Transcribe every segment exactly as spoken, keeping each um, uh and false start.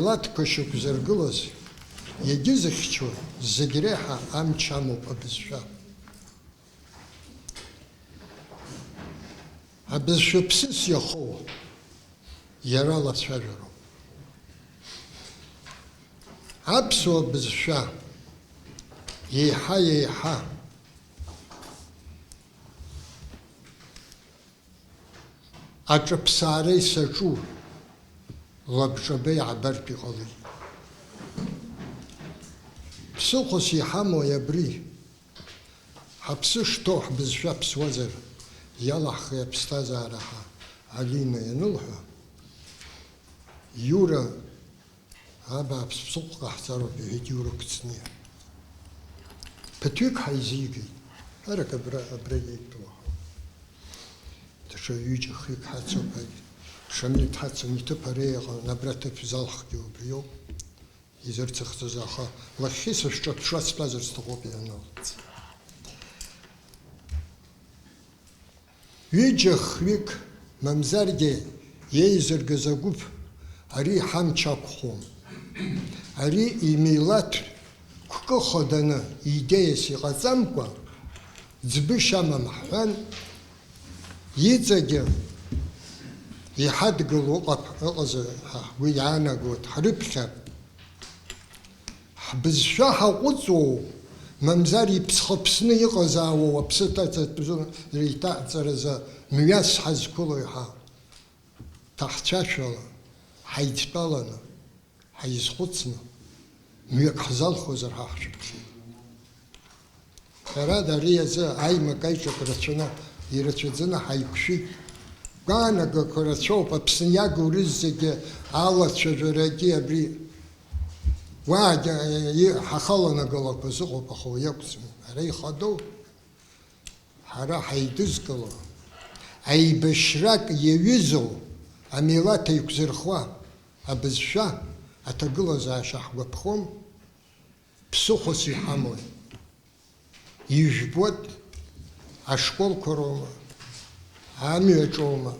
Милаҭқәа шьақәзыргылаз, иагьызыхьчо, зегь реиҳа амч амоуп абызшәа. Абызшәа ԥсыс иахоу иара лацәажәароуп. Аԥсуа бызшәа еиҳа-еиҳа аҿыԥсаареи саҿу лабҿабеи ҳабартә иҟалеит. Ԥсыхәас иҳамои абри? Ҳаԥсы шҭоу ҳбызшәа ԥсуазар, иалаҳхи аԥсҭазаара ҳәа Алина ианылҳәа, Иура, абааԥс, ԥсыхәа ҟаҳҵароуп, иҳәеит Иура Кәыҵниа. Ԥыҭҩык ҳаизигеит. Арак абра, абра иеиԥыло. Даҽа ҩыџьа-хҩык ҳацуп, ҳәа. Шамил дҳацын, иҭыԥ ара иҟан, абра ҭыԥ залхгьы убриоуп. Изырцыхҵыз, аха лахьхьи сышәҿаԥшуа стәазар сҭахуп ианалҵ. Ҩыџьа-хҩык, мамзаргьы еизыргаз агәыԥ, ари ҳамч ақәхом. Ари имилаҭ қәкы хаданы, идеиас иҟаҵамкәа, ӡбышь амам ҳҳәан, иҵегьы иҳадгыло ыҟап-, ыҟазар ҳәа ҳгәы иаанагоит, ҳрыԥхьап. Ҳбызшәа ҳаҟәыҵуоу, мамзар иԥсхыԥсны иҟазаауоу аԥсы ҭаҵатәу реиҭаҳҵаразы мҩас ҳазқәылои ҳәа, ҭаҳцәашәала, ҳаидтәаланы, ҳаизхәыцны, мҩак ҳзалхуазар ҳәа ҳшәыԥхьеит. Ҳәарада, ари азы аимак-аиҿак рацәаны, ирацәаӡаны ҳаиқәшәеит. Гәаанагақәа рацәоуп, Аԥсны иагу рызегьы алацәажәарагьы абри уаагьы, и-, ҳахаланагалақәа зыҟоуп, аха уи акәӡам. Ара ихадоу, ҳара ҳаидызкыло, аибашьрак иаҩызоу, амилаҭ еиқәзырхуа абызшәа, аҭагылазаашьа ҳгәаԥхом, ԥсыхәас иҳамои? Ижәбоит, ашколқәа роума, амҩаҿоума,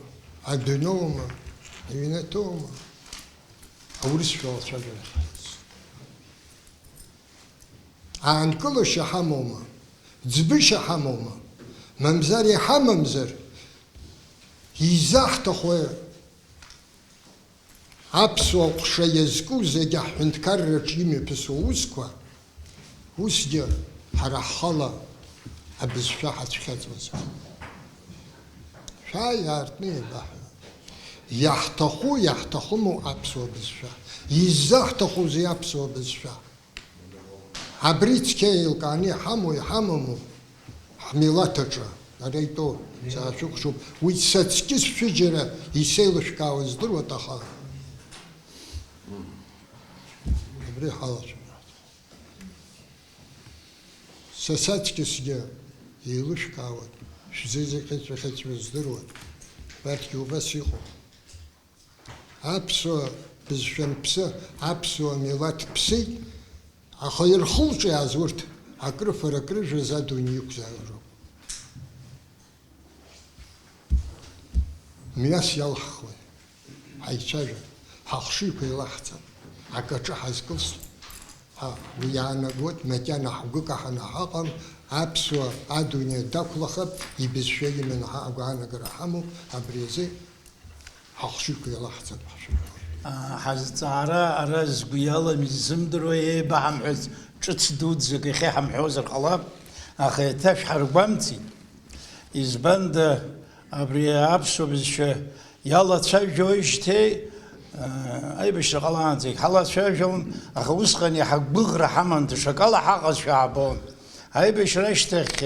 адәноума, аҩнаҭоума, аурысшәа алацәажәара ҳаиз. Аанкылашьа ҳамоума, ӡбышьа ҳамоума, мамзар иҳамамзар, изаҳҭахуи? Аԥсуа ҟәша иазку зегьы аҳәынҭқарраҿ имҩаԥысуа усқәа, усгьы ҳара ҳхала абызшәа ҳацәхьаҵуазар. Шәааи, аартны еибаҳҳәа. Иаҳҭаху, иаҳҭахыму аԥсуа бызшәа? Иззаҳҭахузеи аԥсуа бызшәа? Абри цқьа еилкааны иҳамоу, иҳамаму ҳмилаҭ аҿы, ара итәоу, саашәыхәшоуп, уи са цқьа шәыџьара исеилышәкаауа здыруеит, аха абри ҳалацәажәоит. Са саҵкьысгьы еилышәкаауеит, шәзы зегь хьыҵәахьыҵәуа здыруеит, убарҭгьы убас иҟоуп. Аԥсуа бызшәа анԥсы, аԥсуа милаҭ ԥсит, аха ирхылҿиааз урҭ акрыфара-акрыжәразы адунеи иқәзаароуп. Мҩас иалҳхуеит, ҳаицәажәап, ҳахшыҩқәа еилаҳҵап, акаҿы ҳазкылсуеит. Ҳа, уи иаанагоит, макьана ҳгәы каҳаны ҳаҟам, аԥсуа адунеи дақәлахап, ибызшәа иманы ҳа агәаанагара ҳамоуп, абри азы ҳахшыҩқәа еилаҳҵап ҳшәыҳәоит. Ҳазҵаара ара згәы иалам, иззымдыруа еибаҳамҳәац ҿыц дуӡӡак иахьа иҳамҳәозар ҟалап, аха еиҭа шәҳаргәамҵит. Избанда, абри аԥсуа бызшәа иалацәажәоижьҭеи, аа, аибашьра ҟалаанӡагь ҳалацәажәон, аха усҟан иаҳа гәыӷра ҳаман, даҽакала ҳаҟазшәа аабон. Аибашьра ашьҭахь,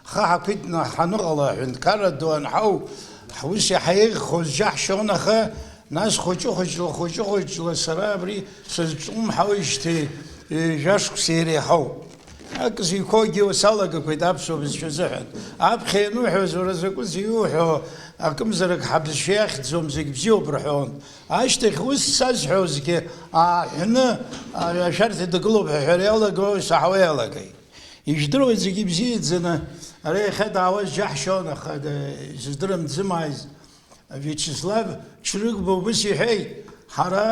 ҳхы ҳақәиҭны ҳаныҟала, аҳәынҭқарра ду анҳау, ҳус иаҳа еиӷьхоз џьаҳшьон, аха нас хәыҷы-хәыҷла, хәыҷы-хәыҷла сара абри сызҿлымҳауижьҭеи, ҩажәа шықәса иреиҳауп. Акы зыҩқәоугьы салагақәеит аԥсуа бызшәа азыҳәан. Аԥхьа иануҳәоз, уара закәызеи иуҳәо, акымзарак ҳабызшәа иахьӡом, зегь бзиоуп рҳәон. Ашьҭахь ус сазҳәозгьы ааҳәны, а, ашәарҭа дагылоуп ҳәа аҳәара иалаго, саҳауа иалагеит. Ижәдыруеит зегьы ибзиаӡаны, ара иахьа даауаз џьаҳшьон, аха д-, изыздырам дзымааиз. Виачеслав Чрыгба убыс иҳәеит, ҳара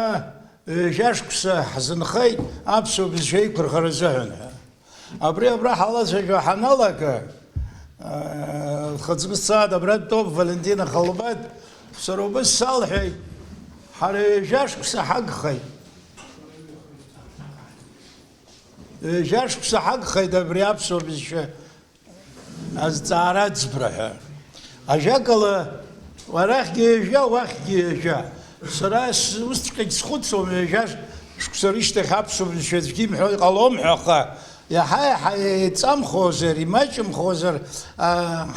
Ҩажәа шықәса ҳзынхеит аԥсуа бызшәа еиқәырхара азыҳәан ҳәа. Абри абра ҳалацәажәо ҳаналага, лхаҵкы сцааит, абра дтәоуп Валентина Халбат, сара убыс салҳәеит, ҳара ҩажәа шықәса ҳагхеит. Ҩажәа шықәса ҳагхеит абри аԥсуа бызшәа азҵаара аӡбра ҳәа. Ажәакала, арахьгьы ҩажәа, уахьгьы ҩажәа. Сара с-, усҵәҟьагь схәыцуам, ҩажәа шықәса рышьҭахь аԥсуа бызшәа аӡәгьы имҳәо иҟалом ҳәа, аха иаҳа-иаҳа еиҵамхозар, имаҷымхозар, а,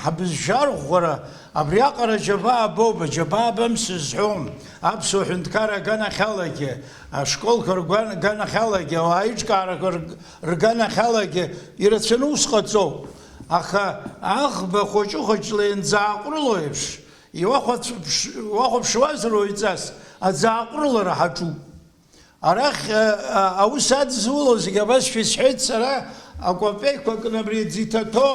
ҳабызшәа арӷәӷәара, абриаҟара џьабаа боуп, џьабаа бам сызҳәом. Аԥсуа ҳәынҭқарра аганахьалагьы, ашколқәа рган-, рганахьалагьы, ауаа аиҿкаарақәа рг-, рганахьалагьы ирацәаны ус ҟаҵоуп. Аха аӷба хәыҷы-хәыҷла ианӡааҟәрыло еиԥш, иуахәац-, ԥш-, уахәаԥшуазар уаҩҵас, аӡааҟәрылара ҳаҿуп. Арахь, а, а, аус адызуло зегь абасшәа исҳәеит сара, акәапеиқәа кны абри аӡы иҭаҭәо,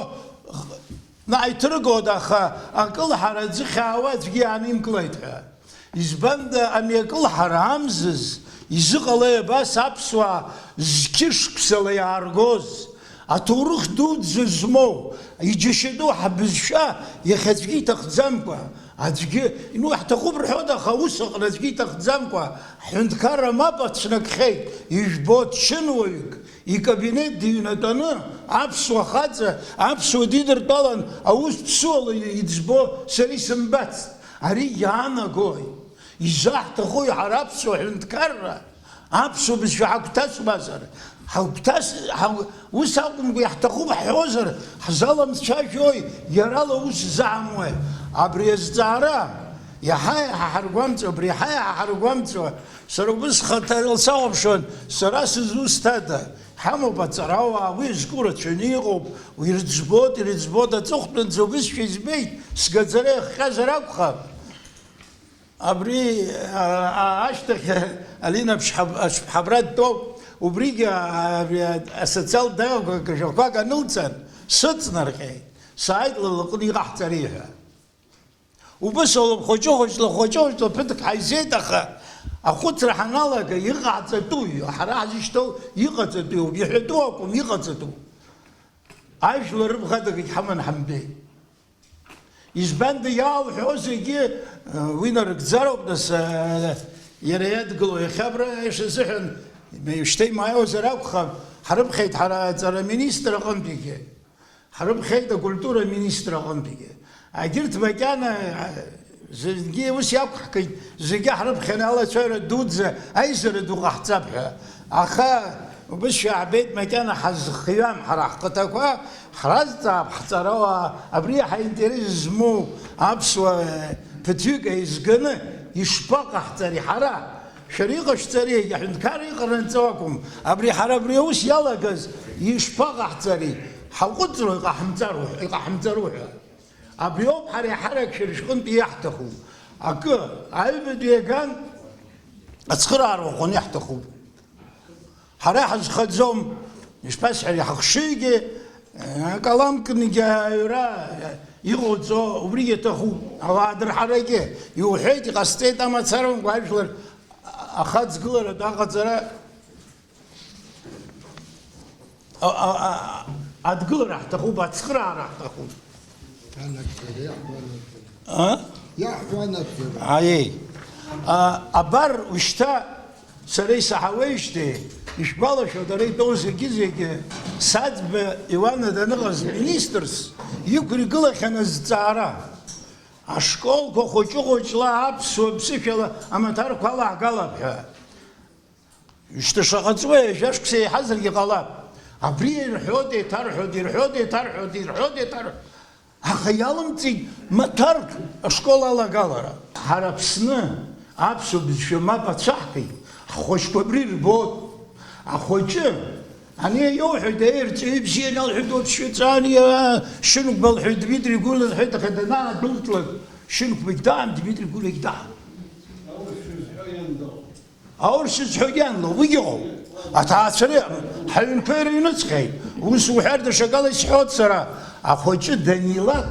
х-, наҟ иҭыргоит, аха акылҳара аӡы хьаауа аӡәгьы иаанимкылеит ҳәа. Избанда ами акылҳара амзыз, изыҟалеи абас аԥсуаа зқьышықәсала иааргоз? Аҭоурых дуӡӡа змоу, иџьашьатәу ҳбызшәа иахьа аӡәгьы иҭахӡамкәа, аӡәгьы, ну, ҳҭахуп рҳәоит, аха ус аҟны аӡәгьы иҭахӡамкәа, ҳҳәынҭқарра мап ацәнакхьеит, ижәбо чынуаҩык икабинет дыҩнатәаны, аԥсуа хаҵа, аԥсуа дидыртәалан, аус ԥсуала иӡбо сара исымбацт. Ари иаанагои? Изаҳҭахуи ҳара аԥсуа ҳәынҭқарра? Аԥсуа бызшәа ҳагәҭасуазар, ҳагәҭас-, ҳагә-, ус акәымкәа иаҳҭахуп ҳҳәозар, ҳзаламцәажәои, иарала ус ззаҳамуеи? Абри азҵаара иаҳа-иаҳа ҳаргәамҵуа, абри иаҳа-иаҳа ҳаргәамҵуа, сара убыс схаҭа сахәаԥшуан, сара сызусҭада? Ҳамоуп аҵарауаа, уи зку рацәаны иҟоуп, ирыӡбоит, ирыӡбоит, аҵыхәтәанӡа убысшәа избеит, сгаӡара иахҟьазар акәхап. Абри, а, а, ашьҭахь Алина ԥшҳаб-, ԥшҳабра дтәоуп. Убригьы, а, абри, а, асоциалтә даҟьақәа анылҵан, сыҵнарҟьеит. Сааит ла лҟны иҟаҳҵари ҳәа. Убыс ауп, хәыҷы-хәыҷла, хәыҷы-хәыҷла ԥыҭк ҳаизеит, аха ахәыцра ҳаналага, иҟаҵатәуи, ҳара ҳзышьҭоу иҟаҵатәуи ауп, иҳәатәу акәым, иҟаҵатәу. Ажәлар рыбӷадагьы ҳаман ҳамбеит. Избанда иаауҳәо зегьы, э, уи нарыгӡароуп, нас, э, иара иадгыло. Иахьа абра ишазыҳәан, шьҭа имааиуазар акәхап, ҳрыԥхьеит ҳара аҵара аминистр аҟынтәигьы, ҳрыԥхьеит акультура аминистр аҟынтәигьы. Егьырҭ макьана, э, зегьы ус иақәҳкит, зегьы ҳрыԥхьаны алацәажәара дуӡӡа, аизара ду ҟаҳҵап ҳәа. Аха убыс шәаҳбеит, макьана ҳазхиам ҳара ҳхаҭақәа, ҳразҵаап ҳҵарауаа, абри ҳаинтерес змоу аԥсуа ԥыҭҩык еизганы ишԥаҟаҳҵари ҳара? Шәара иҟашәҵари, аҳәынҭқарра иҟарнаҵо акәым, абри ҳара абри аус иалагаз ишԥаҟаҳҵари? Ҳаҟәыҵроу иҟаҳмҵару, иҟаҳмҵару ҳәа. Абри ауп ҳара еиҳарак шәара шәҟынтә иаҳҭаху. Акы, аҩбатәи аган ацхыраара ӷәӷәаны иаҳҭахуп. Ҳара ҳазхаӡом, ишԥасҳәари, ҳахшыҩгьы, акаламкынгьы аҩра иҟоуҵо убригьы аҭахуп. Ауаа дырҳарагьы иуҳәеит, иҟасҵеит амацарамкәа ажәлар ахаҵгыларатә аҟаҵара. А, а, а, адгылара ҳҭахуп, ацхыраара ҳҭахуп. Анагӡара, иаҳҳәо анагӡара. А? Иаҳҳәо анагӡара. Аиеи. А, абар, ушьҭа сара исаҳауеижьҭеи, ишәгәалашәоит, ара итәоу зегьы-зегьы, Саӡба Иуана даныҟаз министрс иқәиргылахьан азҵаара. Ашколқәа хәыҷы-хәыҷла аԥсуа ԥсышәала амаҭәарқәа алаҳгалап ҳәа. Шьҭа шаҟа ҵуеи, жәа шықәса еиҳазаргьы ҟалап. Абри ирҳәоит, еиҭарҳәоит, ирҳәоит, еиҭарҳәоит, ирҳәоит, еиҭарҳәоит. Аха иалымҵит маҭәарк ашкол алагалара. Ҳара Аԥсны аԥсуа бызшәа мап ацәаҳкит, ҳхәыҷқәа абри ирбоит. Ахәыҷы, ани иоуҳәоит, аирҵаҩы ибзианы алҳәеит, уаԥсшьаҵәы, ани, аа, Шьынқәба лҳәеит, Дмитри Гәлиа лҳәеит, аха данаадәылҵлак, Шьынқәбагь даан, Дмитри Гәлиагь даан. Аурыс зҳәо ианло, уигьы ыҟоуп. Аҭаацәа ри-, ҳаҩнқәа ирыҩныҵҟьеит. Ус уҳәар, даҽакала исҳәоит сара, ахәыҷы данилак,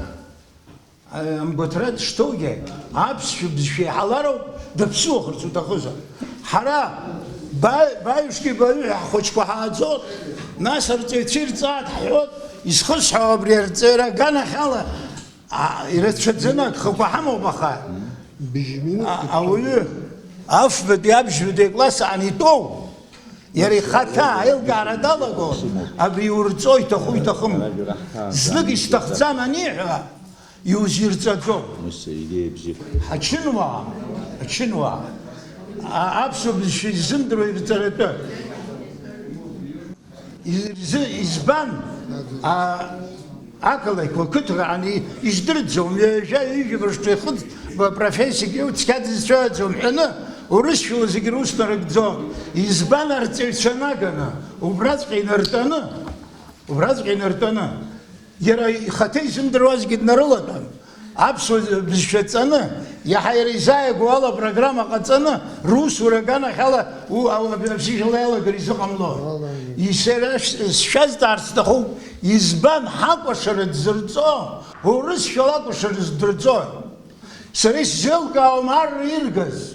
а, амгәаҭра дышҭоугьы, аԥсшәа бызшәа иҳалароуп, даԥсуахарц уҭахызар. Ҳара Баҩ-, баҩшки баҩы ҳәа ҳхәыҷқәа ҳааӡоит, нас арҵаҩцәа ирҵааит ҳҳәоит, изхысҳәаау абри арҵаҩра аганахьала, а, ирацәаӡаны агхақәа ҳамоуп, аха, а, ауаҩы афбатәи аԥшьбатәи акласс аан итәоу, иара ихаҭа аилкаара далаго, абри урҵо иҭаху иҭахым. Знык исҭахӡам аниҳәа, иузирҵаӡом. Ус идеиа бзиа. Ачынуаа, ачынуаа, а-, аԥсуа бызшәа изымдыруа ирҵаратәы. Ирзы-, избан? А, ақалақьқәа, қыҭа, ани, издырӡом, ҩажәа, ҩажәа мышқәа ихыҵ-, ба-, профессиак иоуп, цқьа дызцәаӡом ҳәаны, урысшәала зегьы рус нарыгӡон. Избан арҵаҩцәа наганы, убраҵәҟьа инартәаны, убраҵәҟьа инартәаны, иара ихаҭа изымдыруазгьы днарылатәан. Аԥсуа бызшәа ҵаны, иаҳа иара изааигәоу ала апрограмма ҟаҵаны, русура аганахьала у-, ау-, аб-, аԥсышәала иалагар изыҟамло. Ала. Исера ш-, сшәазҵаарц сҭахуп, избан ҳакәашара дзырҵо, урысшәала акәашара здырҵои? Сара исзеилкаауам арра иргаз.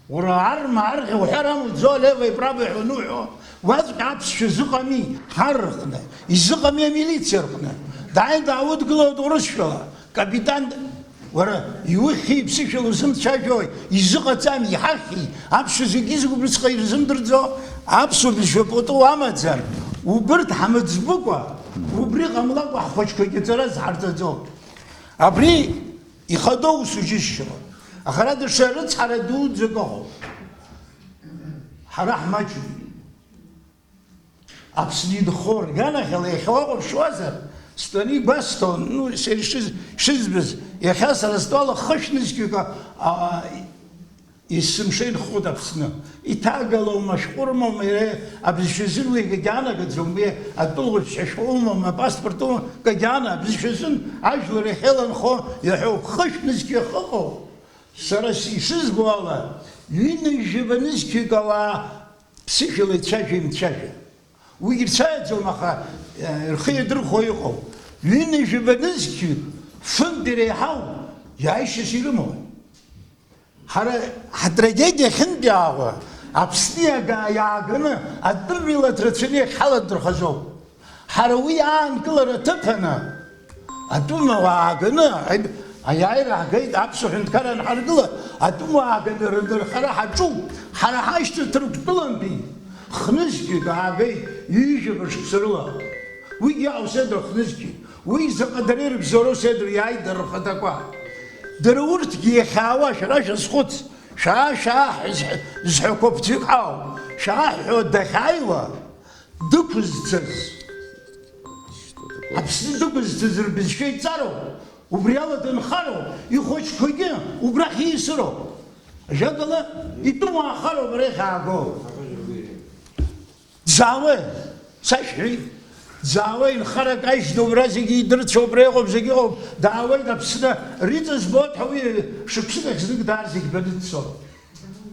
Уара арма арӷьа уҳәар амуӡо, лево и право ҳәа уныҳәо, уаҵәҟьа аԥсшәа зыҟами, ҳар рҟны, изыҟами амилициа рҟны, дааин даудгылоит урысшәала, капитан, уара, иухьи, иԥсышәала узымцәажәои, изыҟаҵами, иҳахьи, аԥсшәа зегьы-зегь убрыцҟа ирзымдырӡо, аԥсуа бызшәа пату амаӡам, убырҭ ҳамыӡбыкәа, убри ҟамлакәа ҳхәыҷқәагьы аҵара зҳарҵаӡом. Абри ихадоу усу џьысшьо, аха ара даҽа рыцҳара дуӡӡак ыҟоуп. Ҳара ҳмаҷуп. Аԥсны инхо рганахьала иахьа уахәаԥшуазар, стәаны игәасҭон, ну, сара ишыз-, ишызбаз, иахьа сара стәала хышә нызқьҩык, а, а, есымша инхоит Аԥсны. Иҭагалоума, шәҟәырмоума, иара абызшәа зыруа егьанагаӡом, уи атәылауаҩ ҳәа шәҟәы умоума, апаспорт умоума, кагьана абызшәа азын ажәлар иахьеиланхо иаҳәоуп. Хышә нызқьҩык ахьыҟоу, сара с-, ишызбо ала, ҩынҩажәаба нызқьҩык ауаа ԥсышәала ицәажәа-имцәажәа. Уигьы рцәаҩаӡом, аха, э, рхы иадырхәо иҟоуп. Ҩынҩажәаба нызқьҩык фынтә иреиҳау иааишьас ирымоуп. Ҳара ҳтрагедиа ахьынтәаауа, Аԥсны иага-, иааганы атәым милаҭ рацәаны иахьҳаландырхазоуп. Ҳара уи аанкылара аҭыԥаны, атәым ауаа ааганы, аиб-, аиааира ҳгеит, аԥсуа ҳәынҭқарра анҳаргыла, атәым уаа аганахьала рынхара ҳаҿуп. Ҳара ҳашьҭа Ҭырқәтәылантәи хнызқьҩык аагеит, ҩажәаба шықәса рыла. Уигьы иаауседа хнызқьҩык. Уи заҟа дара ирыбзоуроу седру иааит дара рхаҭақәа. Дара урҭгьы иахьаауа шәара шәазхәыц, шәаа, шәаа ҳәа зҳәақәо ԥҭҩык ҳауп, шәаа ҳәа дахьааиуа дықәызцаз, Аԥсны дықәызцаз рбызшәа иҵароуп, убри ала дынхароуп, ихәыҷқәагьы убрахь ииасыроуп. Ажәакала, итәым уаахароуп ара иахьааго. Дзаауеи? Сашәҳәеит. Дзаауеи, нхарак ажьны убра зегьы идырцәоуп, убра иҟоуп, зегьы ыҟоуп. Даауеит Аԥсны, риҵа збоит ҳәа уи шықәсык ахь знык даар зегь баны дцоит.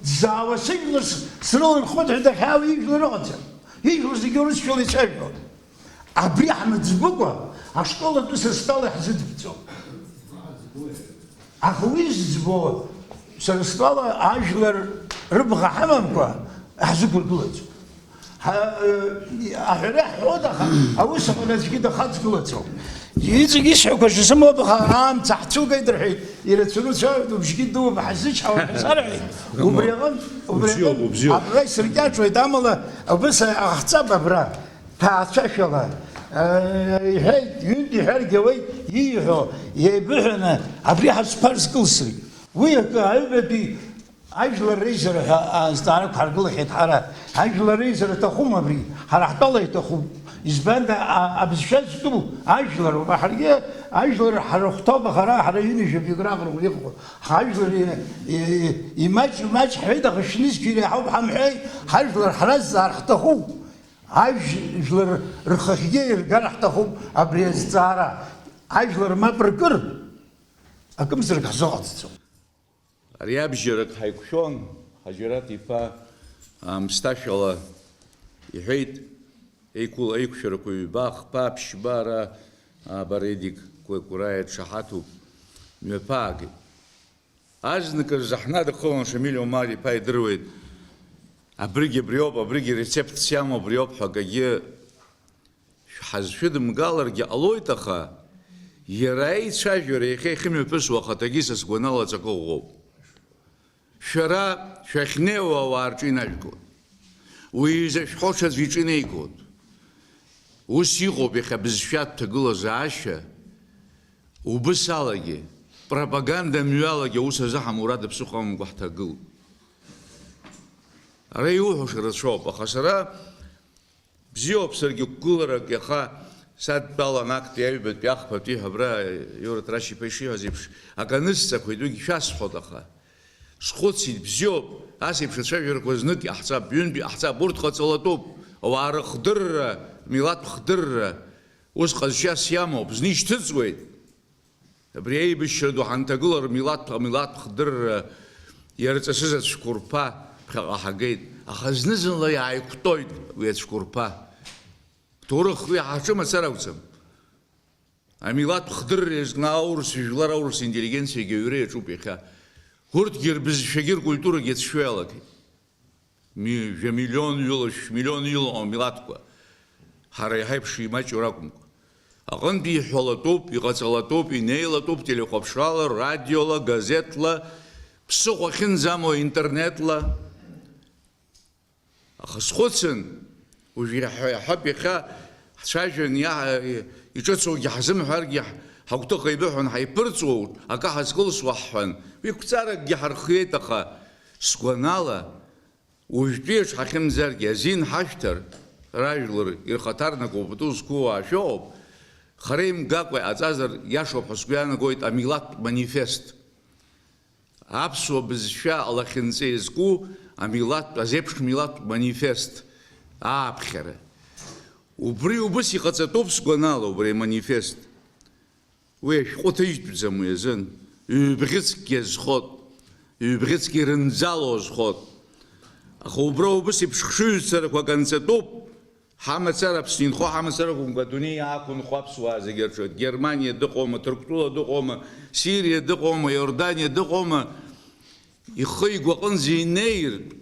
Дзаауа сыжәлар с-, срыланхоит ҳәа дахьаауа ижәлар ыҟаӡам. Ижәлар зегьы урысшәала ицәажәон. Абри ҳмыӡбыкәа ашкол атәы са стәала иаҳзыӡбӡом. Аха уи зӡбо, сара стәала ажәлар рыбӷа ҳамамкәа ҳзықәыргылаӡом. Ҳа-, э, аҳәара ҳҳәоит, аха аус аҟны аӡәгьы дахаҵгылаӡом. Иҵегь исҳәақәаз шысымоуп, аха аамҭа ҳцәылгеит рҳәеит, ирацәаны уцәажәоит, убжьгьы дууп, ҳазычҳауа ҳәа сарҳәеит. Убри аҟынтә, убри Убзиоуп, аҟынтә, убзиоуп. Абра исыркьаҿуеит, амала убыс ҟаҳҵап абра. Ҭаацәашәала, э, иҳәеит, ҩынтә иҳәаргьы ауеит, ииҳәо еибыҳәаны абри ҳазқәа рзкылсыргь. Уи акы, аҩбатәи ажәлар реизара ҳәа азҵаарақәа ҳаргылахьеит ҳара. Ажәлар реизара аҭахума абри? Ҳара ҳтәала иҭахуп. Избанда, а-, абызшәа зтәу ажәлар ауп. Ҳаргьы ажәлар ҳара ҳтәоуп, аха ара ҳара ҩынҩажәаҩык раҟара иҟоуп. Ҳажәлар и-, и-, имаҷ-, имаҷ ҳҳәеит, аха шәнызқьҩык иреиҳауп ҳамҳәеи, ҳажәлар ҳразҵаар ҳҭахуп. Ажәлар рхахьгьы иргар ҳҭахуп абри азҵаара. Ажәлар мап ркыр, акымзарак ҳзыҟаҵаӡом. Ари абжьарак ҳаиқәшәон, Ҳаџьараҭ иԥа аамсҭашәала иҳәеит, еиқәыл-, еиқәшәарақәа ҩба, хԥа, ԥшьба ара, абар, Едик Кәа-, Кәараиа дшаҳаҭуп, мҩаԥаагеит. Азныказ ҳнадыххылан, Шамиль Омар-иԥа идыруеит, Абригь абриоуп, абригь рецептс иамоу абриоуп ҳәа акагьы ҳазшәыдымгаларгьы ҟалоит, аха иара аицәажәара иахьа ихьымҩаԥысуа ахаҭагьы са сгәанала аҵакы ӷәӷәоуп. Шәара шәахьнеиуа ауаа рҿы инажәгоит. Уи изы шәҳәо ҽаӡә иҿы инеигоит. Ус иҟоуп иахьа абызшәатә ҭагылазаашьа, убыс алагьы, пропаганда мҩалагьы аус азы ҳамурада ԥсыхәа амамкәа ҳҭагылоуп. Ара иуҳәаша рацәоуп, аха сара бзиоуп, саргьы қәгыларак иаха садтәалан, актәи аҩбатәи ахԥатәи ҳәа абра Иура Ҭарашь-иԥа ишиҳәаз еиԥш, акы анысҵақәеит, уигь шәасҳәоит, аха схәыцит, бзиоуп, ас еиԥш ацәажәарақәа знык иҟаҳҵап, ҩынтә иҟаҳҵап, урҭ ҟаҵалатәуп, ауаа рыхдырра, милаҭ хдырра, ус ҟазшьас иамоуп, зны ишьҭыҵуеит. Абри аибашьра ду ҳанҭагылар, милаҭ, амилаҭ хдырра иарҵысыз ацәқәырԥа ԥхьаҟа ҳагеит, аха зны-зынла иааиқәтәоит уи ацәқәырԥа. Ҭоурых уи ҳаҿы мацара акәӡам. Амилаҭ хдырра иазкны аурыс жәлар, аурыс интеллигенциагьы аҩра иаҿуп иахьа. Урҭгьы рбызшәагьы ркультурагьы ацәшәо иалагеит. Ми-, жәа миллион ҩыла, шә-, миллион ҩыла амилаҭқәа. Ҳара иаҳа иԥши маҷу ракәымкәа. Аҟынтәи иҳәалатәуп, иҟаҵалатәуп, инеилатәуп телехәаԥшрала, радиола, газеҭла, ԥсыхәа ахьынӡамоу интернетла. Аха схәыцын, уажә иаҳ-, иаҳҳәап, иахьа ҳцәажәан, иаҳ-, иҿыцугьы ҳзымҳәаргьы, ҳ-, ҳагәҭыха еибыҳәон, ҳаиԥырҵуа, акы ҳазкылсуа ҳҳәан, уи қәҵаракгьы ҳархиеит, аха сгәанала, уажәтәи еиԥш ҳахьымӡаргьы, азин ҳашәҭар, ражәлар ирхаҭарнакуа пату зқәу ауаа шәоуп, хара имгакәа иҟаҵазар иашоуп ҳәа сгәы иаанагоит амилаҭтә манифест. Аԥсуа бызшәа алахьынҵа иазку амилаҭтә, азеиԥш милаҭтә манифест ааԥхьара. Убри убыс иҟаҵатәуп сгәанала, убри аманифест. Уи ашәҟәы ҭыжьтәӡам уи азын. Ҩбӷьыцкгьы азхот, ҩбӷьыцк ирынӡало азхот. Аха убра убыс еиԥш хшыҩзцарақәак анҵатәуп. Ҳамацара Аԥсны инхо ҳамацара акәымкәа, адунеи иаақәынхо аԥсуаа зегьы рҿы, Германиа дыҟоума, Ҭырқәтәыла дыҟоума, Сириа дыҟоума, Иорданиа дыҟоума, ихы игәаҟынӡа инеиртә,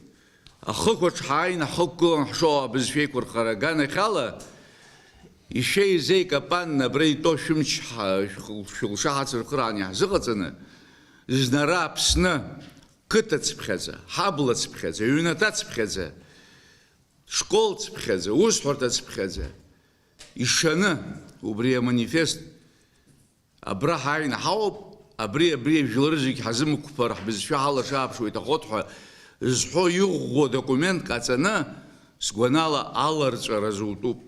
ахықәаҿ ҳааины ҳхықәгылан ҳшоу абызшәа еиқәырхара аганахьала, ишәеизеи капанны абра итәоу шәымч ҳа-, шәхы-, шәылша ҳацырхыраан иаҳзыҟаҵаны, знара Аԥсны, қыҭацыԥхьаӡа, ҳаблацыԥхьаӡа, ҩнаҭацыԥхьаӡа, школцыԥхьаӡа, усҳәарҭацыԥхьаӡа ишаны убри аманифест абра ҳааины ҳауп, абри, абри жәлары зегь ҳазымқәԥар, ҳбызшәа ҳалаша-ааԥшуа иҭахоит ҳәа зҳәо иӷәӷәоу документ ҟаҵаны, сгәанала, аларҵәара зутәуп.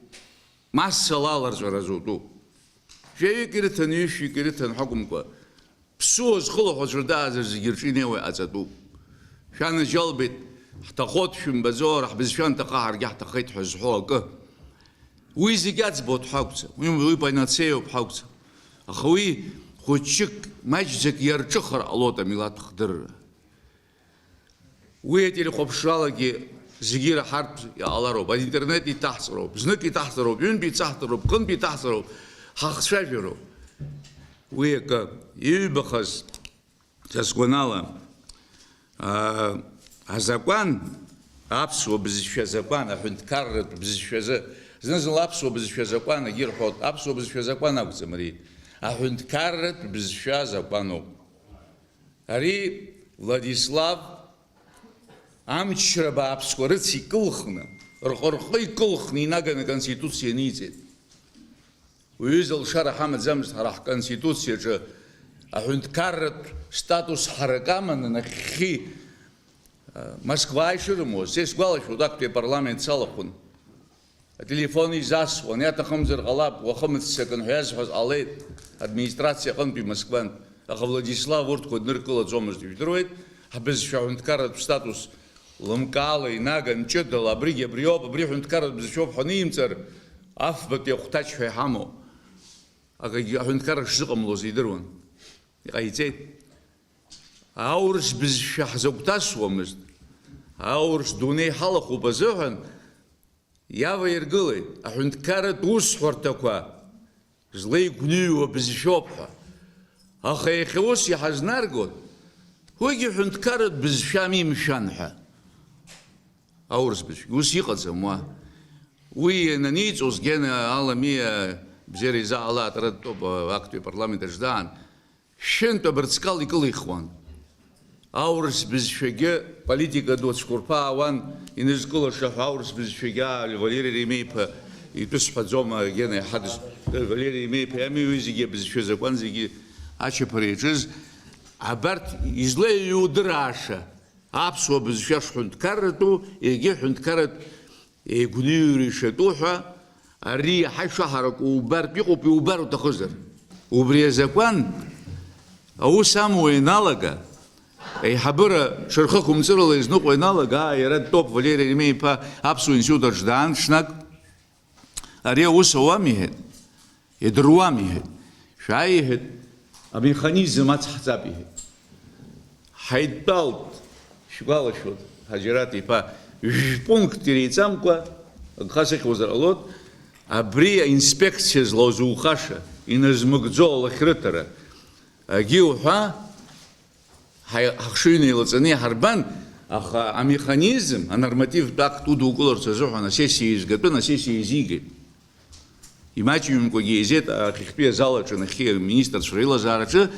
Массала аларҵәара зутәуп. Жәаҩык ирыҭан, ҩышәҩык ирыҭан ҳәа акәымкәа, ԥсуа зхылаҳәацәа дааӡар зегьы рҿы инеиуа иҟаҵатәуп. Шәанаџьалбеит, ҳҭахоит шәымбаӡо, ара ҳбызшәа анҭаха ҳаргьы ҳҭахеит ҳәа зҳәо акы. Уи зегь аӡбоит ҳәа акәӡам, уи, уи панацеиоуп ҳәа акәӡам. Аха уи хәыҷык, маҷӡак иарҿыхар ҟалоит амилаҭ хдырра. Уи ателехәаԥшралагьы зегьы ираҳартә иҟалароуп, аинтернет иҭаҳҵароуп, знык иҭаҳҵароуп, ҩынтә иҭаҳҵароуп, ҟынтә иҭаҳҵароуп, ҳахцәажәароуп. Уи акы, иҩбахаз са сгәанала, аа, азакәан, аԥсуа бызшәа азакәан, аҳәынҭқарратә бызшәазы, зны-зынла аԥсуа бызшәа азакәан егьырҳәоит, аԥсуа бызшәа азакәан акәӡам ари, аҳәынҭқарратә бызшәа азакәаноуп. Ари Владислав амчра бааԥсқәа рыц икылхны, рҟырҟы икылхны инаганы аконституциа аниҵеит. Уи аҩыза алшара ҳамаӡамызт ҳара ҳконституциаҿы аҳәынҭқарратә статус ҳарак аманы нахьхьи, а, Москва ишырымуаз, са исгәалашәоит, актәи апарламент салахәын. Ателефон изасуан, иаҭахымзар ҟалап, уахымыццакын ҳәа иазҳәаз ҟалеит, администрациа аҟынтәи Москвантә, аха Владислав урҭқәа дныркылаӡомызт, ижәдыруеит, ҳбызшәа аҳәынҭқарратә статус лымкаала инаган, ҷыдала, абригь абриоуп, абри ҳәынҭқарратә бызшәоуп ҳәа анимҵар, афбатәи ахәҭаҷ ҳәа иҳамоу, акагьы аҳәынҭқарра шзыҟамлоз идыруан. Иҟаиҵеит. Аурыс бызшәа ҳзагәҭасуамызт. Аурыс дунеи ҳалахәуп азыҳәан, иаваиргылеит аҳәынҭқарратә усҳәарҭақәа злеигәныҩуа бызшәоуп ҳәа. Аха иахьа ус иҳазнаргоит, уигьы ҳәынҭқарратә бызшәами, мшәан, ҳәа. аурыс бызшәагьы. Ус иҟаӡам уа. Уи иананиҵоз Гена Аламиа бзиара изаалаат, ара дтәоуп, актәи апарламент аҿы даан, шәынтә абырҵкал икылихуан. Аурыс бызшәагьы политика ду ацәқәырԥа аауан, инызкылаша ҳәа аурыс бызшәагьы, аа, Валери Ремеиԥа итәы сҳәаӡом, Гена иҳадыз, Валери Ремеиԥа иами уи зегьы абызшәа закәан зегьы ачаԥара иаҿыз, абарҭ излеиҩудырааша, аԥсуа бызшәа шҳәынҭқарратәу, егьи ҳәынҭқарратә еигәныҩра ишатәу ҳәа, ари иаҳа ишаҳараку убартә иҟоуп, иубар уҭахызар. Убри азакәан аус амуа ианалага, аиҳабыра ҽырхықәымҵарала изныҟәо ианалага, аа, иара дтәоуп, Валери Еремеи-иԥа Аԥсуа институт аҿы даан ҽнак, ари аус ауам, иҳәеит. Идыруам, иҳәеит. Шәааи, иҳәеит, амеханизм ацҳҵап, иҳәеит. Ҳаидтәалт, шәгәалашәоит, Ҳаџьараҭ иԥа, жәпункт иреиҵамкәа, агха сыхьуазар ҟалоит, абри аинспекциа злоу зухаша, иназмыгӡо алахьрыҭара, агьи уҳәа, ҳаи-, ҳахшыҩ неилаҵаны иҳарбан, аха амеханизм, анормативтә акт удукыларц азыҳәан асессиа еизгатәын, асессиа еизигеит. Имаҷҩымкәагьы еизеит ахьхьтәи азал аҿы, нахьхьи аминистрцәа реилазаараҿы,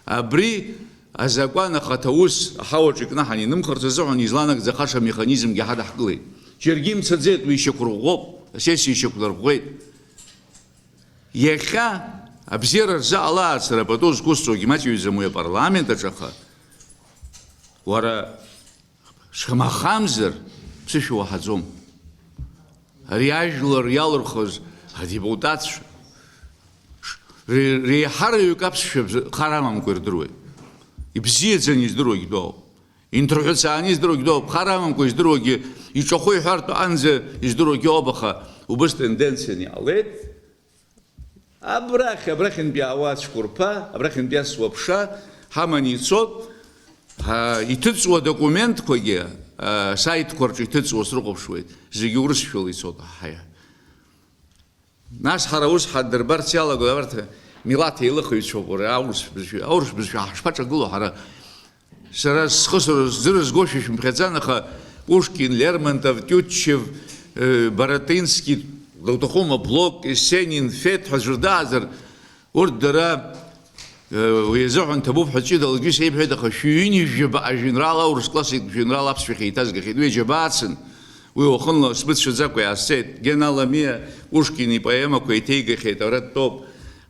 абри азакәан ахаҭа ус аҳауаҿы икнаҳан инымхарц азыҳәан изланагӡахаша амеханизмгьы ҳадаҳкылеит. Џьаргьы имцаӡеит, уи ишьақәырӷәӷәоуп, асессиа ишьақәнарӷәӷәеит. Иахьа абзиара рзы алаацара пату зқәысҵогьы маҷҩӡам уи апарламент аҿы, аха уара шамахамзар ԥсышәа уаҳаӡом. Ари ажәлар иалырхыз адепутатцәа ш-, ре-, реиҳараҩык аԥсшәа бз-, хар амамкәа ирдыруеит. Ибзиаӡаны издыруагь доуп. Инҭырҳәыцааны издыруагь доуп. Хар амамкәа издыруагьы иҿахәы иҳәартә аҟанӡа издыруагьы оуп, аха убыс тенденцианы иҟалеит. Абрахь, абрахьынтәи аауа ацәқәырԥа, абрахьынтәи асуа ԥша ҳаманы ицот, ҳа, иҭыҵуа документқәагьы, а, саитқәа рҿы иҭыҵуа срыхәаԥшуеит, зегьы урысшәала ицот, аҳаиа. Нас ҳара ус ҳаддырбарц иалагоит, абарҭ милаҭ еилыхыҩцәоуп, уара, аурыс бызшәа, аурыс бызшәа ҳашԥаҿагылоу ҳара? Сара схы сыр-, сзырызгошәа шәымхьаӡан, аха Пушкин, Лермонтов, Тютчев, э, Баратынски, луҭахума, Блок, Есенин, Фет ҳәа зырдаазар, урҭ дара, э, уи азыҳәан ҭабуп ҳәа ҷыдала аӡәы сеиҳәеит, аха шәҩынҩажәаба ажәеинраала аурыс классик жәеинраала аԥсшәахь еиҭазгахьеит. Уи аџьабаа ацын. Уи уахынла смыцәаӡакәа иаасцеит. Гена Аламиа Пушкин ипоемақәа еиҭеигахьеит, ара дтәоуп.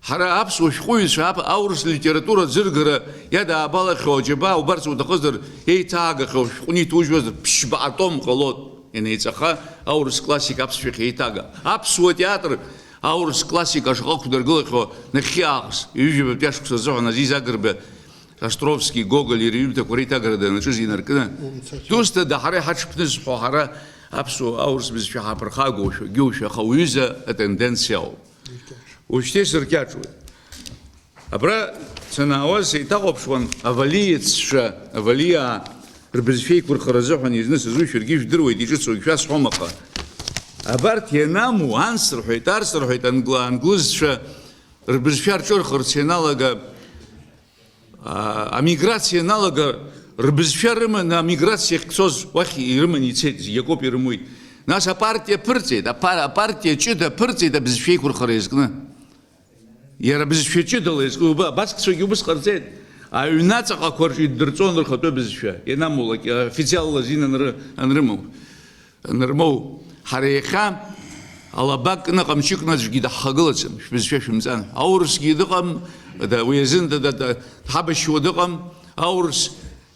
Ҳара аԥсуа шәҟәыҩҩцәа ап-, аурыс литература аӡыргара иадаабалахьоу аџьабаа убарц уҭахызар, еиҭаагахьоу шәҟәны иҭужьуазар, ԥшьба атом ҟалоит, ианеиҵаха аурыс классика аԥсшәахь еиҭага. Аԥсуа театр аурыс классика шаҟа ықәдыргылахьоу нахьхьи аахыс, ҩажәи жәабатәи ашықәс азыҳәан Азиз Агрба Островски, Гоголи рыҩымҭақәа реиҭагара данаҿыз инаркны, дусҭада ҳара иҳаҽԥнызҳәо ҳара аԥсуа аурыс бызшәа ҳаԥырхагоушәа, гьушәа, аха уҩыза атенденциа ауп. Уажәшьҭа исыркьаҿуеит. Абра санаауаз сеиҭахәаԥшуан авалиеццәа, авалиаа рбызшәа еиқәырхара азыҳәан изны сызу шәаргьы ижәдыруеит, иҿыцу шәасҳәом, аха абарҭ ианаму, анс рҳәеит, арс рҳәеит, англа-, англызцәа рбызшәа рҿырхырц ианалага, а, амиграциа ианалага, рбызшәа рыманы амиграциа ахьцоз уахь ирыманы ицеит, зегь акоуп ирымуит. Нас апартиа ԥырҵеит, апар-, апартиа ҷыда ԥырҵеит абызшәа еиқәырхара иазкны. Иара абызшәа ҷыдала иазкны, уба, абаскцәагьы убыс ҟарҵеит. Аҩнаҵаҟақәа рҿы иддырҵон рхатәы бызшәа, ианамулак, официалла азин анры-, анрымоу. Анырмоу, ҳара иахьа алаба кны, ҟамчы кны аӡәгьы даҳхагылаӡам, шәбызшәа шәымҵан. Аурысгьы дыҟам, да, уи азын да, да, да, дҳабашьуа дыҟам. Аурыс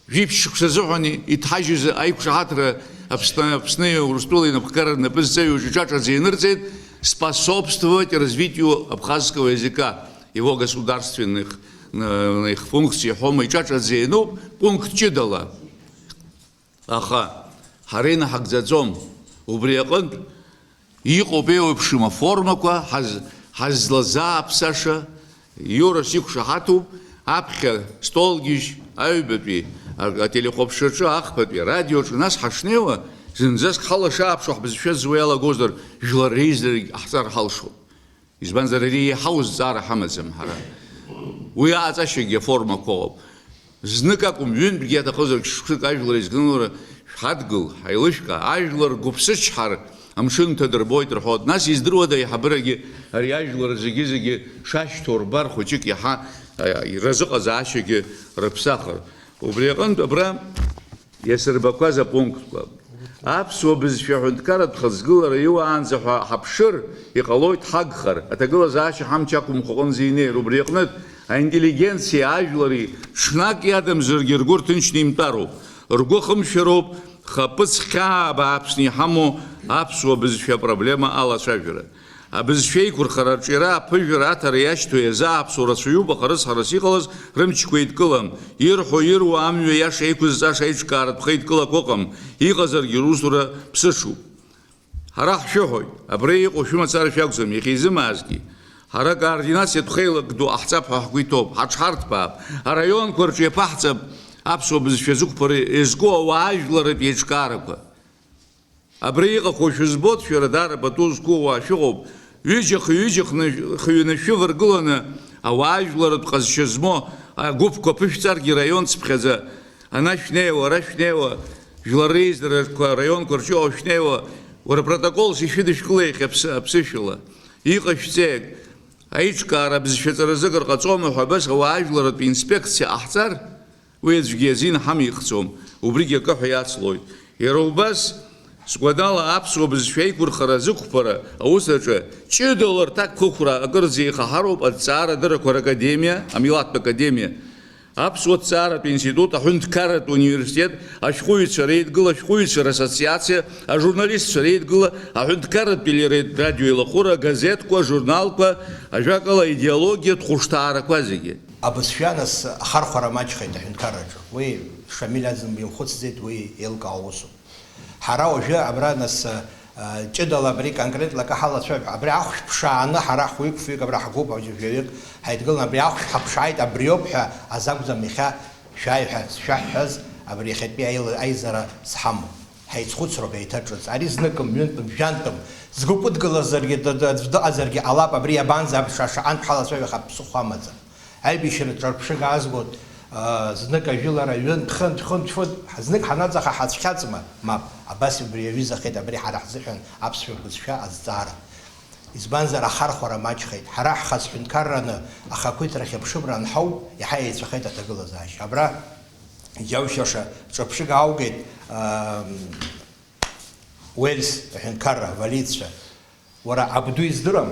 жәиԥшь шықәса азыҳәан иҭҳажьыз аиқәшаҳаҭра Аԥсны, Аԥсни Урыстәылеи инапхгара рнапы зҵаҩу аҿы иҿаҿаӡа ианырҵеит, способствовать развитию абхазского языка, его государственных, э, функций ҳәоума, иҿаҿаӡа иануп, пункт ҷыдала. Аха ҳара инаҳагӡаӡом. Убри аҟынтә иҟоуп еиуеиԥшым аформақәа ҳаз-, ҳазлазааԥсаша, Иурас иқәшаҳаҭуп, аԥхьа столгьежь, аҩбатәи, а-, ателехәаԥшраҿы, ахԥатәи, арадиоҿы, нас ҳашнеиуа, зынӡаск ҳалашааԥшуа ҳбызшәа зуа иалагозар, жәлар реизарагь ҟаҳҵар ҳалшоит. Избанзар, ари еиҳау зҵаара ҳамаӡам ҳара. Уи аҟаҵашьагьы аформақәа ыҟоуп. Знык акәым, ҩынтәгьы иаҭахызар, шықәсык ажәлар еизганылара, Ҳадгыл, ҳаилышәкаа, ажәлар гәыԥсычҳар амшын ҭадырбоит рҳәоит. Нас издыруада аиҳабырагьы ари ажәлар зегьы-зегьы шашьҭоу рбар хәыҷык иаҳа, э, разыҟазаашьагьы рыԥсахыр? Убри аҟынтә абра иасырбақәаз апунктқәа. Аԥсуа бызшәа аҳәынҭқарратә хыҵгылара иуаанӡа ҳәа ҳаԥшыр, иҟалоит ҳагхар, аҭагылазаашьа ҳамч ақәымхо аҟынӡа инеир. Убри аҟнытә, аинтеллигенциа ажәлари ҽнак иадамзаргьы ргәы рҭынчны имтәароуп. Ргәы хымшәароуп хаԥыц хьаа бааԥсны иҳамоу аԥсуа бызшәа апроблема алацәажәара. Абызшәеиқәырхара арҿиара, аԥыжәара, аҭара иашьҭоу иазы аԥсуа рацәаҩуп, аха рыцҳарас иҟалаз рымчқәа еидкылам. Ирҳәо, ируа, амҩа иаша иқәызҵаша аиҿкааратә хеидкылақәа ыҟам, иҟазаргьы русура ԥсыҽуп. Ҳара ҳшәыҳәоит, абра иҟоу шәымацара шәакәӡам, иахьа изымаазгьы. Ҳара координациатә хеилак ду ҟаҳҵап ҳәа ҳгәы иҭоуп, ҳаҽҳарҭбаап, араионқәа рҿы иаԥаҳҵап аԥсуа бызшәа зықәԥара иазку ауаа жәларратә еиҿкаарақәа. Абра иҟақәоу шәызбоит, шәара даара пату зқәу ауаа шәыҟоуп. Ҩыџьа-хҩы-ҩыџьа хны-, хҩаны шәываргыланы, ауаа жәларатә ҟазшьа змоу агәыԥқәа ԥышәҵаргьы, раион цыԥхьаӡа ана шәнеиуа, ара шәнеиуа, жәлар реизарақәа, раионқәа рҿы иҟоу шәнеиуа, уара протоколс ишәыдышәкыла иахьа аԥсы-, аԥсышәала. Иҟашәҵеи? Аиҿкаара абызшәаҵаразы акыр ҟаҵома ҳәа абас ауаа жәларатә инспекциа ҟаҳҵар, уи аӡәгьы азин ҳамихӡом, убригьы акы ҳәа иацлоит. Иара убас, сгәанала, аԥсуа бызшәа аиқәырхара азықәԥара аус аҿы ҷыдала рҭакԥхықәра акырӡа еихаҳароуп Аҭҵаарадыррақәа ракадемиа, амилаҭтә академиа, аԥсуа ҭҵааратә институт, аҳәынҭқарратә университет, ашәҟәыҩҩцәа реидгыла, ашәҟәыҩҩцәа рассоциациа, ажурналистцәа реидгыла, аҳәынҭқарратә телерадиоеилахәыра, агазеҭқәа, ажурналқәа, ажәакала, аидеологиатә хәышҭаарақәа зегьы. Абызшәа, нас, ахархәара маҷхеит аҳәынҭқарраҿы. Уи Шамиль Аӡынба имхәыцӡеит, уи еилкаау усуп. Ҳара уажәы абра, нас, а, ҷыдала абри конкретла акы ҳалацәажәап. Абри ахәшә ԥшааны ҳара хәҩык-фҩык абра ҳгәыԥ, аӡәы жәаҩык ҳаидгылан, абри ахәшә ҳаԥшааит, абриоуп ҳәа азакәӡам иахьа шәааи ҳәа зшәаҳҳәаз, абри иахьатәи аила-, аизара зҳамоу. Ҳаицхәыцроуп еиҭа ҿыц. Ари зныкым, ҩынтәым, жәантәым, згәы кыдгылазаргьы, д-, д-, аӡә дыҟазаргьы ҟалап, абри иабанӡа аԥша-, аша-, антә ҳалацәажәахап, ԥсыхәа амаӡам. Аибашьраҿ ҿырԥшыга аазгоит, аа, знык ажәылара, ҩынтә, хынтә, хынтә, фынтә, знык ҳанаҵаха ҳацәхьаҵма? Мап, абас убри иаҩызахеит абри ҳара ҳзыҳәан аԥсшәа бызшәа азҵаара. Избанзар, ахархәара маҷхеит. Ҳара ҳхаз ҳәынҭқарраны ахақәиҭрахь аԥшымра анҳау, иаҳа еицәахеит аҭагылазаашьа. Абра иџьаушьаша ҿырԥшыга ааугеит, аа, Уельс аҳәынҭқарра, валицәа. Уара абду издырам,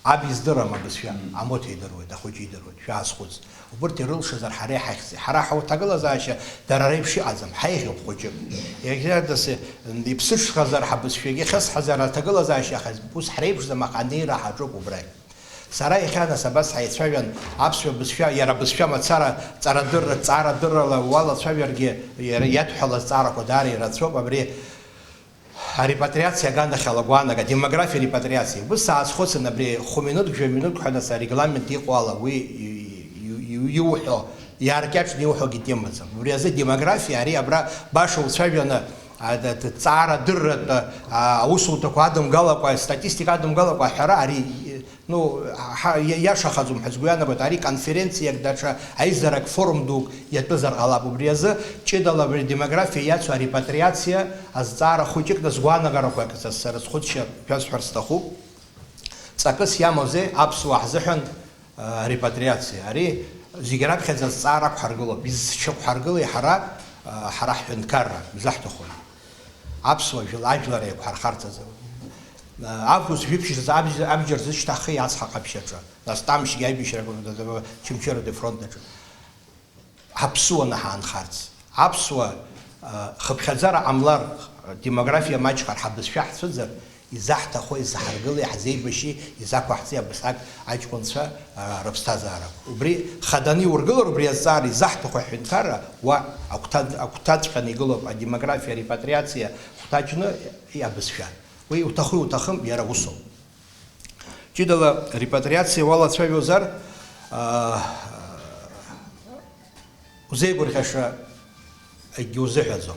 аб издырам абызшәа, амоҭа идыруеит, ахәыҷы идыруеит, шәаазхәыц. Убырҭ ирылшазар ҳара иҳахьзеи? Ҳара ҳауҭагылазаашьа дара реиԥш иҟаӡам, ҳаиӷьуп хәыҷык. Иахьа дасы, иԥсыҽхазар ҳабызшәагьы, хьысҳазар аҭагылазаашьа, аха ус ҳреиԥшӡам, аха анеира ҳаҿуп убрагь. Сара иахьа нас абас ҳаицәажәан, аԥсуа бызшәа, иара абызшәа мацара, ҵарадырра, ҵаарадыррала уалацәажәаргьы, иара иадҳәалаз ҵаарақәа даара ирацәоуп, абри арепатриациа аганахьала агәаанага, демографиа репатриациа. Убыс саазхәыцын, абри хәминуҭк, жәа-минуҭк ҳәа нас арегламент иҟоу ала уи и-, и-, и-, иуҳәо, иааркьаҿны иуҳәогьы темаӡам. Убри азы демографиа, ари абра баша уцәажәаны, а, д-, д-, ҵаарадырратә, а, аусумҭақәа адымгалакәа, статистика адымгалакәа аҳәара, ари, ну, ҳа-, иа-, иашахаӡом ҳәа сгәы иаанагоит, ари конференциак, даҽа аизарак, форум дук иатәызар ҟалап. Убри азы ҷыдала абри демографиа иацу арепатриациа азҵаара хәыҷык, нас, гәаанагарақәак са-, сара схәыцшьа шәасҳәар сҭахуп. Ҵакыс иамоузеи аԥсуаа ҳзыҳәан, а, арепатриациа? Ари зегь раԥхьаӡа азҵаара ақәҳаргылоуп. Изшьақәҳаргылеи ҳара, а, ҳара ҳҳәынҭқарра, изаҳҭаху? Аԥсуа жәла-, ажәлар еиқәҳархарц азы. А, август жәиԥшь рзы аб-, абџьар зышьҭаххи ацҳа ҟаԥшь аҿы? Нас Тамшьгьы аибашьра Чымчыратәи афронт аҿы. Аԥсуа наҳаанхарц. Аԥсуа, а, хыԥхьаӡара ҟамлар, демографиа маҷхар, ҳабызшәа ҳцәыӡыр, изаҳҭаху, изаҳаргылеи, ҳзеибашьи, изақәаҳҵеи абасак аҷкәынцәа, а, рыԥсҭазаарақәа. Убри хаданы иургылар, убри азҵаара, изаҳҭаху аҳәынҭқарра, уа агәҭа-, агәҭаҵәҟьаны игылоуп адемографиа, арепатриациа хәҭаҷны абызшәа. Уи уҭаху иуҭахым, иара усоуп. Ҷыдала репатриациа уалацәажәозар, аа, узеигәырӷьаша акгьы узыҳәаӡом.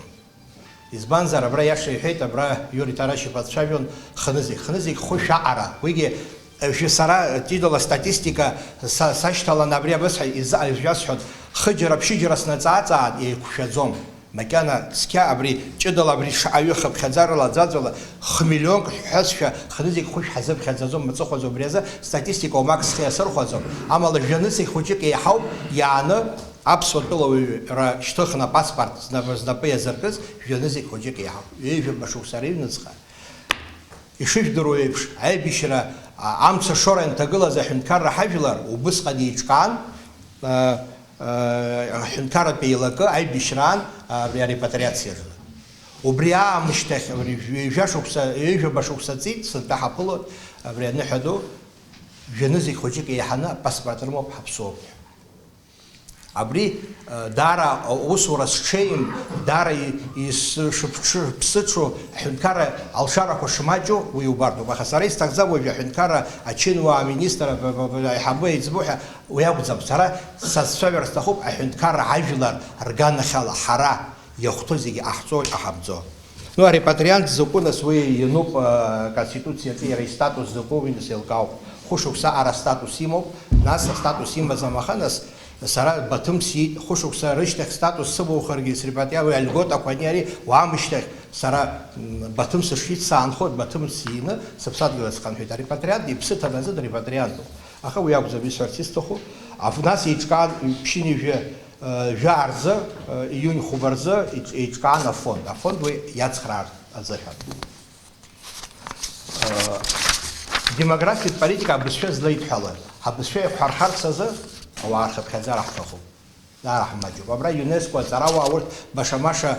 Избанзар, абра иаша иҳәеит, абра Иури Ҭарашьиԥа дцәажәон, хынызегь, хынызегь хәышәаҟара. Уигьы, э, шәи сара, ҷыдала статистика са-, сашьҭаланы абри абасҳәа иза-, ижәасҳәон, хыџьара-ԥшьыџьара снаҵааҵаан, еиқәшәаӡом. Макьана цқьа абри ҷыдала абри шаҟаҩы хыԥхьаӡарала аӡәаӡәала хмиллионк ҳҳәазшәа, хнызқь хәышә ҳазыԥхьаӡаӡом, мҵыхәаӡом, убри азы статистика уамак схы иасырхәаӡом, амала жәанызқь хәыҷык еиҳауп иааны аԥсуа тәылауаҩра шьҭыхны апаспорт знапы, знапы иазыркыз, жәанызқь хәыҷык еиҳауп. Ҩажәаба шықәса рыҩныҵҟа. Ишыжәдыруа еиԥш, аибашьра, а, амца шора ианҭагылаз аҳәынҭқарра ҳажәлар убысҟан еиҿкаан, а, а, аҳәынҭқарратә еилакы аибашьраан, а, абри арепатриациаҿы. Убри аамышьҭахь, абри ҩажәа шықәса, ҩажәаба шықәса ҵит, сынтәа ҳаԥылоит, абри аныҳәа ду, жәанызқь хәыҷык еиҳаны апаспорт рымоуп, ҳаԥсуоуп ҳәа. Абри, э, даара аусура зҽеим, даара и-, ишыԥҽыԥсыҽу аҳәынҭқарра алшарақәа шмаҷу уи убартәуп. Аха сара исҭахӡам уажәы аҳәынҭқарра ачынуаа, аминистр, б-, б-, б-, аиҳабы, аиҵбы ҳәа уи акәӡам. Сара сацәажәар сҭахуп аҳәынҭқарра ажәлар рганахьала ҳара иахәҭоу зегьы ҟаҳҵо, иҟаҳамҵо. Ну, арепатриант закәу, нас, уи иануп, а, Конституциаҿы иара истатус закәу, уи, нас, еилкаауп. Хәышықәса ара статус имоуп, нас астатус имаӡам, аха, нас, сара Баҭым сиит, хәышықәса рышьҭахь статус сымоухаргьы, срепатриа-, уи альготақәа ани ари уаамышьҭахь, сара, м, Баҭым сышиит, саанхоит, Баҭым сиины, сыԥсадгьыл азы схынҳәит. Арепатриант иԥсы ҭанаҵы, дырепатриантуп. Аха уи акәӡам исҳәарц исҭаху. Аф-, нас еиҿкаан ԥшьынҩажәа Жәаа рзы, иуни хәба рзы еиҿ-, еиҿкаан афонд. Афонд уи иацхраар азыҳәан. Демографиатә политика абызшәа злеидҳәалаз, абызшәа еиқәҳархарц азы ауаа рхыԥхьаӡара ҳҭахуп. Даара ҳмаҷуп. Абра ЮНЕСКО аҵарауаа урҭ баша-маша,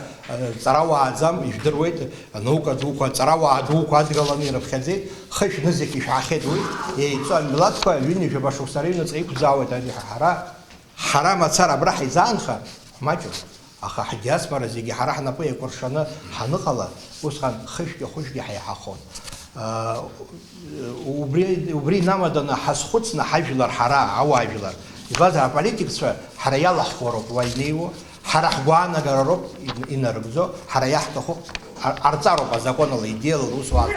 ҵарауааӡам, ижәдыруеит, анаука дуқәа, аҵарауаа дуқәа адгаланы ирыԥхьаӡеит, хышә нызқь ишәаахьеит уи, еиҵо амилаҭқәа ҩынҩажәаба шықәса рыҩныҵҟа иқәӡаауеит, ани ҳара Ҳара мацара абра ҳаизаанха, маҷуп, аха ҳдиаспора зегьы ҳара ҳнапы еикәыршаны ҳаныҟала, усҟан хышәгьы-хәышәгьы ҳаиҳахон. Убри, убри инамаданы ҳазхәыцны ҳажәлар ҳара, ауаажәлар, избанзар аполитикцәа ҳара иалаҳхуа роуп уа инеиуоу, ҳара ҳгәаанагара роуп ин-, инарыгӡо, ҳара иаҳҭаху ар-, ҟарҵароуп азаконала, идеиала усуа,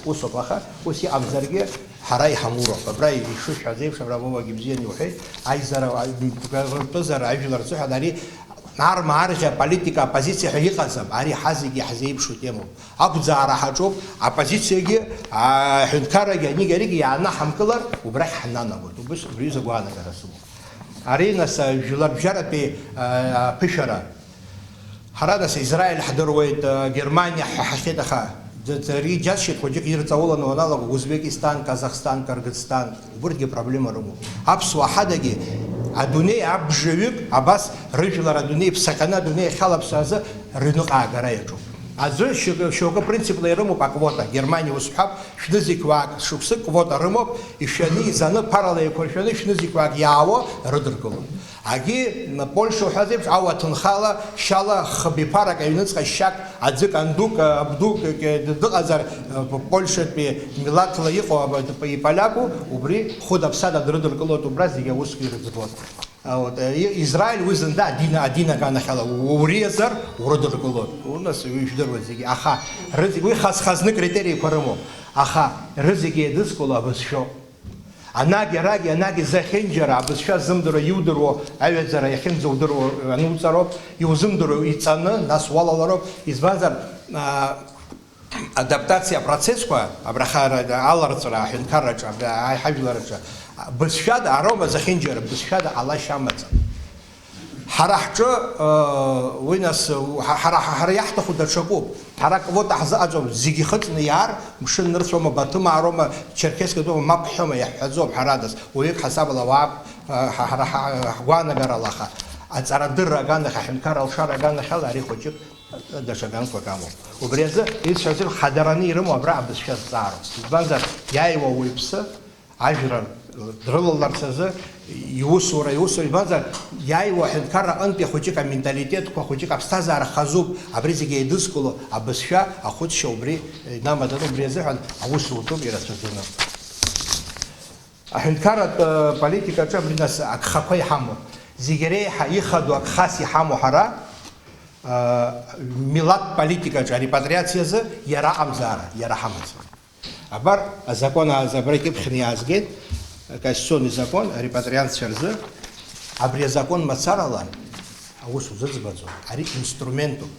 усоуп, аха ус иҟамзаргьы, Ҳара иҳамуроуп. Абра ишышәҳәаз еиԥш, абра Вовагьы бзианы иуҳәеит, аизара, а, тәызара ажәлар рзыҳәан ари арма арӷьа политика, оппозициа ҳәа иҟаӡам. Ари ҳазегьы иаҳзеиԥшу темоуп. Ақәӡаара ҳаҿуп, оппозициагьы, аҳәынҭқаррагьы, анигьы аригьы иаанаҳамкылар, убрахь ҳнанагоит. Убыс, убри ҩыза гәаанагара сымоуп. Ари, нас, жәларбжьаратәи, а, аԥышәара. Ҳара, нас, Израиль ҳдыруеит, Германиа ҳәа ҳахьеит, аха д-, даргьы иџьасшьеит хәыҷык ирҵауланы уаналага, Узбекистан, Казахстан, Кыргызстан, убырҭгьы проблема рымоуп. Аԥсуаа ҳадагьы адунеи абжаҩык абас рыжәлар адунеи иԥсахьаны адунеи иахьалаԥсо азы рыҩныҟа аагара иаҿуп. Аӡәы шьоукы, шьоукы принципла ирымоуп аквота, Германиа ус ҳәап, шәнызқь уаак шықәсык квота рымоуп, ишәаны, изаны, ԥарала еиқәыршәаны шәнызқьуаак иаауа рыдыркылоит. Агьи, м, Польша уҳәаз еиԥш, ауа ҭынхала, шьала, хыбиԥарак аҩныҵҟа шьак, аӡәык андук, абдук, к-, дыҟазар, э, Польшатәи милаҭла иҟоу, аб-, иполиаку, убри хәыда-ԥсада дрыдыркылоит, убра зегьы аусқәа ирыӡбоит. А, вот, э, и-, Израиль уи зынӡа адина-, адин аганахьала у-, уриазар урыдыркылоит. Унас уи жәдыруеит зегьы. Аха рызегь-, уи хаз-хазны критериқәа рымоуп. Аха рызегьы еидызкыло абызшәоуп. Анагь, арагь, анагь зехьынџьара абызшәа ззымдыруа иудыруа аҩаӡара иахьынӡаудыруа ануҵароуп, иузымдыруа иҵаны, нас уалалароуп, избанзар, аа, адаптациа процессқәа, абраха ара-, аларҵәара аҳәынҭқарраҿы, абра аиҳажәлараҿы, бызшәада, ароума зехьынџьара, бызшәада ҟалашьа амаӡам. Ҳара ҳҿы, э, уи нас, э, ҳа-, ҳара, ҳара иаҳҭаху даҽакуп. Ҳара квота ҳзыҟаҵом, зегьы ихыҵны иаар, мшын нырцәоума, Баҭымаароума, Черкесск адәоума, мап ҳҳәома, иаҳҳәаӡом ҳара нас. Уаҩык ҳасабала уаап, э, ҳа-, ҳара ҳа-, ҳгәаанагарала, аха аҵарадырра аганахь, аҳәынҭқарра алшара аганахьала ари хәыҷык, э, даҽа ганқәак амоуп. Убри азы исҳәаз еиԥш, ҳадараны ирымоу абра абызшәа зҵаароуп. Избанзар, иааиуа уаҩԥсы, Ажәра дрылаларц азы иусура, иусура, избанзар, иааиуа аҳәынҭқарра аҟынтәи хәыҷык аменталитетқәа, хәыҷык аԥсҭазаара хазуп, абри зегьы еидызкыло абызшәа, ахәыцшьа убри инамаданы, убри азыҳәан аус утәуп ирацәаӡаны. Аҳәынҭқарратә, э, политикаҿы абри нас агхақәа иҳамоу, зегьы реиҳа ихадоу агхас иҳамоу ҳара, э, милаҭтә политикаҿы арепатриациазы иара аҟамзаара, иара ҳамаӡам. Абар, азакәан ааз-, абра икьыԥхьны иаазгеит, аконституционный закон арепатриантцәа рзы. Абри азакәан мацарала, Аус узыӡбаӡом, ари инструментуп.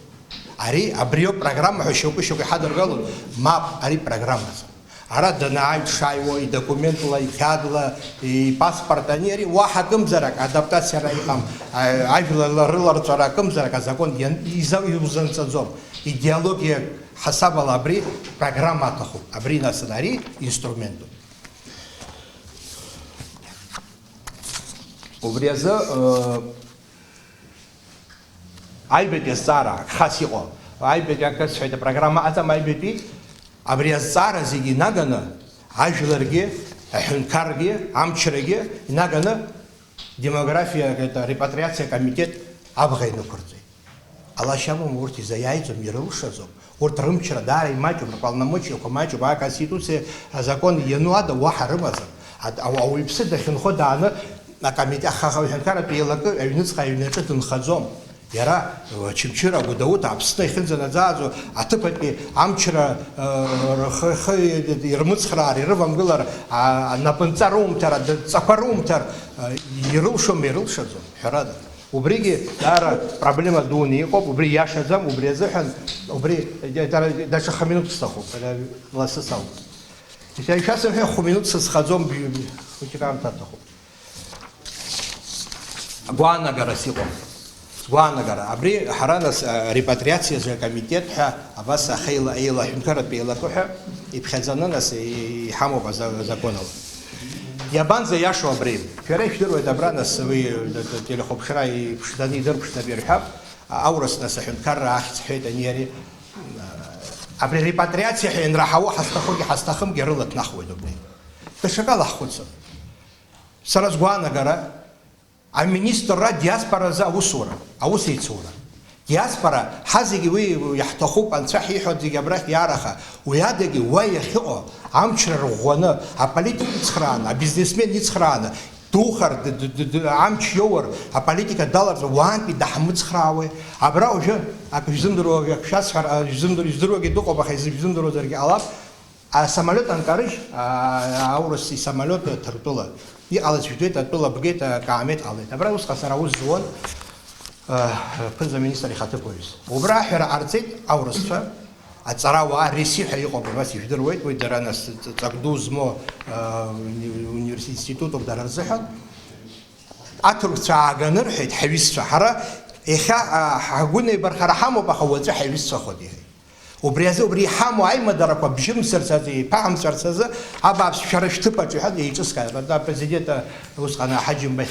Ари, абриоуп программа ҳәа шьоукы-шьоукы иҳадыргалон, мап, ари программаӡам. Ара данааҩ дшааиуа, идокументла, иқьаадла, ипаспорт, ани, ари уаҳа акымзарак адаптациара иҟам, а, ажәла рыларҵәара акымзарак азакәан иан-, иза-, иузанҵаӡом. Идеологиа ҳасабала абри программа аҭахуп, абри нас ари инструментуп. Убри азы, э, аҩбатәи азҵаара хас иҟоу, аҩбатәи акы сҳәеит, апрограмма аҵам, аҩбатәи абри азҵаара зегьы инаганы, ажәларгьы, аҳәынҭқаргьы, амчрагьы инаганы демографиа, это, репатриациа акомитет абӷа инықәырҵеит. Ҟалашьа амам, урҭ изаиааиӡом, ирылшаӡом. Урҭ рымчра даара имаҷуп, рполномочиақәа маҷуп, аконституциа, азакон иану ада уаҳа рымаӡам. Ад-, ауаҩԥсы дахьынхо дааны акомитет, аха, аха аҳәынҭқарратә еилакы аҩныҵҟа аҩнаҿы дынхаӡом. Иара, э, Очамчыра, Гәдоуҭа, Аԥсны иахьынӡанаӡааӡо аҭыԥатәи амчра, э, рхы, рхы ирмыцхраар, ирывамгылар, а, анапынҵа румҭар, адҵақәа румҭар, э, ирылшома, ирылшаӡом, ҳәарада. Убригьы даара проблема дуны иҟоуп, убри иашаӡам, убри азыҳәан, убри, э, дара, даҽа хминуҭ сҭахуп, ара лассы сауп. Иахьа ишәасымҳәа, хә минуҭ сызхаӡом, бжь-, бжь-, хәыҷык аамҭа аҭахуп. Агәаанагарас иҟоуп. Сгәаанагара. Абри ҳара нас, а, репатриациазы акомитет ҳәа абас ахеила-, еила-, аҳәынҭқарратә еилакы ҳәа иԥхьаӡаны нас и-, иҳамоуп аза-, азакәанала. Иабанӡа иашоу абри? Шәара ишәдыруеит абра нас уи, д-, д-, телехәаԥшра иԥшӡаны идырԥшӡап ирҳәап, а-, аурыс нас аҳәынҭқарра ахьӡ ҳәеит ани ари. Абри репатриациа ҳәа ианраҳауа ҳазҭахугьы ҳазҭахымгьы рыла ҭнахуеит убри. Даҽакала ҳхәыцып. Сара сгәаанагара, аминистрра диаспоразы аусура, аус еицура. Диаспора, ҳазегьы уи иаҳҭахуп, анцәа ҳиҳәоит зегьы абрахь иараха, уи адагьы уа иахьыҟоу амчра рӷәӷәаны, аполитика ицхрааны, абизнесмен ицхрааны, духар, д-, д-, д-, д-, амч иоур, аполитика даларҵәар, уаантәи даҳмыцхраауеи? Абра уажәы, акы шәзымдыруа, акы шәасҳәар, а, шәзымдыр-, ижәдыруагьы дыҟоуп, аха изышәзымдыруазаргьы ҟалап. Асамолиот анкарыжь, а, аурыс исамолиот Ҭырқәтәыла. Иҟалаз жәдеит, атәыла бгеит, акаамеҭ ҟалеит. Абра усҟан сара аус зуан, а, ԥынҵа министр ихаҭыԥуаҩыс. Убра аҳәара ҟарҵеит аурысцәа, аҵарауаа, реси ҳәа иҟоуп, абас ижәдыруеит, уи дара нас ҵак ду змоу, а, уни-, университет институтуп дара рзыҳәан. Аҭырқәцәа ааганы рҳәеит, ҳаҩызцәа. Ҳара иахьа, а, ҳгәы неибархара ҳамоуп, аха уаҵәы ҳаҩызцәахоит, иҳәеит. Убри азы, убри иҳамоу аимадарақәа бжьымсырц азы, иԥаҳамҵарц азы, абааԥс, шәара шәҭыԥаҿ, иҳәан, еиҿыскааит. Апрезидент, а, усҟан аҳаџьымба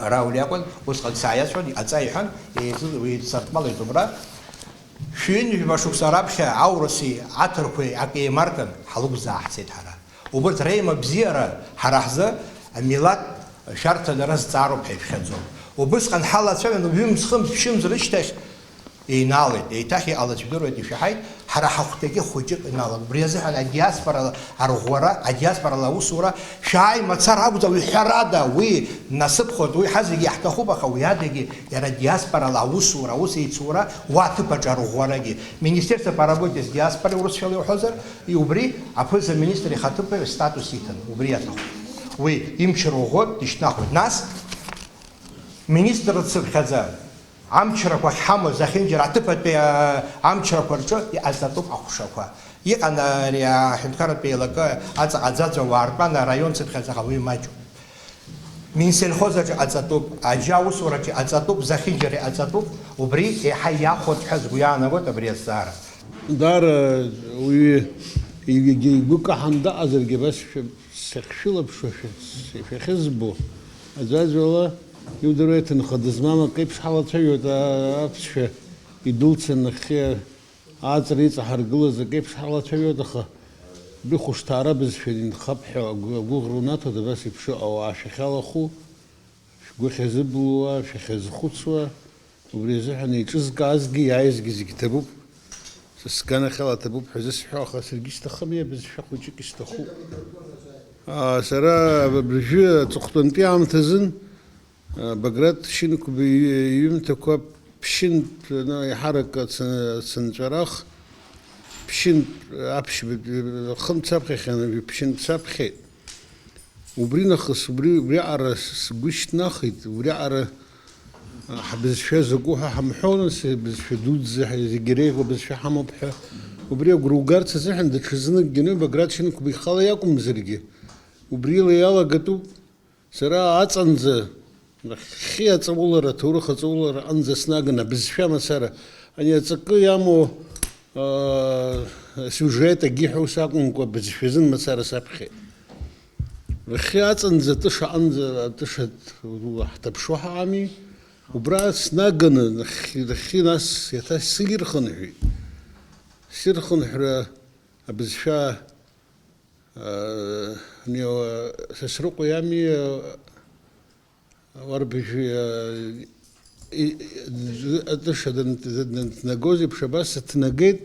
Рауль иакәын, усҟан сааиацәан, иҟаҵа, иҳәан, еизыз-, уи дсырҭмалеит убра. Шәҩынҩажәаба шықәса раԥхьа аурыси аҭырқәеи акы еимаркын, ҳлықәзааҳцеит ҳара. Убырҭ реимабзиара ҳара ҳзы амилаҭ шәарҭа дара зҵаароуп ҳәа иԥхьаӡон. Убысҟан ҳалацәажәон, ҩымз-хымз, ԥшьымз рышьҭахь еинаалеит, еиҭах иҟалаз жәдыруеит, ишәаҳаит, ҳара ҳахәҭагьы хәыҷык иналан. Убри азыҳәан адиаспорала арӷәӷәара, адиаспорала аусура, шәааи мацара акәӡам, ҩҳәарада, уи насыԥхоит, уи ҳазегьы иаҳҭахуп, аха уи адагьы иара адиаспорала аусура, аус еицура, уа аҭыԥаҿы арӷәӷәарагьы. Министерство по работе с диаспорой, урысшәала иуҳәозар, И убри аԥыза-министр ихаҭыԥуаҩ статус иҭан, убри иаҭахуп. Уи имч рӷәӷәоит, дышьҭнахуеит. Нас, министр дцыԥхьаӡа, амчрақәа ахьҳамоу зехьынџьара аҭыԥатәи, а, амчрақәа рҿы иҟаҵатәуп аҟәшақәа. Иҟан ари аҳәынҭқарратә еилакы аҵаҟа аӡаӡа уаартәан, араион цыԥхьаӡа ҟалои маҷуп. Минсельхоз аҿы иҟаҵатәуп, аџьа аусураҿы иҟаҵатәуп, зехьынџьара иҟаҵатәуп, убри еиҳа иахәоит ҳәа сгәы иаанагоит абри азҵаара. Даара уаҩы егьа игәы каҳан дыҟазаргьы, абас шәа-, сахьшәылаԥшуа шәа-, шәахьызбо, аӡәаӡәала иудыруеи, ҭынха дызмам акы еиԥш ҳалацәажәоит, а-, аԥсшәа идәылцан нахьхьи. Аҵра иҵаҳаргылаз акеиԥш ҳалацәажәоит, аха быхәышҭаара бызшәа инхап ҳәа агәы-, агәыӷра унаҭоит, абас еиԥш ыҟоу ауаа шәахьалахәу, шәгәы ахьазыбылуа, шәахьазхәыцуа, убри азыҳәан еиҿызкаазгьы иааизгьы зегь ҭабуп, са сганахьала ҭабуп ҳәа зысҳәо, аха саргьы исҭахым, иабызшәа хәыҷык исҭахуп. Аа, сара абыржәы аҵыхәтәантәи аамҭазын, Баграт Шьынқәба иҩымҭақәа ԥшьынтә, ну, еиҳарак ацын-, ацынҵәарах, ԥшьынтә аԥшьбатәи, хынтә саԥхьахьан, ԥшьынтә саԥхьеит. Убри нахыс, убри, убриаҟара сгәы шьҭнахит, убриаҟара, Ҳбызшәа закәу ҳәа ҳамҳәо, нас, бызшәа дуӡӡа, ҳа зегьы иреиӷьу абызшәа ҳамоуп ҳәа. Убри агәра угарц азыҳәан даҽазныкгьы, ну, Баграт Шьынқәба ихала иакәымзаргьы, убрила иалагатәуп. Сара аҵанӡа, нахьхьи аҵаулара, аҭоурых аҵаулара аҟынӡа снаганы абызшәа мацара, ани аҵакы иамоу, аа, асиужет агьиҳәа ус акәымкәа, абызшәа азын мацара саԥхьеит. Нахьхьи аҵанӡа атыша аҟынӡа, атыша ҳҭаԥшуа ҳаами, убра снаганы, нахьхьи, нахьхьи нас иаҭа сирхынҳәит. Сирхынҳәра абызшәа, аа, ани, Сасрыҟәа иами, Уарбажәи, э, и-, и-, атыша дын-, дын-, дынҭнагоз еиԥш абас сыҭнагеит,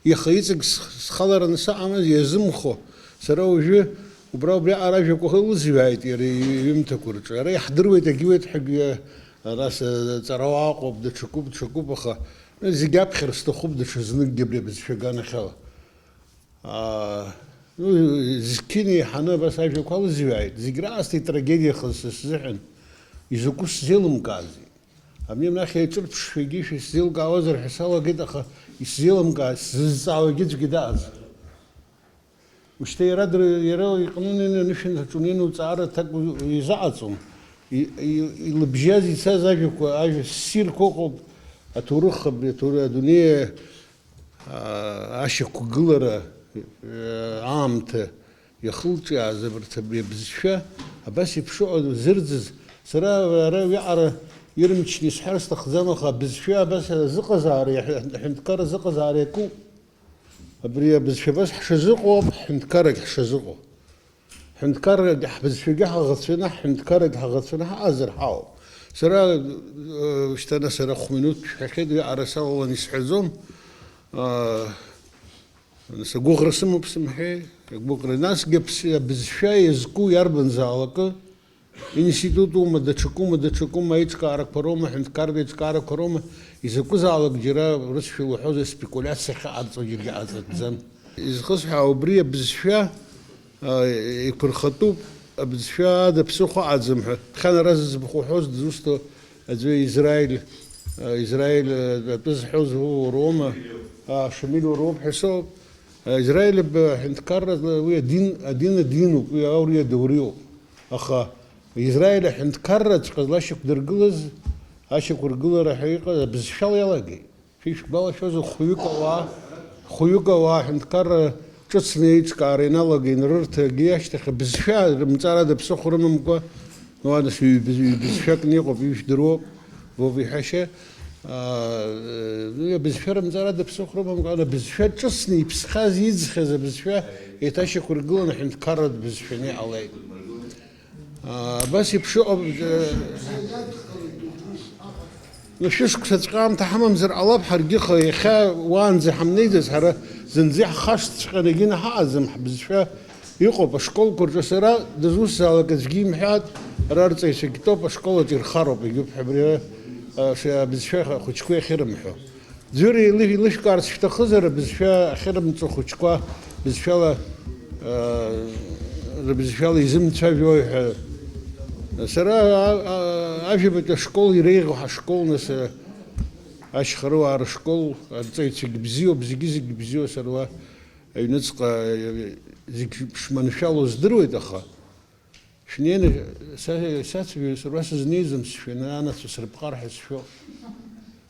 иаха иҵегь сх-, схалараны саҟамыз иазымхо. Сара уажәы убра убриаҟара ажәақәа лызҩааит иара иҩымҭақәа рҿы. Ара иаҳдыруеит, агьуеит ҳәагьы, ара саҵарауаа ыҟоуп, даҽакуп, даҽакуп, аха зегь аԥхьар сҭахуп даҽазныкгьы абри абызшәа аганахьала. Аа, ну, зқьын еиҳаны абас ажәақәа алызҩааит. Зегь раасҭа итрагедиахаз са сзыҳәан изакәу сзеилымкаазеи? Абни анахь еиҿырԥшшәагьы шәа исзеилкаауазар ҳәа салагеит, аха исзеилымкаа-, сзызҵаауагьы аӡәгьы дааӡам. Ушьҭа иара др-, иара иҟнынеины анышәынҭраҿы унеины уҵаара аҭак у-, изаҟаҵом. И-, и-, илыбжьаз ицаз ажәақәа, ажәа ссирқәа ыҟоуп, аҭоурых, абри аҭоуры-, адунеи аа, ашьақәгылара, аа, аамҭа иахылҿиааз абарҭ абри абызшәа абас еиԥш ыҟоу зырӡыз, сара ара уиаҟара ирмчны исҳәар сҭахӡам, аха абызшәа абас азыҟазаара, иаҳәа-, аҳәынҭқарра азыҟазаара иакуп. Абри абызшәа абас ҳшазыҟоу ауп ҳҳәынҭқаррагь ҳшазыҟоу. Ҳҳәынҭқаррагь ҳбызшәагьы ҳаӷацәаны, ҳҳәынҭқаррагь ҳаӷацәаны ҳаҟазар ҳауп. Сара, э, шьҭа нас ара хә-минуҭ шәҳәахьеит, уи ара салалан исҳәаӡом. Э, нас агәыӷра сымоуп сымҳәеи, агәыӷра. Насгьы аԥс-, абызшәа иазку иарбанзаалакы, институтума, даҽакума, даҽакума, аиҿкаарақәа роума, ҳәынҭқарратә еиҿкаарақәа роума, изакәызаалак џьара рыцәшәа луҳәозар, спекулиациа ахьаҟарҵогьы ҟаҵатәӡам. Изхысҳәаау убри абызшәа, а, еиқәырхатәуп, абызшәа ада ԥсыхәа аӡам ҳәа. Ԥхьан ара зыӡбахә уҳәоз дызусҭоу аӡәы Израиль, а, Израиль, а, атәы зҳәоз уроума? А, Шамиль уроуп ҳәа соуп. А, Израиль аб-, аҳәынҭқарра уи адин, адин адинуп, уи ауриа адауриоуп. Аха Израиль аҳәынҭқарраҵәҟьа злашьақәдыргылаз, ашьақәыргылара ҳәа иҟаз абызшәала иалагеит. Шәишәгәалашәозар, хәҩык ауаа, хәҩык ауаа аҳәынҭқарра ҿыцны еиҿкаара иналагеит, рырҭагьы ашьҭахь абызшәа рымҵарада ԥсыхәа рымамкәа, уа нас ҩбыз-, ҩбызшәакны иҟоуп, ижәдыруоуп, Вова иҳәашьа. Аа, уи абызшәа рымҵарада ԥсыхәа рымамкәа, ана абызшәа ҿыцны иԥсхьаз, иӡхьаз абызшәа еиҭашьақәыргыланы аҳәынҭқарратә бызшәаны иҟалеит. Аа, абас еиԥш ыҟоуп, э, ну, шәышықәсаҵәҟьа аамҭа ҳамамзар ҟалап, ҳаргьы ха-, иахьа уаанӡа ҳамнеиӡаз, ҳара зынӡа иаҳхашҭҵәҟьаны егьины ҳаҟаӡам, ҳбызшәа иҟоуп ашколқәа рҿы. Сара дызусҭзаалак аӡәгьы имҳәааит, ара арҵаҩцәагьтәоуп, ашкол аҿы ирхароуп, егьуп ҳәа абри, а, ш-, абызшәа ахәыҷқәа иахьырымҳәо. Ӡәыр еилышә-, еилышәкаарц шәҭахызар, абызшәа ахьырымҵо ахәыҷқәа бызшәала, аа, рыбызшәала изымцәажәои ҳәа. Сара, а, а, ажәабатәи ашкол иреиӷьу ҳашкол, нас, а, ашьхаруаа рышкол, арҵаҩцәагь бзиоуп, зегьы-зегь бзиоуп, сара уа аҩныҵҟа, а, зегь шманшәало здыруеит, аха Шәнеины са, сацәажәо, сара сызнеиӡом, сшәаны анацәа срыԥҟар ҳәа сшәо.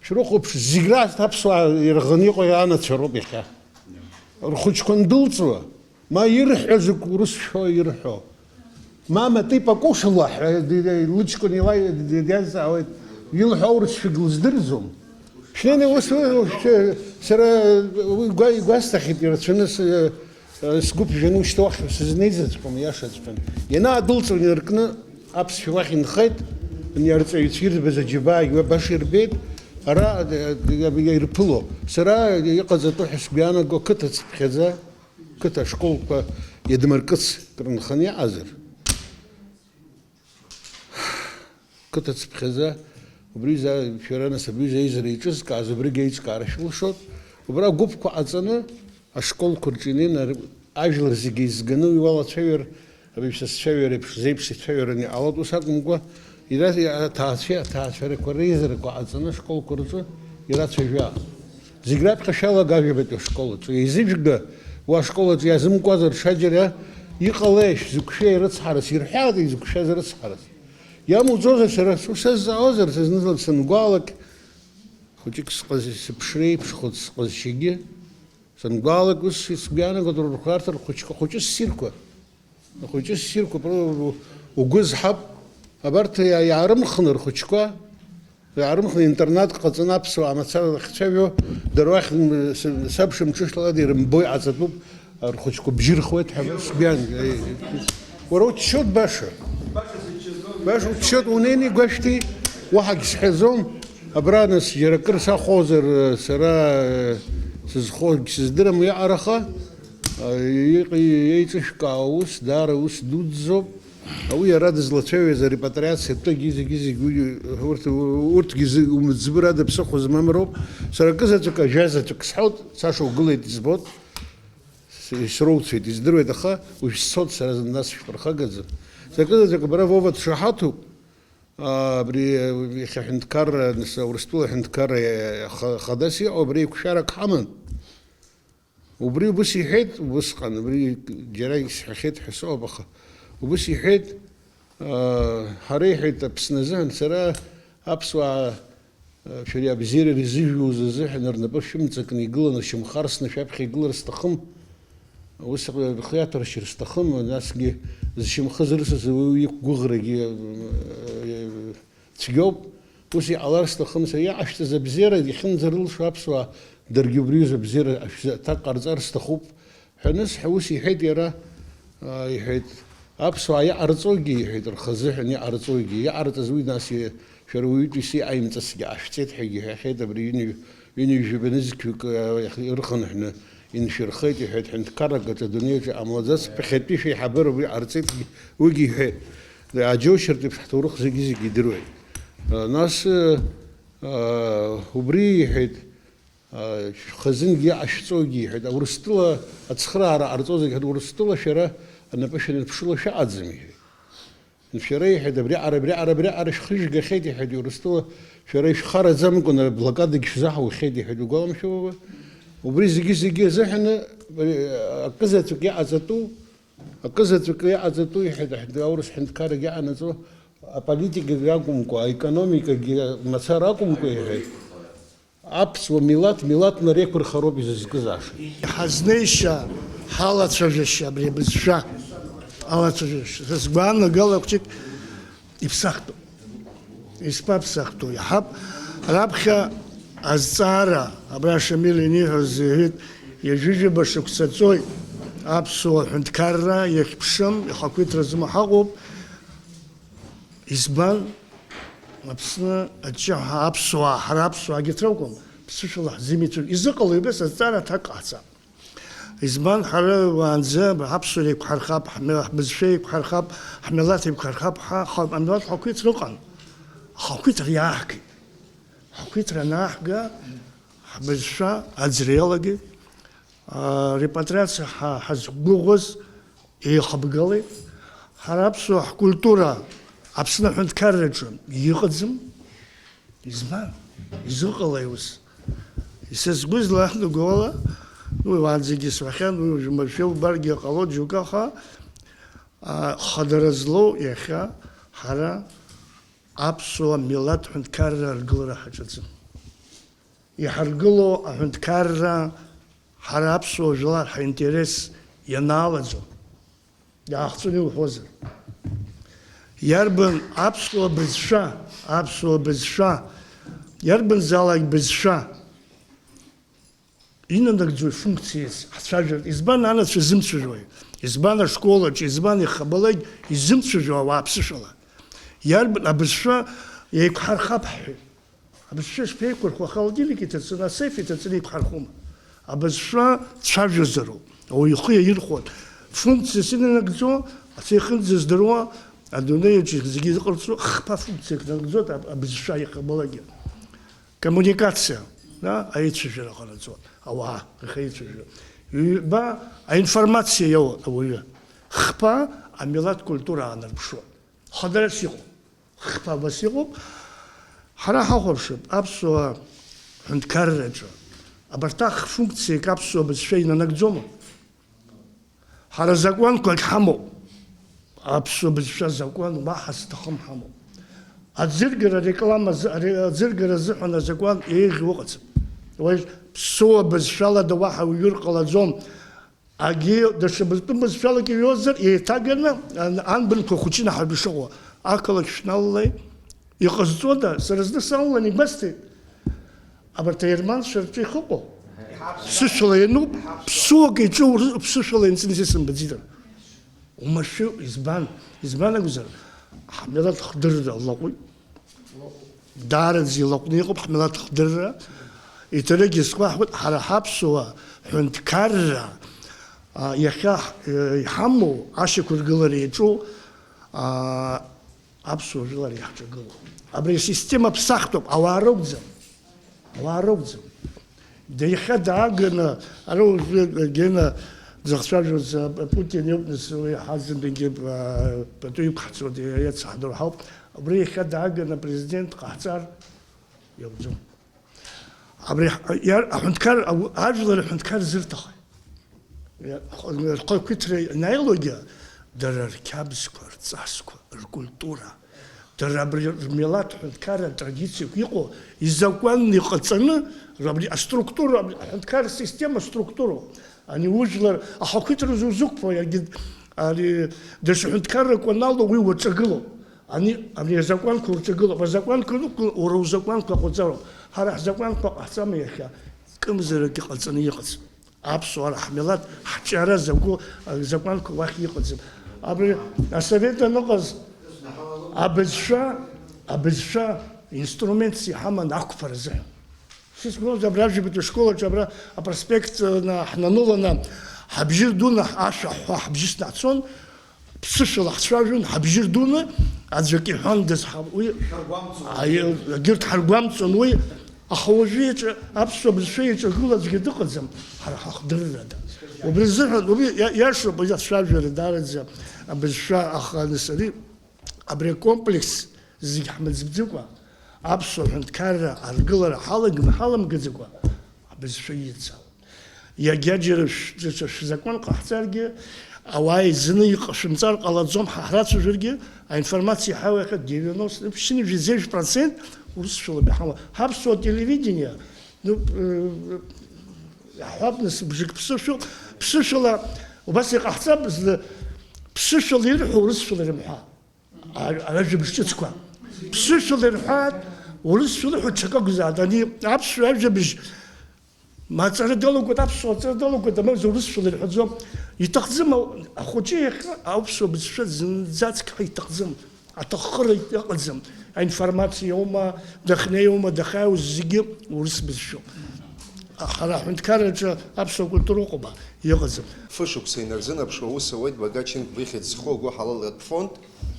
Шәрыхәаԥш, зегь раасҭа аԥсуаа ирӷаны иҟоу анацәа роуп иахьа. Рхәыҷқәа ндәылҵуа, ма ирҳәо закә урыс шәо ирҳәо. Ма Матипа Кушала ҳәа ди-, ди-, лыҷкәын ила ди-, ди-, диазҵаауеит, илҳәо аурысшәагь лыздырӡом. Шәнеины ус, ус, ус, сара уи гәа-, игәасҭахьеит ирацәаны с-, Сгәы ԥжәаны ушьҭа уахь сызнеизаҵәҟьом, иашаҵәҟьан. Ианаадәылҵ, инаркны аԥсшәа уахь инхеит, ани арҵаҩцәа ирбаз аџьабаагьы уа баша ирбеит, ара, э, э, ирԥыло. Сара иҟаҵатәу ҳәа сгәы иаанаго ақыҭа цыԥхьаӡа, қыҭа ашколқәа иадмыркыц крынханы иҟазар. Қыҭа цыԥхьаӡа, убри за-, шәара нас абри аизара еиҿызкааз, убригь аиҿкаара шәылшоит. Убра гәыԥқәа ҟаҵаны, ашколқәа рҿы инеины, ар-, ажәлар зегьы еизганы уи уалацәажәар, абри шәсасцәажәар еиԥш, зеиԥш ицәажәараны иҟалоит, ус акәымкәа, Иара аҭаацәеи аҭаацәарақәа реизарақәа ҟаҵаны ашколқәа рҿы ирацәажәа. Зегь раԥхьа шәалага ажәабатәи ашкол аҿы. Еизыжәга уа ашкол аҿы иазымкуазар ҽаџьара иҟалеи, шәзықәшәеи рыцҳарас ирҳәааит, изықәшәаз рыцҳарас. Иамуӡозар, сара сусазҵаауазар, сызнызлак сангәаалак, хәыҷык сҟаз сыԥшреиԥшхоит сҟазшьагьы. Сангәаалак, ус сгәы иаанагоит, рхәарҭа рхәыҷқәа, хәыҷы ссирқәа. Ахәыҷы ссирқәа, про-, угәы зҳап. Абарҭ иа-, иаарымхны рхәыҷқәа, иаарымхны интернатк ҟаҵаны аԥсуаа мацара ахьцәажәо, дара уахь, м, с-, сабша мҽышалада ирымбо иҟаҵатәуп, рхәыҷқәа бжьы рхуеит ҳәа сгәы иаанагоит. Уара уччиот баша. Баша уччиот, унеины игәашәҭи, уаҳагь сҳәаӡом. Абра нас џьара акыр сахозар, сара, сызхогь сыздырам, иаҟараха, иҟ-, еиҿышәкаау ус, даара ус дуӡӡоуп. Уи иара дызлацәажәоз арепатриациа атәыгьы зегьы, зегьы уи, урҭ, урҭгьы зы-, умыӡбыр ада ԥсыхәа змам роуп. Сара акы заҵәык, ажәа заҵәык сҳәоит, саша угылеит, избоит. С-, исроуцәеит, издыруеит, аха уажә сцоит сара зынӡа сышәҟәы рхагаӡам. Сакызаҵәык абра Вова дшаҳаҭуп, аа, абри, э, иахьа аҳәынҭқарра, нас, Урыстәыла аҳәынҭқарра, э, ха-, хадас иҟоу абри еиқәшәарак ҳаман. Убри убыс иҳәеит, убысҟан, убри џьара исҳәахьеит ҳәа сыҟоуп, аха убыс иҳәеит, аа, ҳара, иҳәеит, Аԥсны азыҳәан сара аԥсуаа Шәара абзиара ирзыжәуз азыҳәан рнапы шәымҵакны игыланы, шьамхы арсны шәаԥхьа игылар сҭахым. Ус рхы иаҭәаршьыр сҭахым, насгьы зшьамхы зырсыз уи иқәгәыӷрагьы, э, цәгьоуп. Ус иҟалар сҭахым, сара иҟашәҵаз абзиара иахьынӡарылшо аԥсуаа даргьы убриазы абзиара ашәзы аҭак ҟарҵар сҭахуп. Ҳәа анысҳәа, ус иҳәеит иара, аа, иҳәеит, аԥсуаа иҟарҵогьы, иҳәеит, рхазыҳәан иҟарҵогьы, иҟарҵаз уи нас и-, шәара уаҩытәыҩса иҟаимҵазҭгьы ҟашәҵеит ҳәагьы иҳәахьеит, абри ҩынҩ-, ҩынҩажәи баны зқьҩык, аа, иах-, ирхынҳәны иншәырхеит, иҳәеит, ҳәынҭқаррак аҿы адунеи аҿы иҟамлаӡац, ԥхьатәи шәеиҳабыра уи ҟарҵеит, уигьы иҳәеит. Аџьоушьартә еиԥш ҳҭоурых зегьы-зегьы идыруеит. Нас, аа, убри иҳәеит, Шәхазынгьы иҟашәҵогьы, иҳәеит, Урыстәыла ацхыраара ҟарҵозаргьы, Урыстәыла шәара анапы шәанырԥшыло шәаҟаӡам, иҳәеит. Шәара, иҳәеит, абриаҟара, абриаҟара, абриаҟара шәхы жәгахьеит, иҳәеит, Урыстәыла шәара ишәхараӡамкәан аблокадагь шәзаҳаухьеит, иҳәеит, угәаламшәо, баба? Убри зегьы-зегьы азыҳәаны, акызаҵәык иҟаҵатәу, акызаҵәык иҟаҵатәу, иҳәеит, аҳәынҭ-, аурыс ҳәынҭқаррагьы иҟанаҵо, аполитикагьы акәымкәа, аекономикагьы мацара акәымкәа, иҳәеит. Аԥсуа милаҭ, милаҭны реиқәырхароуп изызкызаша. Иҳазнеишьа, ҳалацәажәашьа, абри абызшәа алацәажәашьа. Са сгәаанагала хәҷык иԥсахтәуп. Ишԥаԥсахтәу? Иаҳап, раԥхьа азҵаара, абра Шамил ианиҳәоз иҳәеит, ҩажәижәаба шықәса ҵуеит, аԥсуа ҳәынҭқарра иахьԥшым, ихақәиҭра змоу ҳаҟоуп. Избан? Аԥсны аҷҷаҳәа аԥсуаа, ҳара аԥсуаагьы ҭроукым, ԥсышәала ҳзымицәажәо. Изыҟалеи убас азҵаара аҭак ҟаҳҵап. Избан, ҳара уаанӡа аԥсуара еиқәҳархап, ҳмил-, ҳбызшәа еиқәҳархап, ҳмилаҭ еиқәҳархап, ҳа, ҳа, амилаҭ ҳақәиҭра ыҟан. Ҳақәиҭра иааҳгеит. Ҳақәиҭра анааҳга, ҳбызшәа аӡра иалагеит. Аа, репатриациа ҳа-, ҳазқәгәыӷуаз еихабгалеит. Ҳара аԥсуаа ҳкультура Аԥсны аҳәынҭқарраҿы иҟаӡам. Избан? Изыҟалеи ус? Са сгәы злаанагоу ала, уи уаанӡагьы сҳәахьан, уи уажәы машәыр убаргьы ҟалоит џьоукы, аха, аа, хадара злоу иахьа ҳара аԥсуа милаҭ ҳәынҭқарра аргылара ҳаҿаӡам. Иҳаргыло аҳәынҭқарра ҳара аԥсуа жәлар ҳаинтерес ианаалаӡо, иаахҵәаны иуҳәозар. Иарбан аԥсуа бызшәа, аԥсуа бызшәа, иарбанзаалак бызшәа инанагӡои функциас ҳцәажәар, избан анацәа зымцәажәои? Избан ашкол аҿы, избан иахабалак изымцәажәо ауаа ԥсышәала? Иарбан абызшәа еиқәҳархап ҳҳәеит? Абызшәа шԥеиқәырхо, ахалдилик иҭаҵаны, асеф иҭаҵаны иқәҳархома? Абызшәа цәажәозароуп, ауаҩ ихы иаирхәон. Функциас инанагӡо, ацеихынӡа здыруа, адунеи аҿы зегьы зыҟарҵо, хԥа функциак нагӡоит аб-, абызшәа иахабалакгьы. Коммуникациа, да, аицәажәара ҟанаҵоит, ауаа рхы аицәажәара. Ҩба, аинформациа иоуа ауаҩы. Хԥа, амилаҭ культура аанарԥшуа. Хадарас иҟоуп. Хԥа абас иҟоуп. Ҳара ҳахәаԥшып аԥсуа ҳәынҭқарраҿы. Абарҭ ахфункциак аԥсуа бызшәа инанагӡома? Ҳара закәанқәак ҳамоуп. Аԥсуа бызшәа закәан уаҳа зҭахым ҳамоуп. Аӡыргара реклама азы-, ари-, аӡыргара азыҳәан азакәан еиӷьу ыҟаӡам. Уажә ԥсуа бызшәалада уаҳа уҩыр ҟалаӡом. Агьи даҽа бызтәы бызшәалак иҩозар, еиҭаганы ан-, анбанқәа хәыҷы наҳарбышаҟуа, ақалақь шәналалеи? Иҟазҵода? Сара зны салалан ибасҭеит. Абарҭ аерманцәа рҿы ихыҟоу? Ԥсышәала иануп, ԥсуак иҿы уры-, ԥсышәала ианҵаны сымбаӡеит. Умашәу, избан? Избан акәзар, ҳмилаҭ хдырра лаҟәит. Даараӡа илаҟәны иҟоуп ҳмилаҭ хдырра. Иҭарагьы сгәаҳәуеит, ҳара ҳаԥсуа ҳәынҭқарра, а, иахьа ҳ-, э, иҳамоу ашьақәыргылара иаҿу, а, аԥсуа жәлар иаҳҿагылоуп. Абри асистема ԥсахтәуп, ауаа ракәӡам. Ауаа ракәӡам. Да, иахьа дааганы, ара уажәы Гена дзыхцәажәоз, а, Путин иоуп, нас уи ҳазынтәыгьы, а, пату иқәҳҵо, ди-, иацҳдыр ҳауп. Абри иахьа дааганы апрезидент ҟаҳҵар иауӡом. Абри ҳ-, иар-, аҳәынҭқар, ау-, ажәлар аҳәынҭқар зырҭахи? Иа-, х-, рхақәиҭра ианаилогьы, дара рқьабзқәа, рҵасқәа, ркультура, дара абри рмилаҭ ҳәынҭқарра атрадициақәа иҟоу, изакәанны иҟаҵаны, абри аструктура, абри аҳәынҭқарра система аструктуроуп. Ани ужәлар ахақәиҭра узықәԥо, иаргьы ари даҽа ҳәынҭқаррак уаналоу уи уаҿагылоуп. Ани, абри азакәанқәа урҿагылоуп. Азакәанқәа рықәгыло, уара узакәанқәа ҟауҵароуп. Ҳара ҳзакәанқәа ҟаҳҵама иахьа? Кымзарак иҟаҵаны иҟац. Аԥсуаа ҳмилаҭ ҳҿиара закәу, закәанқәа уахь иҟаӡам. Абри асовет аныҟаз абызшәа, абызшәа инструментс иҳаман ақәԥара азыҳәан. Сызгәоуз абра ажәабатәи ашкол аҿы абра апроспект, э, на-, ҳнаныланы, ҳабжьы дуны ашәа ҳҳәо ҳабжьы снаҳцон, ԥсышәала ҳцәажәон, ҳабжьы рдуны аӡәк иҳәандаз ҳа-, уи, Шәаргәамҵуан. Аи-, егьырҭ ҳаргәамҵуан уи, аха уажәы иаҿы аԥсуа бызшәа иаҿагыло аӡәгьы дыҟаӡам, ҳара ҳахдыррада. Убри азыҳәан, убри иа-, иашоуп, уи ацәажәара даараӡа абызшәа, аха нас ари, абри акомплекс зегь ҳмыӡбӡыкәа, аԥсуа ҳәынҭқарра аргылара ҳалагны ҳаламгаӡакәа, абызшәа иҵалт. Иагьа џьара шә-, даҽа шәзакәан ҟаҳҵаргьы, ауаа еизаны иҟашәымҵар ҟалаӡом, ҳа ҳрацәажәаргьы, аинформациа иҳауа иахьа девяносто, ԥшьынҩажәи зежә процент урысшәалоуп иҳауа. Ҳаԥсуа телевидение, ну, э, иаҳҳәап, нас, бжак ԥсышәоуп, ԥсышәала, убас иҟаҳҵап, зны, ԥсышәала ирҳәо урысшәала ирымҳәа. Ар-, аражәабжь ҿыцқәа. Ԥсышәала ирҳәаат, урысшәала ирҳәо ҽак акәзаат. Ани аԥсшәа ажәабжь ма аҵара далагоит, аԥсуа аҵара далагоит, амаза урысшәала ирҳәаӡом. Иҭахӡам, ау-, ахәыҷы иахьа аԥсуа бызшәа зынӡаск ҳәа иҭахӡам. Аҭаххыра ыҟаӡам. Аинформациа иоума, дахьнеиуама, дахьааиуаз зегьы урыс бызшәоуп. Ҳара аҳәынҭқарраҿы аԥсуа культура ыҟоума? Иҟаӡам. Фышықәса инарзынаԥшуа аус ауеит Багачынтә ихьӡ зху агәыҳалалратә фонд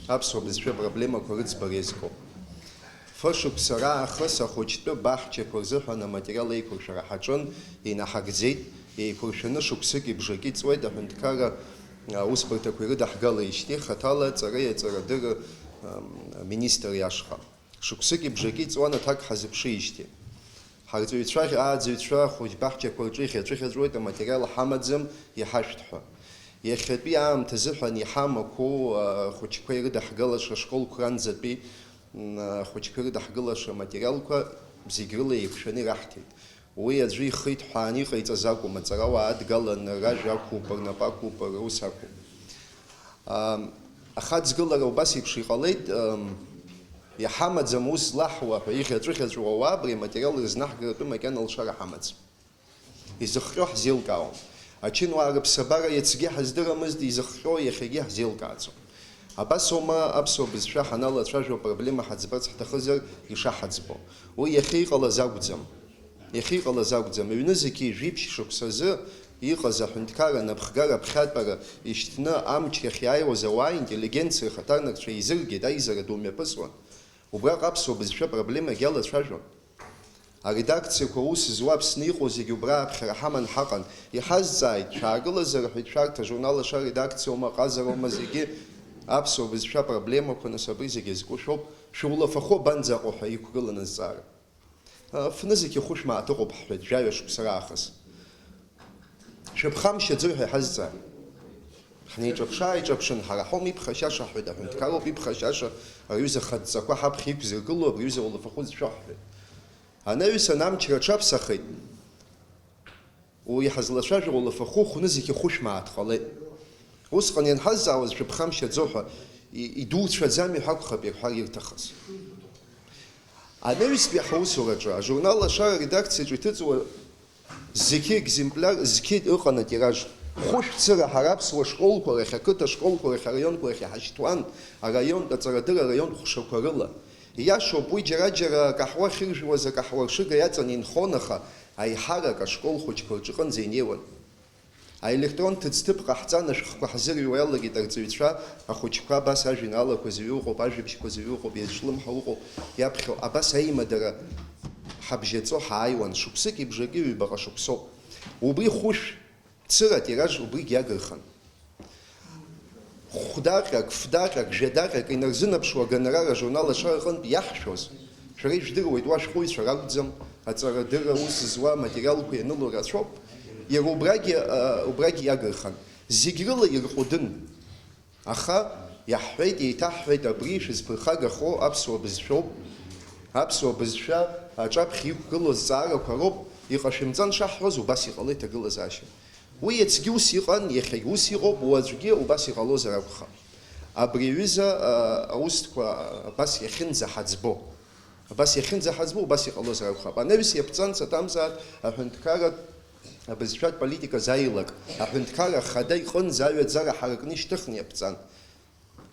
аԥсуа бызшәа проблемақәа рыӡбара иазку. Фышықәса раахыс ахәыҷтәы баҳчақәа рзыҳәан аматериал еиқәыршәара ҳаҿын, инаҳагӡеит, еиқәыршәаны шықәсыки бжаки ҵуеит, аҳәынҭқарра аусбарҭақәа ирыдаҳгалеижьҭеи хаҭала аҵареи аҵарадырра, ам, аминистр иашҟа. Шықәсыки бжаки ҵуан аҭак ҳазыԥшижьҭеи. Ҳарҵаҩцәа, ааӡаҩцәа ахәыҷ баҳчақәа рҿы ихьаҵәыхьаҵәуеит, аматериал ҳамаӡам, иҳашәҭ ҳәа. Иахьатәи аамҭазы ҳәа ани ҳамақәоу, ахәыҷқәа ирыдаҳгалаша ашколқәа ранӡатәи, м, ахәыҷқәа ирыдаҳгалаша аматериалқәа зегь рыла еиқәшәаны ираҳҭеит. Уи аӡәы ихы иҭҳәааны иҟаиҵаз акәым, аҵарауаа адгаланы ражәа ақәуп, рнапы ақәуп, рус ақәуп. Ам, ахаҵгылара убас еиԥш иҟалеит, ам, иҳамаӡам ус злаҳуа ҳәа иӷьаҵәыӷьаҵәуа ауаа абри аматериал рызнаҳгаратәы макьана алшара ҳамаӡам. Изыхҟьо ҳзеилкаауам. Ачынуаа рыԥсабара иацгьы ҳаздырамызт, изыхҟьо иахьагьы ҳзеилкааӡом. Абас аума аԥсуа бызшәа ҳаналацәажәо апроблема ҳаӡбарц ҳҭахызар ишаҳаӡбо? Уи иахьа иҟалаз акәӡам. Иахьа иҟалаз акәӡам. Ҩнызқьи жәиԥшь шықәсазы иҟаз аҳәынҭқарра анапхгара аԥхьатәара ишьҭны амч иахьиааиуаз ауаа, интеллигенциа рхаҭарнакцәа еизыргеит, аизара ду мҩаԥысуан. Убраҟа аԥсуа бызшәа проблемагьы алацәажәон. Аредакциақәа аус зуа Аԥсны иҟоу зегьы убра аԥхьара ҳаман ҳаҟан. Иҳазҵааит, шәаагылазар ҳәа, шәарҭ ажурнал Лаша аредакциоума, аҟазароума, зегьы Аԥсуа бызшәа апроблемақәа, нас, абри зегьы зку шәоуп, шәулафахәы абанӡаҟоу ҳәа иқәгылан азҵаара. Афны зегьы хәышә мааҭ ыҟоуп ҳҳәеит, жәаҩа шықәса раахыс. Шәыԥхамшьаӡои ҳәа иҳазҵаа. Ҳнеиҿаԥшы-ааиҿаԥшын, ҳара ҳаума иԥхашьаша, ҳҳәеит, аҳәынҭқаруп иԥхашьаша, аҩыза хадҵақәа ҳаԥхьа иқәзыргылоу абри аҩыза улафахәы зшәо ҳҳәеит. Анаҩсан амчра аҽаԥсахит. Уи иҳазлацәажәо улафахәы хәны зегьы хәышә мааҭ ҟалеит. Усҟан ианҳазҵаауаз шәыԥхамшьаӡо ҳәа, и-, идуцәаӡами ҳәа акәхап ирҳәар ирҭахыз. Анаҩстәи ҳаусураҿы ажурнал Лашара аредакциаҿы иҭыҵуа зқьи екземпляр зқьи ыҟан атираж. Хәышә цыра ҳара аԥсуа школқәа рахь, ақыҭа школқәа рахь, араионқәа рахь иҳашьҭуан, араионтә аҵарадырра араионтә ҟәшақәа рыла. Иашоуп, уи џьара-џьара акаҳуа ахьыржәуаз акаҳуа ршыга иаҵаны инхон, аха аиҳарак ашкол хәыҷқәа рҿыҟынӡа инеиуан. Аелектрон ҭыӡҭыԥ ҟаҳҵан, ашәҟәқәа ҳзырҩуа иалагеит арҵаҩцәа, ахәыҷқәа абас ажәеинраалақәа зҩу ыҟоуп, ажәабжьқәа зҩу ыҟоуп, иазҿлымҳау ыҟоуп, иаԥхьо, абас аимадара ҳабжьаҵо ҳааиуан, шықәсыки бжаки ҩбаҟа шықәсоуп. Убри хәышә цыра атираж убригь иагырхан. Хәдаҟьак, фдаҟьак, жәадаҟьак инарзынаԥшуа агонорар ажурнал Лашара аҟынтә иаҳшәоз, шәара ижәдыруеит, уа шәҟәыҩҩцәа ракәӡам, аҵарадырра аус зуа аматериалқәа ианыло рацәоуп, иара убрагьы, а, убрагьы иагырхан. Зегь рыла ирҟәыдын. Аха, иаҳҳәеит, еиҭаҳҳәеит, абри шәызԥырхагахо аԥсуа бызшәоуп. Аԥсуа бызшәа аҿаԥхьа иқәгылоу азҵаарақәа роуп, иҟашәымҵан шаҳҳәоз, убас иҟалеит аҭагылазаашьа. Уи иацгьы ус иҟан, иахьагь ус иҟоуп, уаҵәгьы убас иҟалозар акәхап. Абри аҩыза, а, аусқәа абас иахьынӡаҳаӡбо, абас иахьынӡаҳаӡбо, убас иҟалозар акәхап. Анаҩс иаԥҵан саҭамзааит аҳәынҭқарратә абызшәатә политика азаилак, аҳәынҭқарра ахада иҟынӡа аҩаӡара ҳаракны ишьҭыхны иаԥҵан.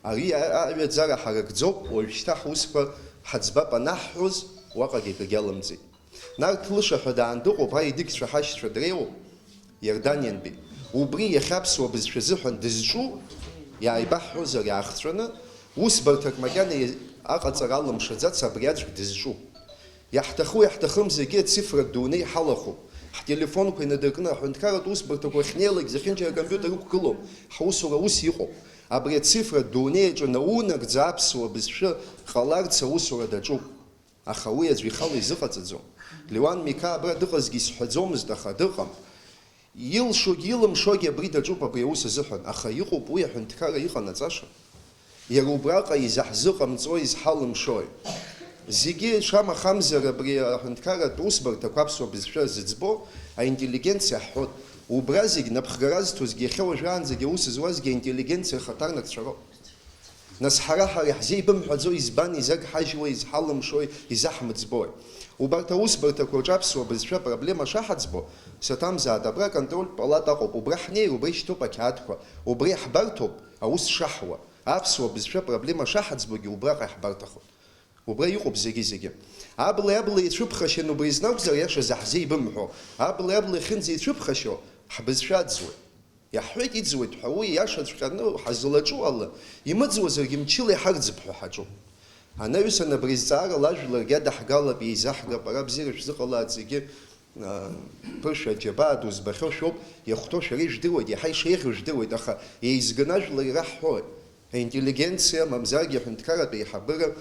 Ари а-, аҩаӡара ҳаракӡоуп, уажәшьҭа ҳусқәа ҳаӡбап анаҳҳәоз, уаҟагьы акгьы алымҵит. Нарҭ Лыша ҳәа даан дыҟоуп, аедыгьцәа ҳашьцәа дреиуоуп, Иорданиантәи. Убри иахьа аԥсуа бызшәа азыҳәан дызҿу, иааибаҳҳәозар иаахҵәаны, усбарҭак макьана иа-, аҟаҵара алымшаӡац абри аӡәк дызҿу. Иаҳҭаху-иаҳҭахым зегьы ацифратә дунеи ҳалахәуп. Ҳтелефонқәа инадыркны аҳәынҭқарратә усбарҭақәа ахьнеилак зехьынџьара акомпиутер ықәгылоуп, ҳусура ус иҟоуп. Абри ацифратә дунеи аҿы наунагӡа аԥсуа бызшәа ҟаларц аусура даҿуп. Аха уи аӡәы ихала изыҟаҵаӡом. Леуан Миқа абра дыҟазгьы исҳәаӡомызт, аха дыҟам. Илшогьы илымшогьы абри даҿуп абри аус азыҳәан, аха иҟоуп уи аҳәынҭқарра иҟанаҵаша. Иара убраҟа изаҳзыҟамҵои, изҳалымшои? Зегьы шамахамзар абри аҳәынҭқарратә усбарҭақәа аԥсуа бызшәа зыӡбо аинтеллигенциа ҳҳәоит. Убра зегь напхгара зҭозгьы, иахьа уажәраанӡагьы аус зуазгьы аинтеллигенциа рхаҭарнакцәа роуп. Нас ҳара-ҳара иаҳзеибымҳәаӡо избан, изагҳажьуеи, изҳалымшои, изаҳмыӡбои? Убарҭ аусбарҭақәа рҿы аԥсуа бызшәа апроблема шаҳаӡбо, саҭамзааит, абра аконтрольтә палата ыҟоуп, убра ҳнеир, убра ишьҭоуп ақьаадқәа, убра иаҳбарҭоуп аус шаҳуа, аԥсуа бызшәа апроблема шаҳаӡбогьы убраҟа иаҳбарҭахоит. Убра иҟоуп зегьы-зегьы. Абла-абла еицәыԥхашьан убра изнакәзар, иашазы ҳзеибымҳәо, абла-абла иахьынӡеицәыԥхашьо, ҳбызшәа аӡуеит. Иаҳҳәеит иӡуеит ҳәа, уи иашаҵәҟьаны ҳазлаҿу ала, имыӡуазаргьы мчыла иҳарӡып ҳәа ҳаҿуп. Анаҩсан абри азҵаарала ажәларгьы адаҳгалап, еизаҳгап, ара бзиара шәзыҟалааит зегьы, а, ԥышәа, џьабаа ду збахьоу шәоуп, иахәҭоу шәара ижәдыруеит, иаҳа ишеиӷьу жәдыруеит, аха еизганы ажәлар ираҳҳәои? Аинтеллигенциа, мамзаргьы аҳәынҭқарратә еиҳабыра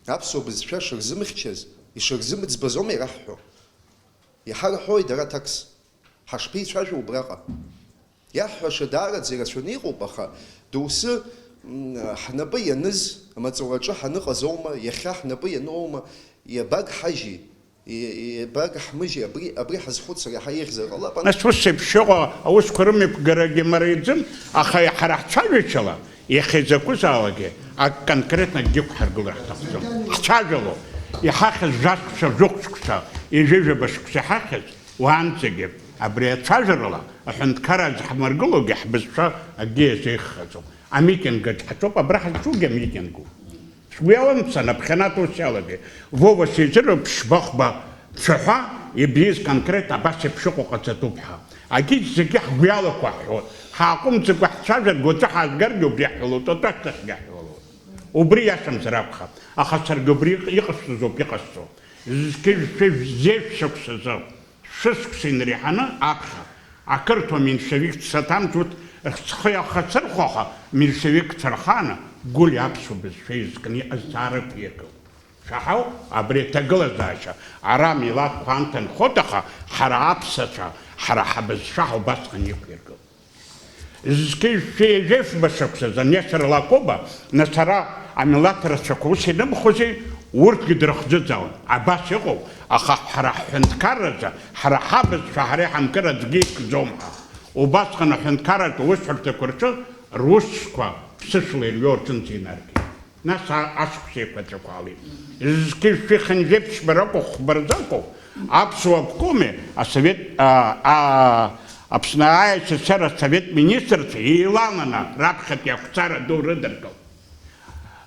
аԥсуа бызшәа шырзымхьчаз, ишырзымӡбаз аума ираҳҳәо? Иҳарҳәои дара аҭакс? Ҳашԥеицәажәо убраҟа? Иаҳҳәаша даараӡа ирацәаны иҟоуп, аха доусы, м, ҳнапы ианыз, амаҵураҿы ҳаныҟаз аума, иахьа ҳнапы иану аума, иабагҳажьи, и-, и-, иабагҳмыжьи, абри, абри ҳазхәыцыр иаҳа еиӷьзар ҟалап. Нас ус еиԥш иҟоу аусқәа рымҩаԥгарагьы мариаӡам, аха ҳара ҳцәажәашьала, иахьа изакәызаалакгьы, ак конкретно акгьы ықәҳаргылар ҳҭахӡом. Ҳцәажәалоуп, иҳахьыз жәа шықәса, жәохә шықәса, ҩажәа-ҩажәаба шықәса иҳахьыз, уаанӡагьы абри ацәажәарала аҳәынҭқарра зҳамыргылогьы ҳбызшәа акгьы иазеиӷьхаӡом. Амитинг аҿы ҳаҿоуп, абра ҳазҿугьы амитингуп. Шәгәы иалам, ԥсанаԥхьанатә ус иалагеит. Вова сизыруп, ԥшьба-хәба цәаҳәа ибзиаз конкрет абас еиԥш иҟоу ҟаҵатәуп ҳәа. Агьигь зегьы ҳгәы иалақәа ҳҳәоит. Ҳааҟәымҵӡакәа ҳцәажәаргьы, уаҵәы ҳаазгаргьы убри ҳҳәалоит, уаҵәы ашьҭахьгьы ҳҳәалоит. Убри иашамзар акәхап. Аха саргьы убри иҟ-, иҟасҵаз ауп иҟасҵо. Зқьи жәшәи зеижә шықәсазы, шәышықәса инареиҳаны аԥхьа, ақырҭуа меншевикцәа саҭамҵуеит, схы иахацар, Аха меньшевикцәа рхааны Гәлиа аԥсуа бызшәа изкны иҟазҵаарақәа иргылт. Шәаҳау, абри аҭагылазаашьа, ара амилаҭқәа анҭанхоит, аха ҳара аԥсацәа, ҳара ҳабызшәа ҳа убасҟан иқәиргылт. Зқьи жәшәи ҩажәи фба шықәсазы Нестор Лакоба, нас ара амилаҭ рацәақәа ус инымхози, урҭгьы дрыхӡыӡаауан. Абас иҟоуп, аха ҳара ҳҳәынҭқарразы, ҳара ҳабызшәа ҳара иҳамкыр аӡәгьы иқәӡом ҳәа. Убасҟан аҳәынҭқарратә аусҳәарҭақәа рҿы русқәа ԥсышәла ирҩо рҿынӡа инаркит. Нас а-, ашықәс еиқәаҵәақәа алеит. Зқьи жәшәи хынҩажәи ԥшьба ракәу хәба рзакәу, аԥсуа обкоми, асовет, а, а, Аԥсны А С С Р асовет министрцәа еилаланы раԥхьатәи ақәҵара ду рыдыркылт.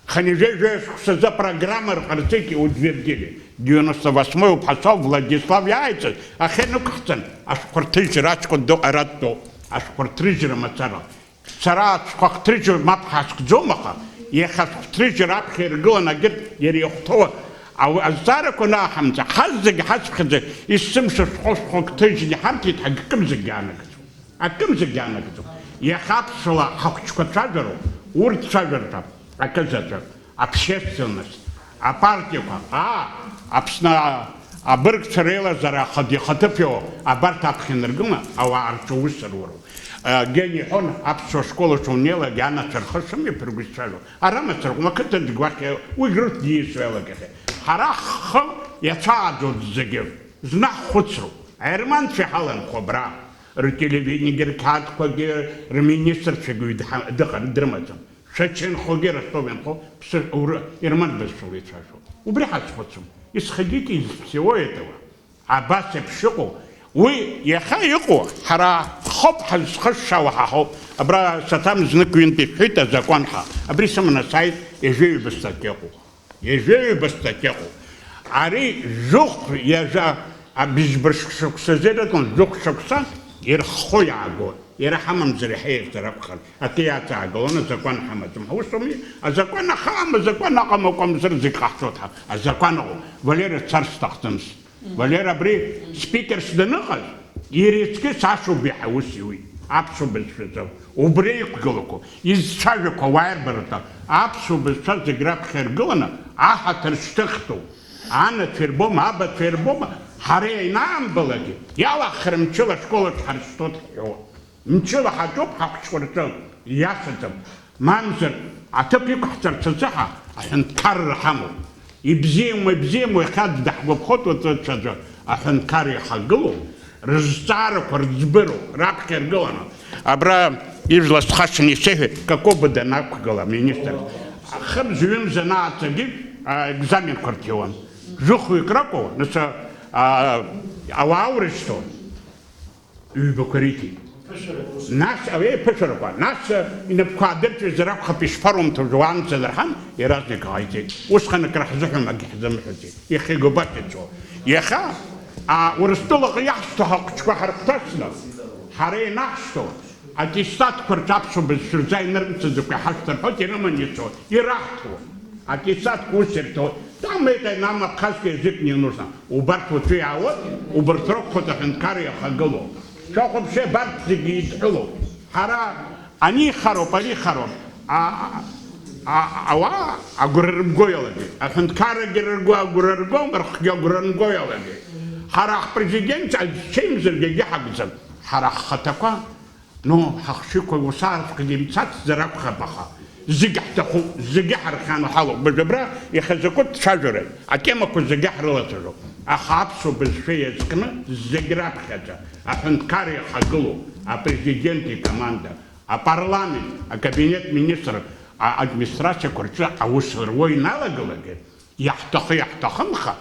Хынҩажәи жәаҩа шықәсазы апрограмма рҟарҵеит, иутвердили. Девяносто восьмой уԥҳацәа Владислав иааиҵаз ахьынықәхҵан, ашәҟәы рҭыжьра аҷкәын ду араттәоуп, ашәҟәы рҭрыжьра мацара. Сара ацәқәа хҭрыжьуа мап ҳазкӡом, аха иахьа ашәҟәы рҭрыжьра аԥхьа иргылан агьырҭ иара ихәҭоу ау-, азҵаарақәа анааҳамҵа, ҳазегь ҳацԥхьаӡа есымша шәҟәы шәҟәы ҭыжьны иҳамҭеит, ҳагькымзаргьы иаанагаӡом. Акымзаргьы иаанагаӡом. Иахьа аԥсуала ҳахәыҷқәа цәажәароуп, урҭ цәажәарҭа акызаҵәык. Общественность, апартиақәа, аа, Аԥсны абыргцәа реилазаара ахада ихаҭыԥ иоуп, абарҭ аԥхьа инаркны ауаа рҿы аус руроуп. Э, Гени иҳәон, аԥсуа школаҿ унеилак, анацәа рхы шымҩаԥырго исцәажәон. Ара мацаракәым, ақыҭан зегь уахь, уи Грыф диасуа иалагахьеит. Ҳара ҳхы иацәааӡоит зегьы. Зны ҳхәыцроуп. Аерманцәа иҳаланхо абра. Ртелевидениагьы, рқьаадқәагьы, рминистрцәагьы уаҩ дҳа-, дыҟам, дрымаӡам. Шәача инхогьы, Ростов инхо, ԥсы-, ур-, ерман бызшәала ицәажәо. Убри ҳазхәыцуам. Исходите из всего этого. Абас еиԥш иҟоу, уи иахьа иҟоу, ҳара ҳхоуп ҳазхышшаауа ҳаҳауп. Абра саҭам знык-ҩынтә ишәҳәеит азакәан ҳәа. Абри сыманы сааит, ҩажәи ҩба статиа ыҟоуп. Ҩажәи ҩба статиа ыҟоуп. Ари жәохә ҩажәа абыжьба шықәсазы ирыҭон, жәохә шықәса ирххо иаагон. Иара ҳамамзар иаҳа еиӷьзар акәхарын. Акы иаҵаагылон, азакәан ҳамаӡам. Ҳаусуми? Азакәан ахаам, азакәан аҟам акәымзар зегь ҟаҳҵоит ҳәа. Азакәан ыҟоуп. Валера дцарц сҭахӡамызт. Валера абри спикерс даныҟаз, иара иаҵкыс ашәоуп иаҳа ус иуит. Аԥсуа бызшәаҿы. Убри иқәгылақәо, изцәажәақәо ауаа ирбаратәы, аԥсуа бызшәа зегь раԥхьа иргыланы аҳаҭыр шьҭыхтәуп. Анацәа ирбома, абацәа ирбома, ҳара ианаамбалакгьы, иалаҳхра мчыла ашколаҿ ҳаршьҭуеит ҳҳәоит. Мчыла ҳаҿуп ҳахәыҷқәа рҿы, иашаӡам. Мамзар, аҭыԥ иқәҳҵарц азыҳәа аҳәынҭқарра ҳамоуп. Ибзиаму, ибзиаму, иахьа аӡә даҳгәаԥхоит, уаҵәы даҽаӡәы. Аҳәынҭқарра иахагылоуп, рызҵаарақәа рыӡбароуп, раԥхьа иргыланы. Абра ижәла схашан исеиҳәеит, Кокоба данақәгыла аминистр. Хымз-ҩымз анааҵагьы, а, екзаменқәа рҭиуан. Жәохәҩык ракәу, нас, а, ауаа урышьҭуан. Ҩбақәа риҭеит. Нас, аҩеиԥышәарақәа, нас, э, инапқәа аадырҵәазар акәхап, ишԥарумҭоз, уаанӡа дырҳан, иаразнак ҟаиҵеит. Усҟан акры ҳзыҳәом, акгьы ҳзымҳәаӡеит. Иахьа игубаҭ ицо. Иахьа, а, Урыстәылаҟа иаҳшьҭоу ҳахәыҷқәа ҳарыхҭасны, ҳара ианаҳшьҭоу, аттестатқәа рҿы аԥсуа бызшәа рзы инырмцаӡакәа иҳашьҭарҳәоит, ирыман ицоит, ираҳҭоит. Аттестатқәа ус ирҭоит. Там это нам абхазский язык не нужно. Убарҭ уаҵәы иаауеит, убарҭ ракәхоит аҳәынҭқарра иахагылоу. Шәахәаԥши, абарҭ зегьы идҳәылоуп. Ҳара ани хароуп, ари хароуп. А, а, а, ауаа агәра рымго иалагеит. Аҳәынҭқаррагьы ргәы агәра ргом, рхгьы агәра рымго иалагеит. Ҳара ҳпрезидент ачеимзаргьы егьи ҳакәӡам. Ҳара ҳхаҭақәа Ну, ҳахшыҩқәа ус ааҵәҟьагьы мцацзар акәхап, аха зегьы ҳҭахуп, зегьы ҳархианы ҳалоуп. Быжәбра иахьа закәытә цәажәарои, атемақәа зегьы ҳрылацәажәоуп. Аха аԥсуа бызшәа иазкны зегь раԥхьаӡа аҳәынҭқарра иахагылоу апрезидент икоманда, апарламент, акабинет министртә администрациақәа рҿы аус руа иналагалакгьы, Иаҳҭахы-иаҳҭахымха,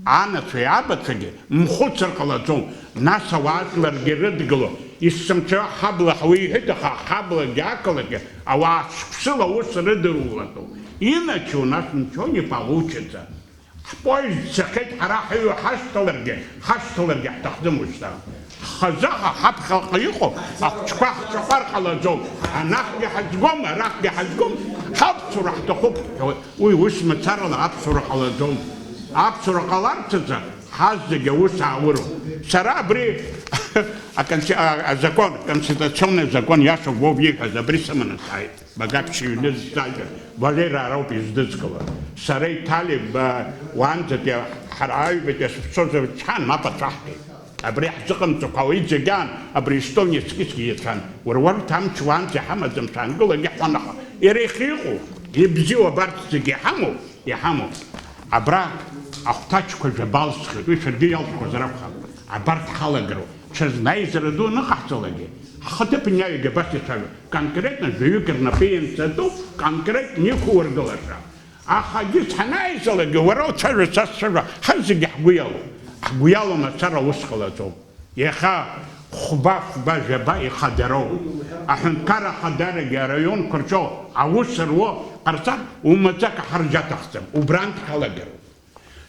анацәеи абацәагьы мхәыцыр ҟалаӡом, нас ауаа жәларгьы ирыдгыло, есымша ҳабла ҳуеиҳәеит, аха ҳаблагьы ақалақьгьы ауаа шықәсыла аус рыдырулатәуп, иначе у нас ничего не получится. Ҳпоезд цахьеит, ҳара ҳаҩы ҳашьҭаларгьы, ҳашьҭаларгьы ҳҭахӡам уажәшьҭа. Ҳхазы ҳа ҳаԥхьаҟа иҟоу ахәыҷқәа ҳҿаҟәар ҟалаӡом. Анахьгьы ҳазгом, арахьгьы ҳазгом, ҳаԥсуара ҳҭахуп ҳҳәоит. Уи ус мацарала аԥсуара ҟалаӡом. Аԥсуара ҟаларц азы ҳазегь аус аауроуп. Сара абри Аконсти-, а, азакон, аконституционный закон иашоуп уоуп ииҳәаз, абри сыманы сааит. Багаԥшь иҩны сзааит, Валера ароуп издызкыло. Сара иҭалеи ба-, уаанӡатәи ҳара аҩбатәи ҳшәцозар чҳан, мап ацәаҳкит. Абри ҳзыҟамҵакәа уи зегьы аан, абри Естонии Скиски иацәан. Уара уарҭ амч уаанӡа иҳамаӡам, шәаангылагьы ҳәан, аха иара ихы иҟоу, ибзиоу абарҭ зегьы иҳамоу, Иҳамоуп. Абра ахәҭаҷқәа жәаба алсхит, уи шәаргьы иалшәқәазар акәхап. Абарҭ ҳалагароуп. Ҽазны аизара ду аныҟаҳҵалакгьы, ҳхаҭыԥ иаҩгьы абас ицәажәо, конкретно жәаҩык рнапы ианҵатәу, конкретно иқәургылаша. Аха егьыс ҳанааизалакгьы, уара уцәажәо, са сцәажәо, ҳазегьы ҳгәы иалоуп. Ҳгәы иалоу мацара аус ҟалаӡом. Иахьа хәба-фба-жәаба ихадароуп. Аҳәынҭқарра ахадарагьы араионқәа рҿоу аус руа ҟарҵар, умаӡак аҳарџьа аҭахӡам, убрантә ҳалагароуп.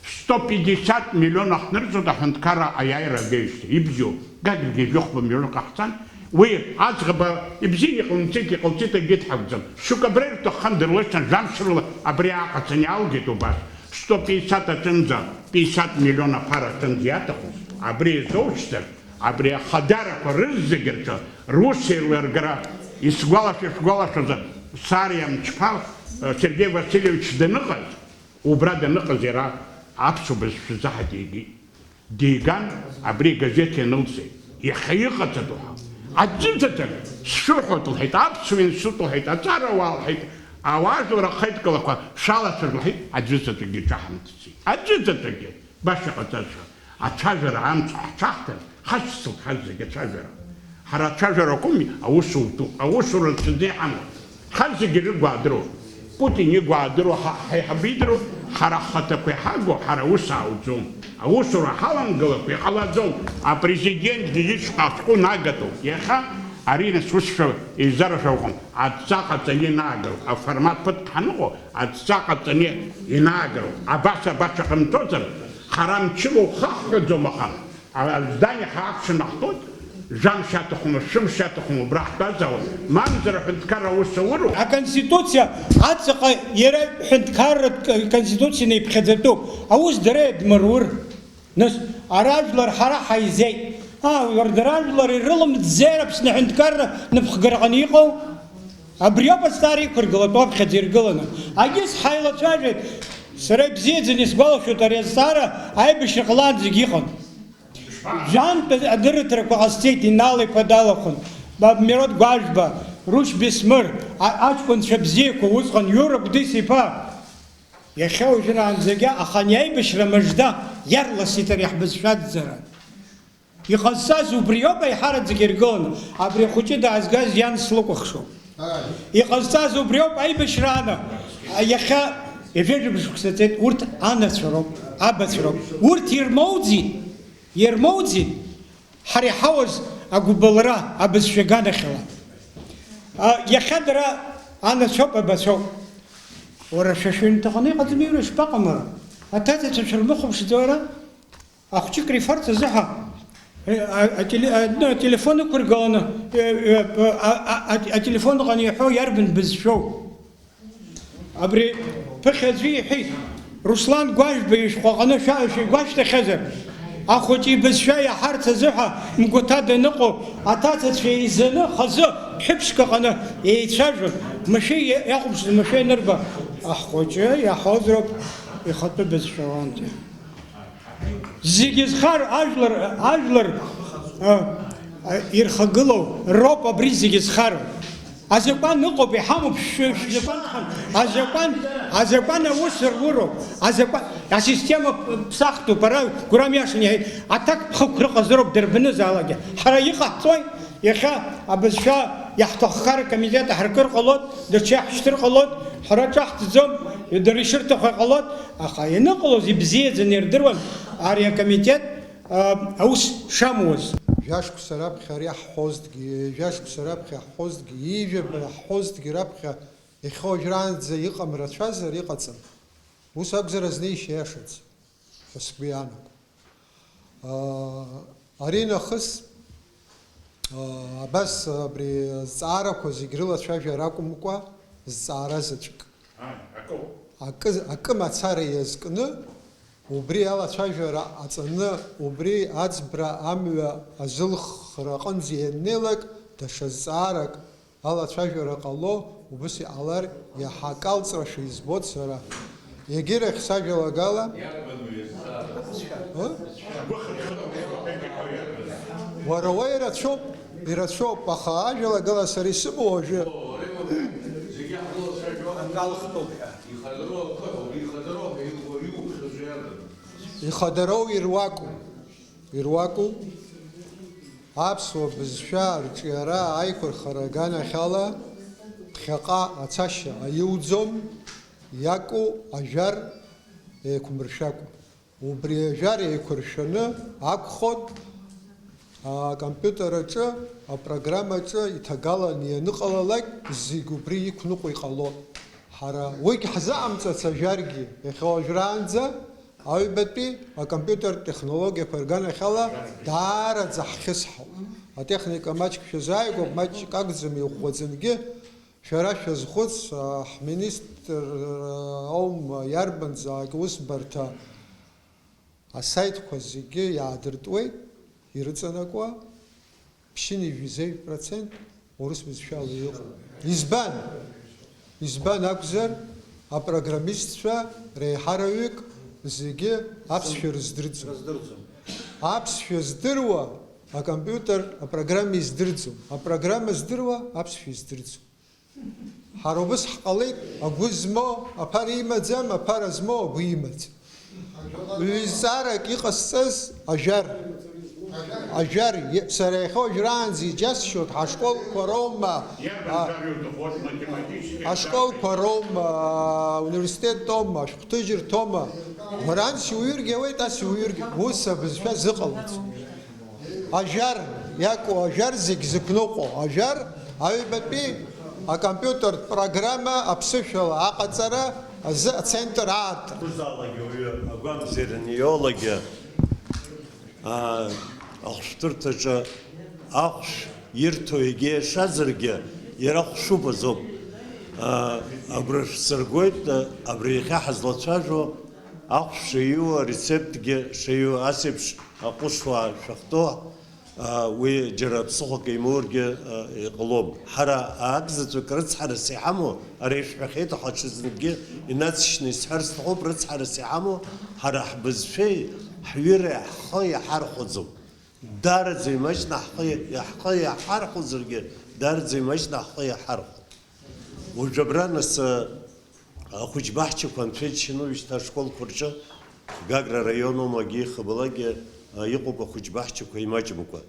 Сто пятьдесят миллион ахҭнырҵоит аҳәынҭқарра аиааира агеижьҭеи, ибзиоуп, Гаграгьы жәохәба миллион ҟаҳҵан, уи аӡӷаба ибзианы иҟалымҵеит, иҟалҵеит, акгьы дҳагәӡам. Шьоук абра ирҭаххан дырлышьҭан, жәамш рыла абри ааҟаҵаны иаалгеит убас. Сто пятьдесят аҿынӡа, пятьдесят миллион аԥара аҿынӡа иаҭаху, абри иазоужьзар, Абри ахадарақәа рызегь рҿы рус еилыргара, исгәалашәо, шәгәалашәозар, Сариа Мчԥал, э, Сергеи Васильевич даныҟаз, убра даныҟаз иара аԥсуа бызшәа заҳа дигеит. Диган, абри игазеҭ ианылҵеит. Иахьа иҟаҵатәу ҳәа. Аӡәзаҵәык, сшәыҳәоит, лҳәеит, аԥсуа институт, лҳәеит, аҵарауаа, лҳәеит, ауаажәлар ахеидкылақәа шәалацәажәо, лҳәеит, аӡәзаҵәыкгьы ҿаҳмҭӡеит. Аӡәзаҵәыкгьы. Баша ҟаҵазшәа, ацәажәара амц ҳҽаҳҭар, ҳашьцылт ҳазегь ацәажәара. Ҳара ацәажәара акәым, аусутәуп, аусура рацәаӡа иҳамоуп. Ҳазегьы рыгәаадыроуп. Путин игәаадыруа ҳа ҳаиҳабы идыруп, ҳара ҳхаҭақәа иҳагу, ҳара аус аауӡом. Аусура ҳаламгалакәа иҟалаӡом. Апрезидентгьы ишҟа ашәҟәы нагатәуп. Иахьа ари нас усшәа еизараша уҟам. Адҵа ҟаҵаны инаагроуп. Аформат ԥыҭк ҳаныҟоу, адҵа ҟаҵаны инаагроуп. Абас, абас шәаҟамҵозар, ҳара мчыла ухаҳҳәаӡом, аха а-, аздание ҳааԥшын ҳтәоит, жәамш аҭахума, шәымш аҭахума, убра ҳтәазаауан, мамзар аҳәынҭқарра аус ауроуп. Аконституциа аҵаҟа иара ҳәынҭқарратә конституциа неиԥхьаӡатәуп. Аус дара иадмырур. Нас, ара ажәлар ҳара ҳаизеит. Аа, уара, дара ажәлар ирылымҵзеи Аԥсны аҳәынҭқарра напхгараҟны иҟоу? Абриоуп азҵаара иқәыргылатәу аԥхьаӡа иргыланы. Агьыс ҳаилацәажәеит. Сара ибзиаӡаны исгәалашәоит ари азҵаара аибашьра ҟалаанӡагь иҟан. Жәантә адырраҭарақәа ҟасҵеит, Инал-иԥа далахәын, Бабмирод Гәажәба, Рушь Бесмыр, а-, аҷкәынцәа бзиақәа усҟан, Иура Гәдис-иԥа. Иахьа уажәраанӡагьы, аха ани аибашьра мыжда иарласит ари ҳбызшәа аӡара. Иҟазҵаз убриоуп аиҳараӡак иргыланы, абри ахәыҷы даазгаз иан слыкәыхшоуп. Иҟазҵаз убриоуп аибашьрааны, иахьа ҩажәа шықәса ҵеит, урҭ анацәа роуп, абацәа роуп. Урҭ ирмоуӡеит, ирмоуӡеит. Ҳара иҳауаз агәыбылра абызшәа аганахьала. А, иахьа дара анацәоуп, абацәоуп. Уара шәа шәыҩнҭаҟны иҟаӡами, уара шԥаҟам, уара? Аҭаҵацәа шәырмыхәаԥшӡо, уара? Ахәҷык рифарц азыҳәа, э, а, ателе-, а, ну, ателефон ықәыргаланы, э, э, а, а, а, ателефон ыҟаны иҳәо иарбан бызшәоу? Абри ԥыхьа аӡәы иҳәеит, Руслан Гәажәба ишәҟәы аҟны шәа-, шәигәашәҭахьазар, ахәыҷы ибызшәа иаҳарц азыҳәа Мгәаҭа даныҟоу аҭацацәа еизаны хазы ԥҳәыԥшк аҟны еицәажәон, машәа иа-, иахәаԥшыз машәа ианырба, ахәыҷы иаҳозароуп ихатәы бызшәа уанӡа. Зегьы зхар ажәлар, ажәлар, а, а, ирхагылоу роуп абри зегьы зхароу. Азакәан ыҟоуп, иҳамоуп шәы-, шәзакәан хан. Азакәан, азакәан аус руроуп. Азакәан, асистема ԥсахтәуп, ара Гәырам иашан иҳәеит, аҭак ԥхықәра ҟазароуп дырбанызаалакгьы. Ҳара иҟаҳҵои? Иахьа абызшәа иаҳҭаххар акомитет аҳаркыр ҟалоит, даҽа иаҳшьҭыр ҟалоит, ҳара ҿаҳҭӡом, дара ишырҭаху иҟалоит, аха ианыҟалоз ибзиаӡаны ирдыруан ари акомитет, а, аус шамуаз. Жәашықәса раԥхьа ари ҳҳозҭгьы, жәашықәса раԥхьа ҳҳозҭгьы, ижәаба ҳҳозҭгьы раԥхьа иахьа уажәраанӡа иҟам рацәазар, иҟаҵам. Ус акәзар азнеишьа иашац. Ҳәа сгәы иаанагом. Аа, ари нахыс, аа, абас абри азҵаарақәа зегь рылацәажәара акәымкәа, зҵаара заҵәык. Акы, акы мацара иазкны, Убри алацәажәара аҵаны, убри аӡбра амҩа азылхра аҟынӡа ианнеилак, даҽа зҵаарак алацәажәара ҟало, убыс иҟалар иаҳа акалҵра шизбоз сара. Егьирахь сажәалагала, Иарбан уи азҵаара? Ы? Уара уа ирацәоуп, ирацәоуп, аха ажәалагала сара исымоу уажәы. Зегьы ҳгәылацәажәо. Акалхтәуп ҳәа. Ихадароу ақыҭоуп, ихадароу ҳәа иуҳәо, иуԥхьоз уи арбану? Ихадароу ируакуп. Ируакуп. Аԥсуа бызшәа арҿиара аиқәырхара аганахьала ԥхьаҟа ацашьа аиуӡом, иаку ажәар еиқәмыршәакәа. Убри ажәар еиқәыршәаны акәхоит, акомпиутер аҿы, апрограммаҿы иҭагаланы ианыҟалалак, зегь убри иқәныҟәо иҟалоит. Ҳара уигь ҳзыҟамҵац ажәаргьы, иахьа уажәраанӡа аҩбатәи акомпиутертә технологиақәа рганахьала даараӡа ҳхьысҳауп. Атехника маҷк шәазааигәоуп, маҷк акәӡам, иӷәӷәаӡангьы. Шәара шәазхәыц, а, ҳминистр, а, аума, иарбанзаалак усбарҭа асаитқәа зегьы иаадыртуеит, ирыҵанакуа, ԥшьынҩажәи зеижә процент урыс бызшәала иҟоуп. Избан? Избан акәзар, апрограммистцәа реиҳараҩык зегьы аԥсшәа рыздырӡом. Рыздырӡом. Аԥсшәа здыруа акомпиутер апрограмма издырӡом. Апрограмма здыруа аԥсшәа издырӡом. Ҳара убыс ҳҟалеит, агәы змоу аԥара имаӡам, аԥара змоу агәы имаӡам. Ҩ-, зҵаарак иҟасҵаз ажәар. Ажәар, е-, сара иахьа уажәраанӡа иџьасшьоит, ҳашколқәа роума, а, ҳашколқәа роума, ауниверситет тоума, ашәҟәҭыжьырҭоума, уара анс иуҩыргьы ауеит, ас иуҩыргьы, ус абызшәа зыҟалаӡом. Ажәар иаку, ажәар зегь зықәныҟәо, ажәар аҩбатәи акомпиутертә программа аԥсышәала аҟаҵара азы ацентр аартра. Узалагьы уаҩы агәамзеираны иолагьы, аа, ахәшәтәырҭаҿы ахәшә ирҭо егьа иашазаргьы, иара хәшәуп азоуп. Аа, агәра шәсыргоит, абри иахьа ҳазлацәажәо ахәшә шаиуа, арецептгьы шаиуа, ас еиԥш аҟәышуаа шәахәҭоу, аа, уи џьара ԥсыхәак имоургьы, аа, иҟалом. Ҳара аак заҵәык рыцҳарас иҳамоу, ара ишәҳәахьеит, аха ҽазныгьы инацшьны исҳәар сҭахуп, рыцҳарас иҳамоу, ҳара ҳбызшәеи ҳҩыреи ҳхы иаҳархәаӡом. Дараӡа имаҷны ҳхы, ҳхы иаҳархәозаргьы, дараӡа имаҷны ҳхы иаҳархәон. Уажә абра нас, а, ахәыҷбаҳчақәа анцәа иџьшьаны уажәшьҭа ашколқәа рҿы, Гагра араион аума, Геи Хабалагьы, а, иҟоуп ахәыҷбаҳчақәа имаҷымкәа.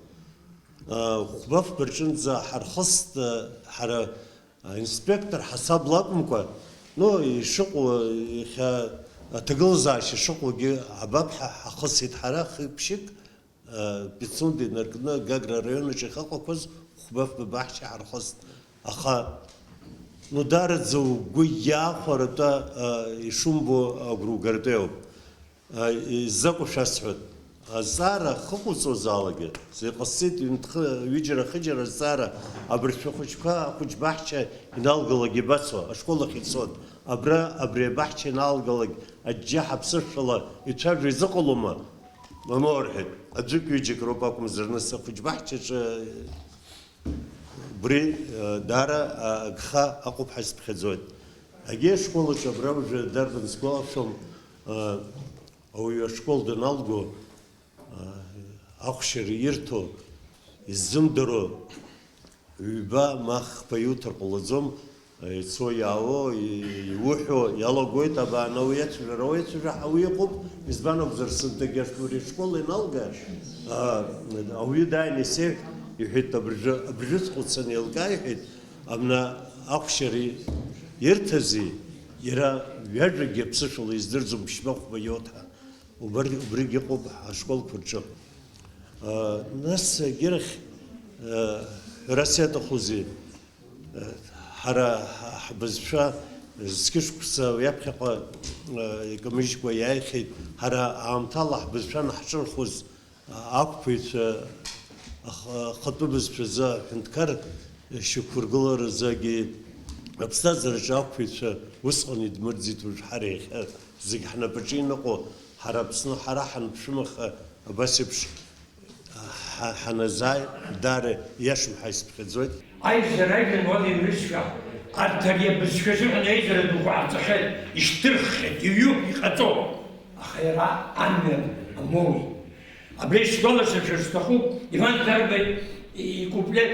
А, хәба-фба рҿынӡа ҳархыст, а, ҳара, а, инспектор ҳасабла акәымкәа, ну, ишыҟоу, иахьа аҭагылазаашьа шыҟоугьы ҳабап ҳәа ҳахысит ҳара хык-ԥшьык. Пицунда инаркны Гагра араион аҿы иахьыҟақәаз хәба-фба баҳча ҳархыст. Аха, ну, дараӡа угәы иахәаратәа, а, ишумбо агәра угартәы ауп. А, изакәу шәасҳәоит. Азҵаара ахьыҟауҵозаалакгьы, сара иҟасҵеит ҩынтә-хы-, ҩыџьара-хыџьара азҵаара, абыржәы ахәыҷқәа ахәыҷ баҳча иналгалак ибацо, ашкол ахь ицоит. Абра, абри абаҳча иналгалак аџьџьаҳа аԥсышәала ицәажәо изыҟалома? Мамоу, рҳәеит, аӡәык-ҩыџьак роуп акәымзар, нас ахәыҷбаҳчаҿы убри, э, даара, а, агха аҟоуп ҳәа сыԥхьаӡоит. Агьи ашкол аҿы абра уажәы дарбан сгәалашәом, э, ауаҩы ашкол даналго, э, ахәшьара ирҭо, иззымдыруа, ҩба ма хԥа иуҭар ҟалаӡом, ицо иаауо, и-, иуҳәо иалагоит, абан, ауи иацәажәара, ауи иацәажәа, ауи иҟоуп, избан акәзар, сынтәагьы ари ашкол ианалга, а, ауаҩы дааины исеиҳәт, иҳәеит, абыржәы, абыржәы схәыццан еилкаа, иҳәеит, абна ахәшьара ирҭази, иара ҩажәагьы аԥсышәала издырӡом, ԥшьба-хәба иоуҭа. Убаргь-, убригь ыҟоуп ҳашколқәа рҿы. А, нас, егьирахь, а, ҳәарас иаҭахузеи? А, ҳара ҳа-, ҳбызшәа зқьышықәса уи аԥхьаҟа, а, икамыжькәа иааихьеит. Ҳара аамҭала ҳбызшәа анаҳҿырхуаз, а, ақәԥаҩцәа, ах-, ахатәы бызшәазы аҳәынҭқар шьақәыргыларазы аԥсҭазаараҿы ақәԥаҩцәа усҟан идмырӡит, уажә ҳара иахьа зегь ҳнапаҿы иныҟәо, Ҳара Аԥсны ҳара ҳанԥшәымаха абас еиԥш ҳа-, ҳаназааи, даара иашам ҳәа исыԥхьаӡоит. Аизара ажәҩан уадаҩрызшәа, арҭ ари абызшәа азыҳәан аизара дуқәа ҟарҵахьеит, ишьҭырххьеит, иҩуп, иҟаҵоуп. Аха иара амҩа амоуит. Абри сгәаласыршәар сҭахуп, Иван Ҭарба икуплет,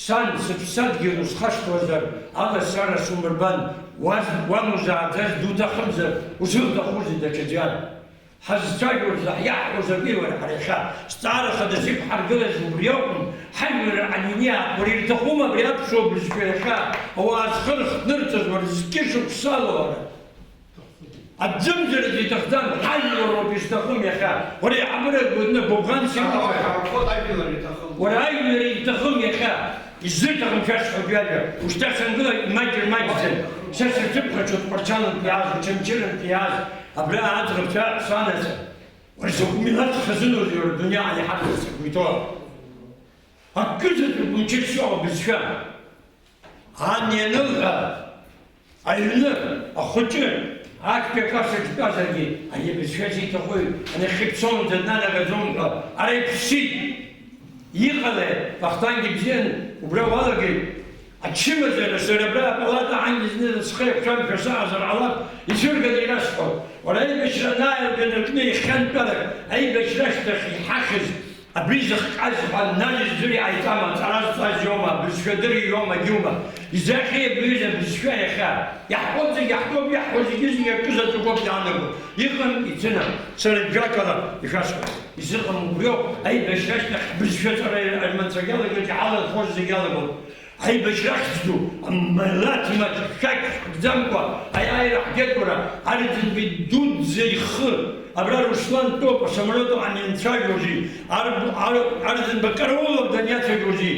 сан, сыԥсадгьыл усхашҭуазар, аласара сумырбан, уаз-, уан узааӡаз дуҭахымзар, узуҭахузеи даҽаӡәы? Ҳазцәажәоз, иаҳҳәоз акәи уара ҳара иахьа? Зҵаара хадас иқәҳаргылаз убри акәын, ҳажәлар анениа, уара ирҭахума абри аԥсуа бызшәа иахьа, ауаа зхы рыхҭнырҵаз, уара зқьышықәсала уара? Аӡәымзарагьы иҭахӡам, ҳажәлар роуп изҭахым иахьа. Уара иҳабыра гәыдны гәыбӷанс иҟоуп. Ҳархоит, ажәлар иҭахым. Уара ажәлар иҭахым иахьа. Изырҭахым шәасҳәап иажәа. Ушьҭа сангыла имаҷыр маҷӡам. Са сырцәыԥхашьоит Тҟәарчалынтә иааз, Очамчырантә иааз, абра аӡӷабцәа санацәа. Уара закә милаҭ хазыноузеи уара дунеи ала иҳаҭыр сыргәиҭо? Акызаҵәык мчыршьо абызшәа. Ан ианылҟьа, аҩны, ахәыҷы, актәи акласс аҿы дтәазаргьы, ари абызшәа зиҭахуи, анахьхьи дцонӡа днанагаӡом ҳәа, ара иԥсит. Иҟалеи, Вахтанг ибзиан, убра уалагеит. Ачымазара, сара абра апалата ангьы зны схы еиқәшәамшәа саҟазар ҟалап, ицәырганы ирасҳәо. Уара аибашьра анааилга аныҟәны иахьантәалак, аибашьра ашьҭахь иҳахьыз, абри зыхҟьаз ҳәа, нас изӡыр иҟаиҵама, аҵара зҵаз иоума, абызшәа дырҩуама, џьума? Изахьеи абри абызшәа иахьа? Иаҳҳәоит зегь иаҳтәуп, иаҳҳәо зегьы-зегьы акы заҵәыкоуп иаанаго. Иҟам, ицына, сара џьакала ишәасҳәоит. Изыҟам убриоуп, аибашьра ашьҭахь ҳбызшәа аҵара арманцәа иалагоит, иҳаланхоз зегь иалагоит. Аибашьра ахьӡ ду, амилаҭ маҷ шәақь ҳгӡамкәа аиааира ҳгеит, уара, Арӡынбеи дуӡӡа ихы абра Руслан дтәоуп, асамолиот аҟны ианцәажәози, Ар-, Ар-, Арӡынба караулов даниацәажәози,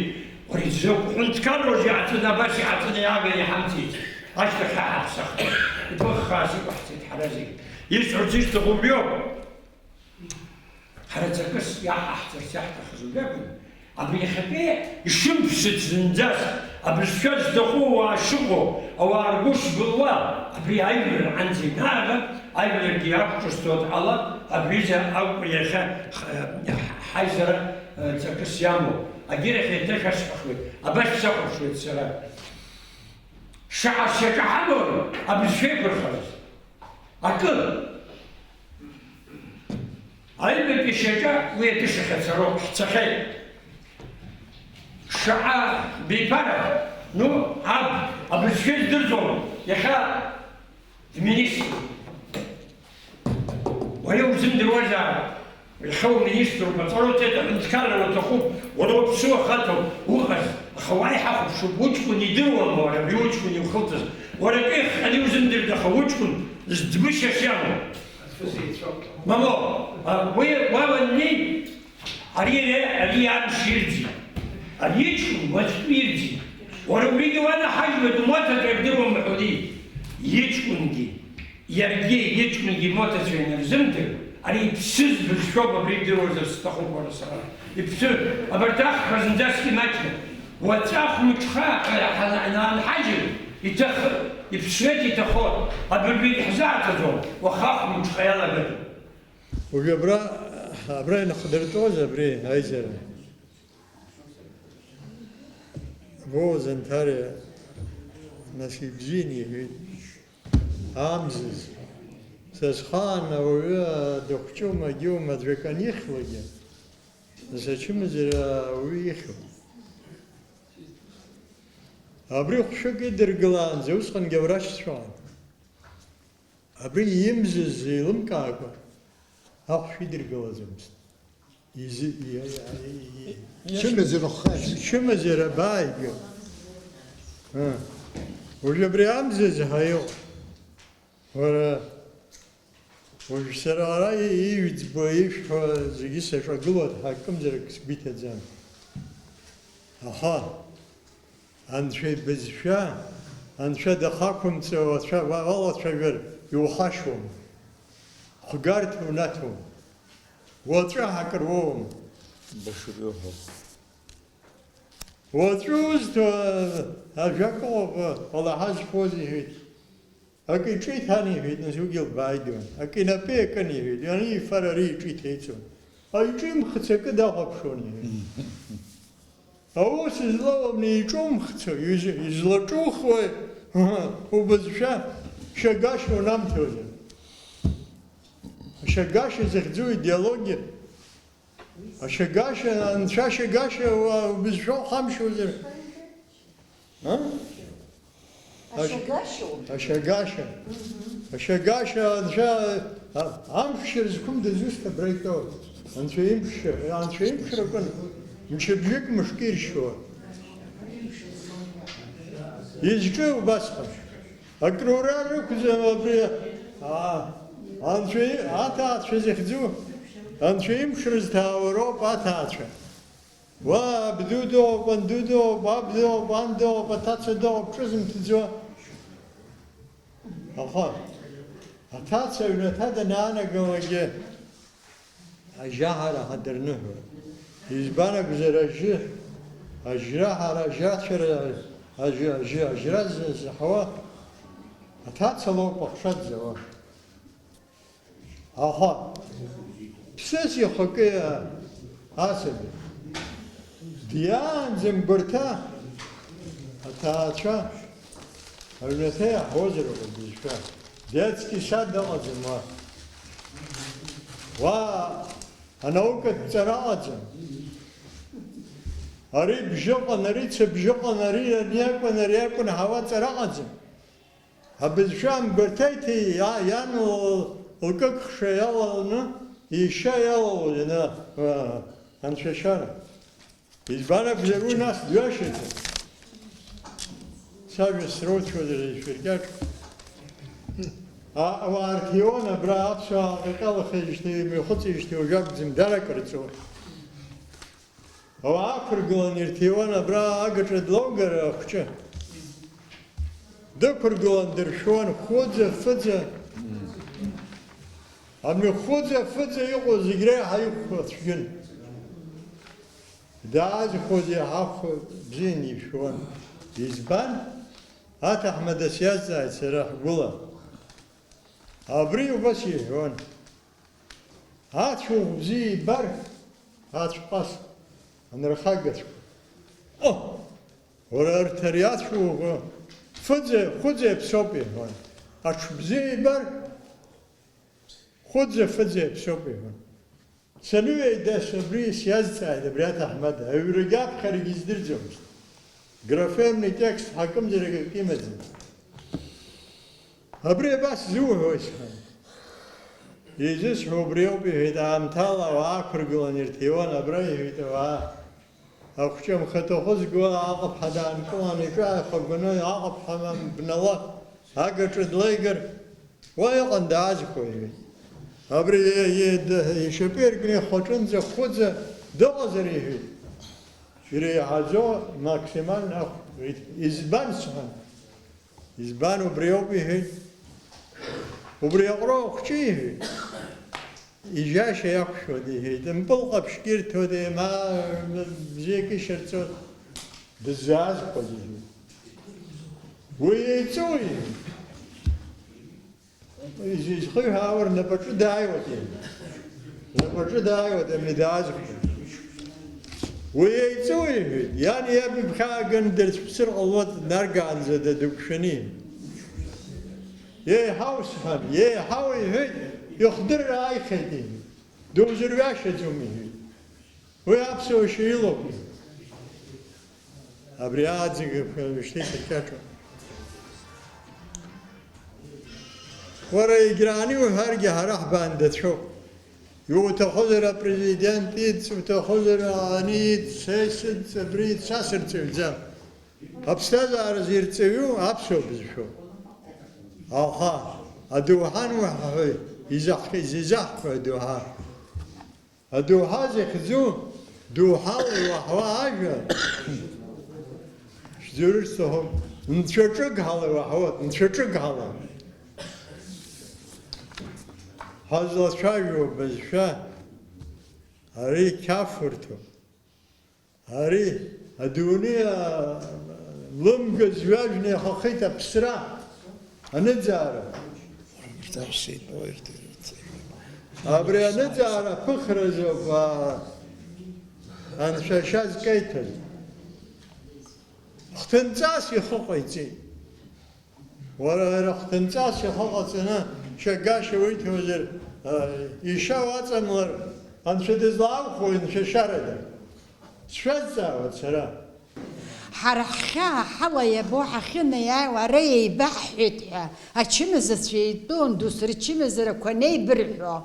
уара, изакә ҳәынҭқарроузеи иаҳҵаны, абас иаҳҵаны иааганы иҳамҵеит, ашьҭахь иҳаҳԥсахт, ибыххаас иқәаҳҵеит ҳара зегь. Исҳәарц исҭаху убриоуп. Ҳара ҵакыс иаҳаҳҵарц иаҳҭахыз убри акәын, абри иахьатәи ишымԥшыц зынӡас, абызшәа зҭаху ауаа шыҟоу, ауаа ргәы шбылуа, абри ажәлар анӡа инаага, ажәларгьы иақәҿырҭуа дҟалап, абриза акәу иахьа х-, ҳаизара, э, ҵакыс иамоу. Агьырахь еиҭа шәасҳәахуеит, абас сахәаԥшуеит сара. Шаҟа шьаҿа ҳамои абызшәа еиқәырхарыз? Акы. Аҩбатәи шьаҿа уи атәы шахьацароуп, ҳцахьеит. Шаҟа биԥара, ну, аб, абызшәа здырӡом, иахьа дминистру. Уара иузымдыруазаап. Иахьа уминиструп, аҵара уцеит, аҳәынҭқарра уҭахуп, уара уаԥсуа хаҵоуп, уҟаз, аха уааи ҳахәаԥшуп, уҷкәын идыруама уара, абри уҷкәын иухылҵыз? Уара акы иахҟьаны иузымдырит, аха уҷкәын зӡбышьа шиамоу. Мамоу, а, уи уа уаннеи, ари, ари, ари амш ирӡит. Ари иҷкәын уаҵәтәи ирӡит. Уара убригьы уанаҳажьуеит, умоҭацәа ирдыруама ҳәа ури. Иҷкәынгьы. Иаргьы иҷкәынгьы имоҭацәа ианырзымдыр, ари иԥсыз бызшәоуп, абри идыруазар сҭахуп уара сара. Иԥсы, абарҭ ахԥа зынӡаск имаҷны. Уаҵәы ахәмыҽха ҳа-, ҳа-, ҳанаанҳажьыр, иҭахы, иԥсуеит, иҭахо, абыржәгьы ҳзааӡаӡом, уаха ахәмыҽха иалагатәуп. Уажәы абра, абра инахдыртәоз абри аизара. Воу, Занҭариа, нас ибзианы иҳәеит. Амзыз. Са схаан ауаҩы дыхәҷума, џьума, аӡәы акы анихьуагьы, нас ачымазара ауаҩы ихьуеит. Абри хәшәык идыргылаанӡа усҟангьы абра шьцәан. Абри имзыз еилымкаакәа ахәшә идыргылаӡомызт. Изы-, и-, и-, и-, Чымазара хәхац. Чымазара бааигәа. А. Уажә абри амза зҳаиу. Уара, уажә сара ара и-, иҩӡбо, ишәҳәо зегьы саҿагылоит, ҳакымзарак сгәы иҭаӡам. Аха, Анцәа ибызшәа, Анцәа дахақәымҵо, уацәа-, ва-, уалацәажәар иухашәом. Хәгарҭа унаҭом. Уаҵәы акыр уоуам. Башыр иуҳәо. Уаҵәы узҭо, ажәак ыҟоуп, Аллаҳ зфоз иҳәеит. Акы иҿы иҭан, иҳәеит, нас уигьы лбааидон. Акы инапы иакын, иҳәеит, ианифар ари иҿы иҭеиҵон. Аиҿимхыц акы дахәаԥшуан, иҳәеит. Аус злоу абни иҿумхцо, излаҿухуеи убызшәа шьагашьа унамҭои? Ашьагашьа захьӡу идеологиа, ашьагашьа, анцәа ашьагашьа убызшәа ухамшьозар? А? Ашьагашьоу? Ашьагашьа. Ашьагашьа анцәа, а, амшәшьыр зқәым дызусҭа абра итәоу? Анцәа имшәшьыр, анцәа имшәшьыр акәын, мчыбжьык мышкы иршьуа. Изҿы убасҟан. Акрура рықәӡам абри, а, анцәа и-, аҭаацәа захьӡу, анцәа имшра зҭаауа роуп аҭаацәа. Уа, абду дыҟоуп, анду дыҟоуп, аб дыҟоуп, ан дыҟоуп, аҭаца дыҟоуп, ҿызымҭӡо. Аха, аҭаца аҩнаҭа данаанагалакгьы, ажьаҳара ҳадырныҳәоит. Избан акәзар, ажьы, ажьра ҳара, ажьрацәара, ажьы, ажьы, ажьра ззаҳауа аҭаца лоуп ахшәа дзауа. Аха, ԥсыс ихакы асаби, диаанӡа мгәарҭа аҭаацәа аҩнаҭа иаҳуазар акәу бызшәа, детский сад ыҟаӡам уа. Уа анаукатә ҵара ыҟаӡам. Ари бжьыҟан, ари цәыбжьыҟан, ари ани акәын, ари акәын ҳауа ҵара ыҟаӡам. Абызшәа амгәарҭеиҭи иа-, иан лкыкхша иалаланы, ишьа иалаланы, а, анцәашьара. Избан акәзар, уи нас дҩашьаӡом. Сажәа сроуцәоуп ишәыркьаҿ. А-, ауаа рҭиуан абра аԥсуаа ҟьаҟьалахеижьҭеи имҩахыҵижьҭеи уажәакәӡам, дара акырҵо. Ауаа ақәыргылан ирҭиуан абра агаҿа длоугар ахәҷы. Дықәыргылан дыршәуан хәыӡа-фыӡа. Абни хәыӡа-фыӡа иҟоу зегь реиҳа иқәхо цәгьын. Даазхәоз иаҳа хәы бзианы ишәуан. Избан? Аҭаҳмада сиазҵааит сара ҳгәыла. Абри убас иҳәон. Ацәа ӷәыбзиа ибар, ацәҟәас анырхагацәа. О! Уара арҭ ари ацәа уӷәы, фыӡе, хәыӡе аԥсоуп, иҳәон. Аҽ бзиа ибар, хәыӡе, фыӡе аԥсоуп, иҳәон. Саныҩеидас абри сиазҵааит, абри аҭаҳмада, аҩрагьы аԥхьарагьы издырӡомызт. Графемный текст ҳакымзарак акы имаӡамызт. Абри абас зуҳәои, сҳәан. Изысҳәо убри ауп, иҳәеит, аамҭала ауаа ақәыргылан ирҭиуан абра, иҳәеит, ауаа. Ахәҷы амхаҭа хызго аҟыԥҳа даанкылан, иҿы ааихагәаны аҟыԥҳа бнала агаҿа длеигар, уа иҟан даазхәо, иҳәеит. Абри, е-, е-, д-, ишьапы иркны ихәаҿынӡа хәыӡа дыҟазар, иҳәеит. Иреиҳаӡоу максимально ахә-, избан, сҳәан. Избан, убри ауп, иҳәеит. Убри аҟроу ахәҷы, иҳәеит. Ижьашьа иақәшәоит, иҳәеит. Мпыл ҟаԥшьк ирҭоит, еимаа бзиак ишьарҵоит. Дыззаазхәаз, иҳәеит. Уи еиҵоу, иҳәеит. Изызхиҳәаауа рнапаҿы дааиуеит, иҳәеит. Рнапаҿы дааиуеит, абни даазхәоит. Уи еиҵоу, иҳәеит, иани иаби бхьааганы дырцәԥсыр ҟалоит, днаргаанӡа дадықәшәаны. Еиҳау, сҳәан, еиҳау, иҳәеит, ихдырра ааихьеит, иҳәеит. Дузырҩашьаӡом, иҳәеит. Уи аԥсуа шьа илоуп. Абри ааӡагақәа ишьҭеиҭакьаҿуп. Уара егьрааны иуҳәаргьы ҳара ҳбаандацәоуп. Иуҭахузар апрезидент иц, уҭахузар ани иц, са исыц, абри иц, са сырҵаҩӡам. Аԥсҭазаара зирҵаҩу аԥсуа бызшәоуп. Аха адоуҳа ануҳәа ҳәа изаҳ-, изизаҳҳәо адоуҳа. Адоуҳа захьӡу, доуҳала иуаҳауа ажәа, шәзырсҭахым, нцәаҿыгҳала иуаҳауа, нцәаҿыгҳала. Ҳазлацәажәо бызшәа, ари қьафурҭоуп. Ари адунеи, а, лымга зҩажәны иахахеит аԥсра. Аныӡаара. Абри аныӡаара аԥыхразоуп, аа, анцәа ашьа зкеиҭәаз. Хҭынҵас ихы ҟаиҵеит. Уара, уара хҭынҵас ихы ҟаҵаны шьагашьа уиҭозар, аа, ишьа уаҵамлар, анцәа дызлаухуеи, анцәа шьарада? Сшәазҵаауеит сара. Ҳара ҳхьаа ҳала иабо ҳахьынеиааиуа ара еибаҳҳәеит ҳәа, ачымазацәа еидтәалан досу рчымазарақәа анеибырҳәо,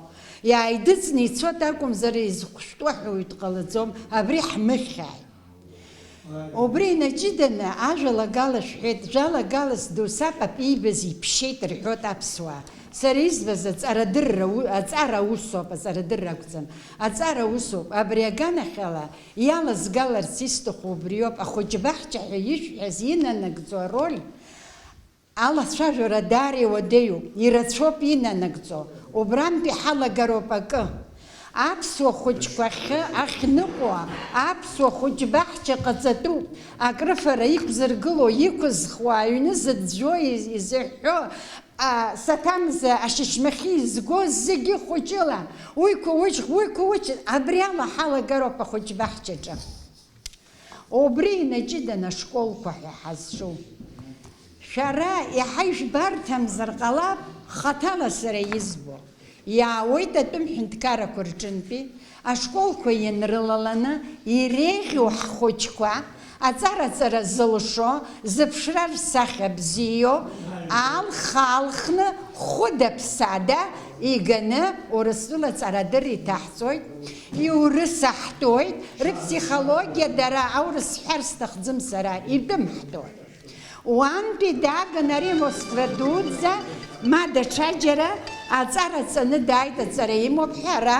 иааидыҵны ицоит акәымзар, изыхәшәтәу ҳәа уаҩ дҟалаӡом, абри ҳмыхьааит. Убри инаҷыданы ажәалагала шәҳәеит, жәалагала сдоу саб иибаз иԥшьеит рҳәоит аԥсуаа. Сара избаз аҵарадырра у-, аҵара усоуп, аҵарадырра акәӡам, аҵара усоуп. Абри аганахьала иалазгаларц исҭаху убриоуп, ахәыҷбаҳча ҳәа ишәҳәаз инанагӡо ароль алацәажәара даара иуадаҩуп, ирацәоуп инанагӡо, убрантәи ҳалагароуп акы. Аԥсуа хәыҷқәа ахьы ахьныҟәо, аԥсуа хәыҷбаҳча ҟаҵатәуп, акрыфара иқәзыргыло, иқәызхуа, аҩны зыӡәӡәо из-, изыҳәҳәо, А, саҭамза ашьшьмахьы изго зегьы хәыҷыла, уи қәыуч, уи қәыуч, абри ала ҳалагароуп ахәыҷбаҳчаҿы. Убри инаҷыданы ашколқәа ҳәа ҳазҿу. Шәара иаҳа ижәбарҭамзар ҟалап, хаҭала сара избо. Иаауеит атәым ҳәынҭқаррақәа рҿынтәи, ашколқәа ианрылаланы иреиӷьу ҳхәыҷқәа, аҵара-ҵара зылшо, зыԥшра рсахьа бзиоу, алха-алхны, хәыда-ԥсада иганы Урыстәыла аҵарадырра иҭаҳҵоит, иурысаҳтәуеит, рыԥсихологиа дара аурыс сҳәар сҭахӡам сара, итәымҳтәуеит. Уантәи дааган ари Москва дуӡӡа, ма даҽаџьара аҵара ҵаны дааит, аҵара имоуп ҳәа ара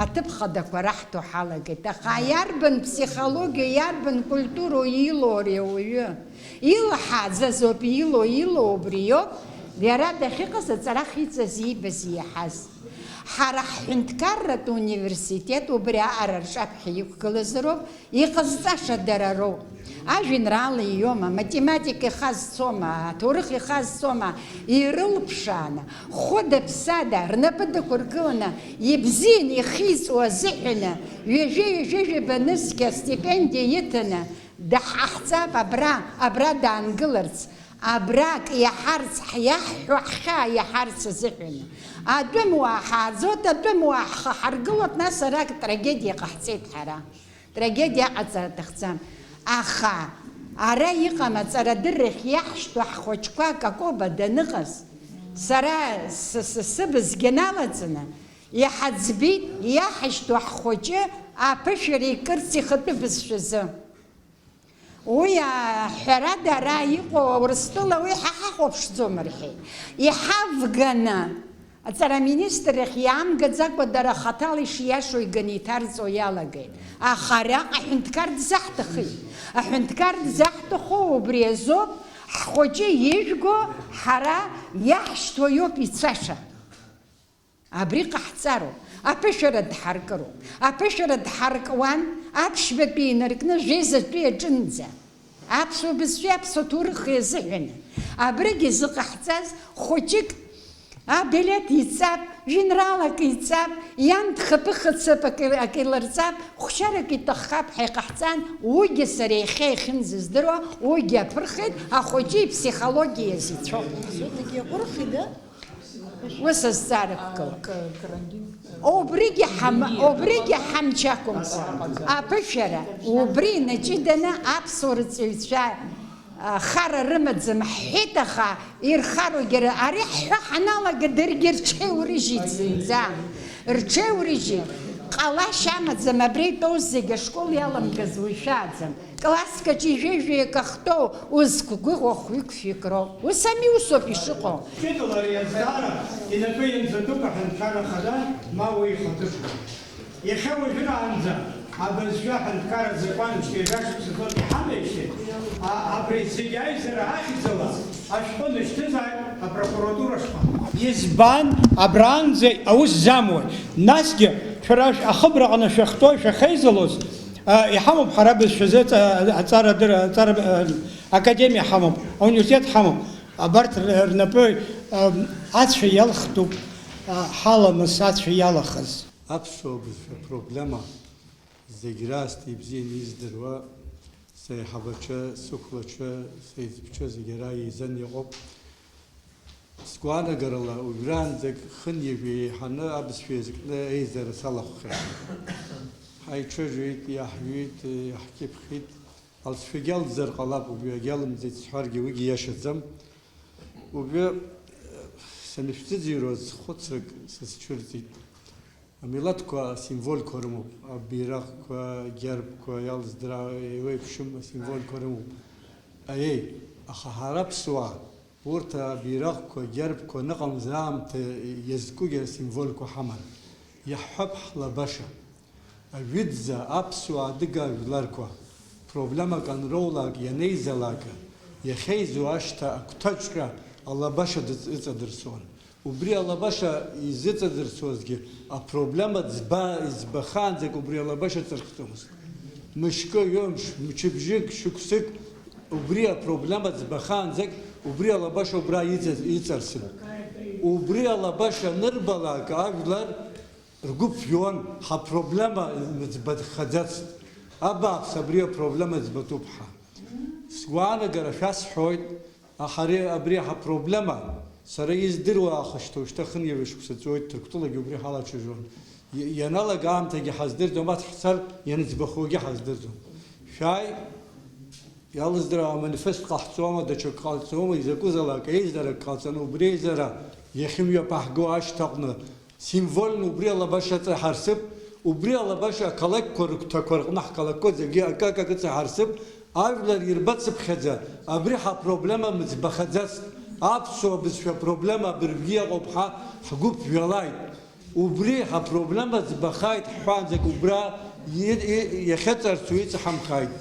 аҭыԥ хадақәа раҳҭо ҳалагеит. Аха иарбан ԥсихологиа, иарбан культуроу илоу ари ауаҩы? Илаҳаӡаз ауп илоу, илоу убриоуп, иара дахьыҟаз аҵара ахьиҵаз, иибаз, иаҳаз. Ҳара ҳҳәынҭқарратә университет убри аҟара рҿаԥхьа иқәгылазароуп, иҟазҵаша дара роуп. Ажәеинраала ииома, аматематика ихазцома, аҭоурых ихазцома, ирылԥшааны, хәыда-ԥсада, рнапы дықәыргыланы, ибзианы ихиҵуа азыҳәаны, ҩажәа-ҩажәа жәаба нызқь астипендиа иҭаны, даҳҟаҳҵап абра, абра даангыларц, абра акы иаҳарц, ҳиаҳҳәо ҳхьаа иаҳарц азыҳәаны. Атәымуаа ҳааӡоит, атәымуаа ҳхы ҳаргылоит, нас ара трагедиа ҟаҳҵеит ҳара. Трагедиа аҟаҵара аҭахӡам. Аха ара иҟам аҵарадыррахь иаҳшьҭоу ҳхәыҷқәа Кокоба даныҟаз, сара с-, с-, сыбзгьы налаҵаны, иҳаӡбеит иаҳшьҭоу ҳхәыҷы аԥышәара икырц ихатәы бызшәазы. Уи, а, ҳәарада, ара иҟоу Урыстәыла уи ҳа ҳахәаԥшӡом рҳәеит. Иҳавганы, Аҵара аминистррахь иаамгаӡакәа дара хаҭала ишиашоу иганы иҭарҵо иалагеит. Аха ариаҟа аҳәынҭқар дызаҳҭахи? Аҳәынҭқар дызаҳҭаху убри азоуп, ҳхәыҷы ижәго ҳара иаҳшьҭуа иоуп ицаша. Абри ҟаҳҵароуп, аԥышәара дҳаркыроуп. Аԥышәара дҳаркуан, аԥшьбатәи инаркны жәеизатәи аҿынӡа. Аԥсуа бызшәеи аԥсуа ҭоурыхи азыҳәаны. Абригь изыҟаҳҵаз хәыҷык абилеҭ иҵап, жәеинраалак иҵап, иан дхаԥыхацап, акы, акы илырҵап, хәшьарак иҭаххап ҳәа иҟаҳҵан, уигьы сара иахьа иахьынӡаздыруа, уигьы аԥырхеит, ахәыҷы иԥсихологиа иазицәоуп. Всё-таки иаҟәырхи, да? Ус азҵаара бкылк. Убригьы ҳам-, убригьы ҳамч ақәымкәа. Аԥышәара, убри инаҷыданы аԥсуа рҵаҩцәа, а, хара рымаӡам ҳҳәеит, аха ирхароугьы р-, ари ҳҳәо ҳаналага даргьы рҽеиурыжьит зынӡа. Рҽеиурыжьит. Ҟалашьа амаӡам, абри итәоу зегь ашкол иаламгаз уи шәааӡам. Класск аҿы ижәеижәеи акы ахтәоу, узқәгәыӷуа хәҩык-фҩык роуп. Ус ами, усоуп ишыҟоу. Ҷыдала ари азҵаара инапы ианӡатәуп аҳәынҭқарра ахада, ма уи ихаҭыԥуп. Иахьа уажәраанӡа абызшәа аҳәынҭқарра азакәан шьҭа ҩажәа шықәса злоу иҳамеижьҭеи, а, абри зегь аизара ахьӡала ашәҟәы нышьҭызааит апрокуратура шҟа. Избан абраанӡа аус замуа? Насгьы шәара шә-, ахыбраҟны шәахьтәоу, шәахьеизалоз, А, иҳамоуп ҳара бызшәазы аҵа-, аҵара дыр-, аҵара, а, академиа ҳамоуп, ауниверситет ҳамоуп. Абарҭ р-, рнапы, ам, ацәа иалхтәуп, а, ҳаламыс ацәа иалахаз. Аԥсуа бызшәа проблема зегь раасҭа ибзианы издыруа, саиҳабацәа, сықәлацәа, сеиҵбцәа зегь ара еизан иҟоуп. Сгәаанагарала, уажәраанӡагь хынҩажәа еиҳаны абызшәа иазкны еизара салахәхьан. Ҳаицәажәеит, иаҳҩит, иаҳкьыԥхьит. Алҵшәагьы алҵзар ҟалап, уажәы иагьалымҵит сҳәаргьы, уигьы иашаӡам. Уажәы, э, санышәзыӡырҩуаз хәыцрак сызцәырҵит. Амилаҭқәа асимволқәа рымоуп, абираҟқәа, агербқәа, иалздыра, еиуеиԥшым асимволқәа рымоуп. Аиеи, аха ҳара аԥсуаа, урҭ абираҟқәа, агербқәа аныҟамыз аамҭа иазкугьы асимволқәа ҳаман. Иаҳҳәап ҳлабаша. Ажәытәӡа аԥсуа адыга жәларқәа проблемак анроулак ианеизалак, иахьеизо ашьҭа агәҭаҵәҟьа алабаша дыҵ-, ыҵадырсуан. Убри алабаша изыҵадырсуазгьы апроблема ӡба-, иӡбахаанӡагь убри алабаша ҵырхӡомызт. Мышкы, ҩымш, мчыбжьык, шықәсык убри апроблема ӡбахаанӡагь убри алабаша убра иҵа-, иҵарсын. Убри алабаша анырбалак ажәлар ргәы ԥжәон, ҳапроблема мыӡбахаӡацт. Абааԥс, абри апроблема ӡбатәуп ҳәа. Сгәаанагара шәасҳәоит, аҳари, абри ҳапроблема, сара издыруа аахышьҭоу шьҭа хынҩажәа шықәса ҵуеит, Ҭырқәтәылагьы убри ҳалацәажәон. Иа-, ианалага аамҭагьы ҳаздырӡом, ас ҳцар ианӡбахогьы ҳаздырӡом. Шәааи, иалыздыруа аманифест ҟаҳҵома, даҽак ҟалҵома, изакәызаалак еизарак ҟалҵаны, убри еизара иахьымҩаԥаҳго ашьҭаҟны символьно убри алабаша аҵаҳарсып, убри алабаша ақалақьқәа рыгәҭақәа рҟны ҳқалақьқәа зегьы акы-акы аҵаҳарсып, ажәлар ирбацыԥхьаӡа, абри ҳапроблема мыӡбахаӡацт, аԥсуа бызшәа проблема абыржәгьы иҟоуп ҳәа ҳгәы ԥжәалааит. Убри ҳапроблема ӡбахааит ҳҳәаанӡагь убра и-, и-, иахьыҵарсу иҵаҳамхааит.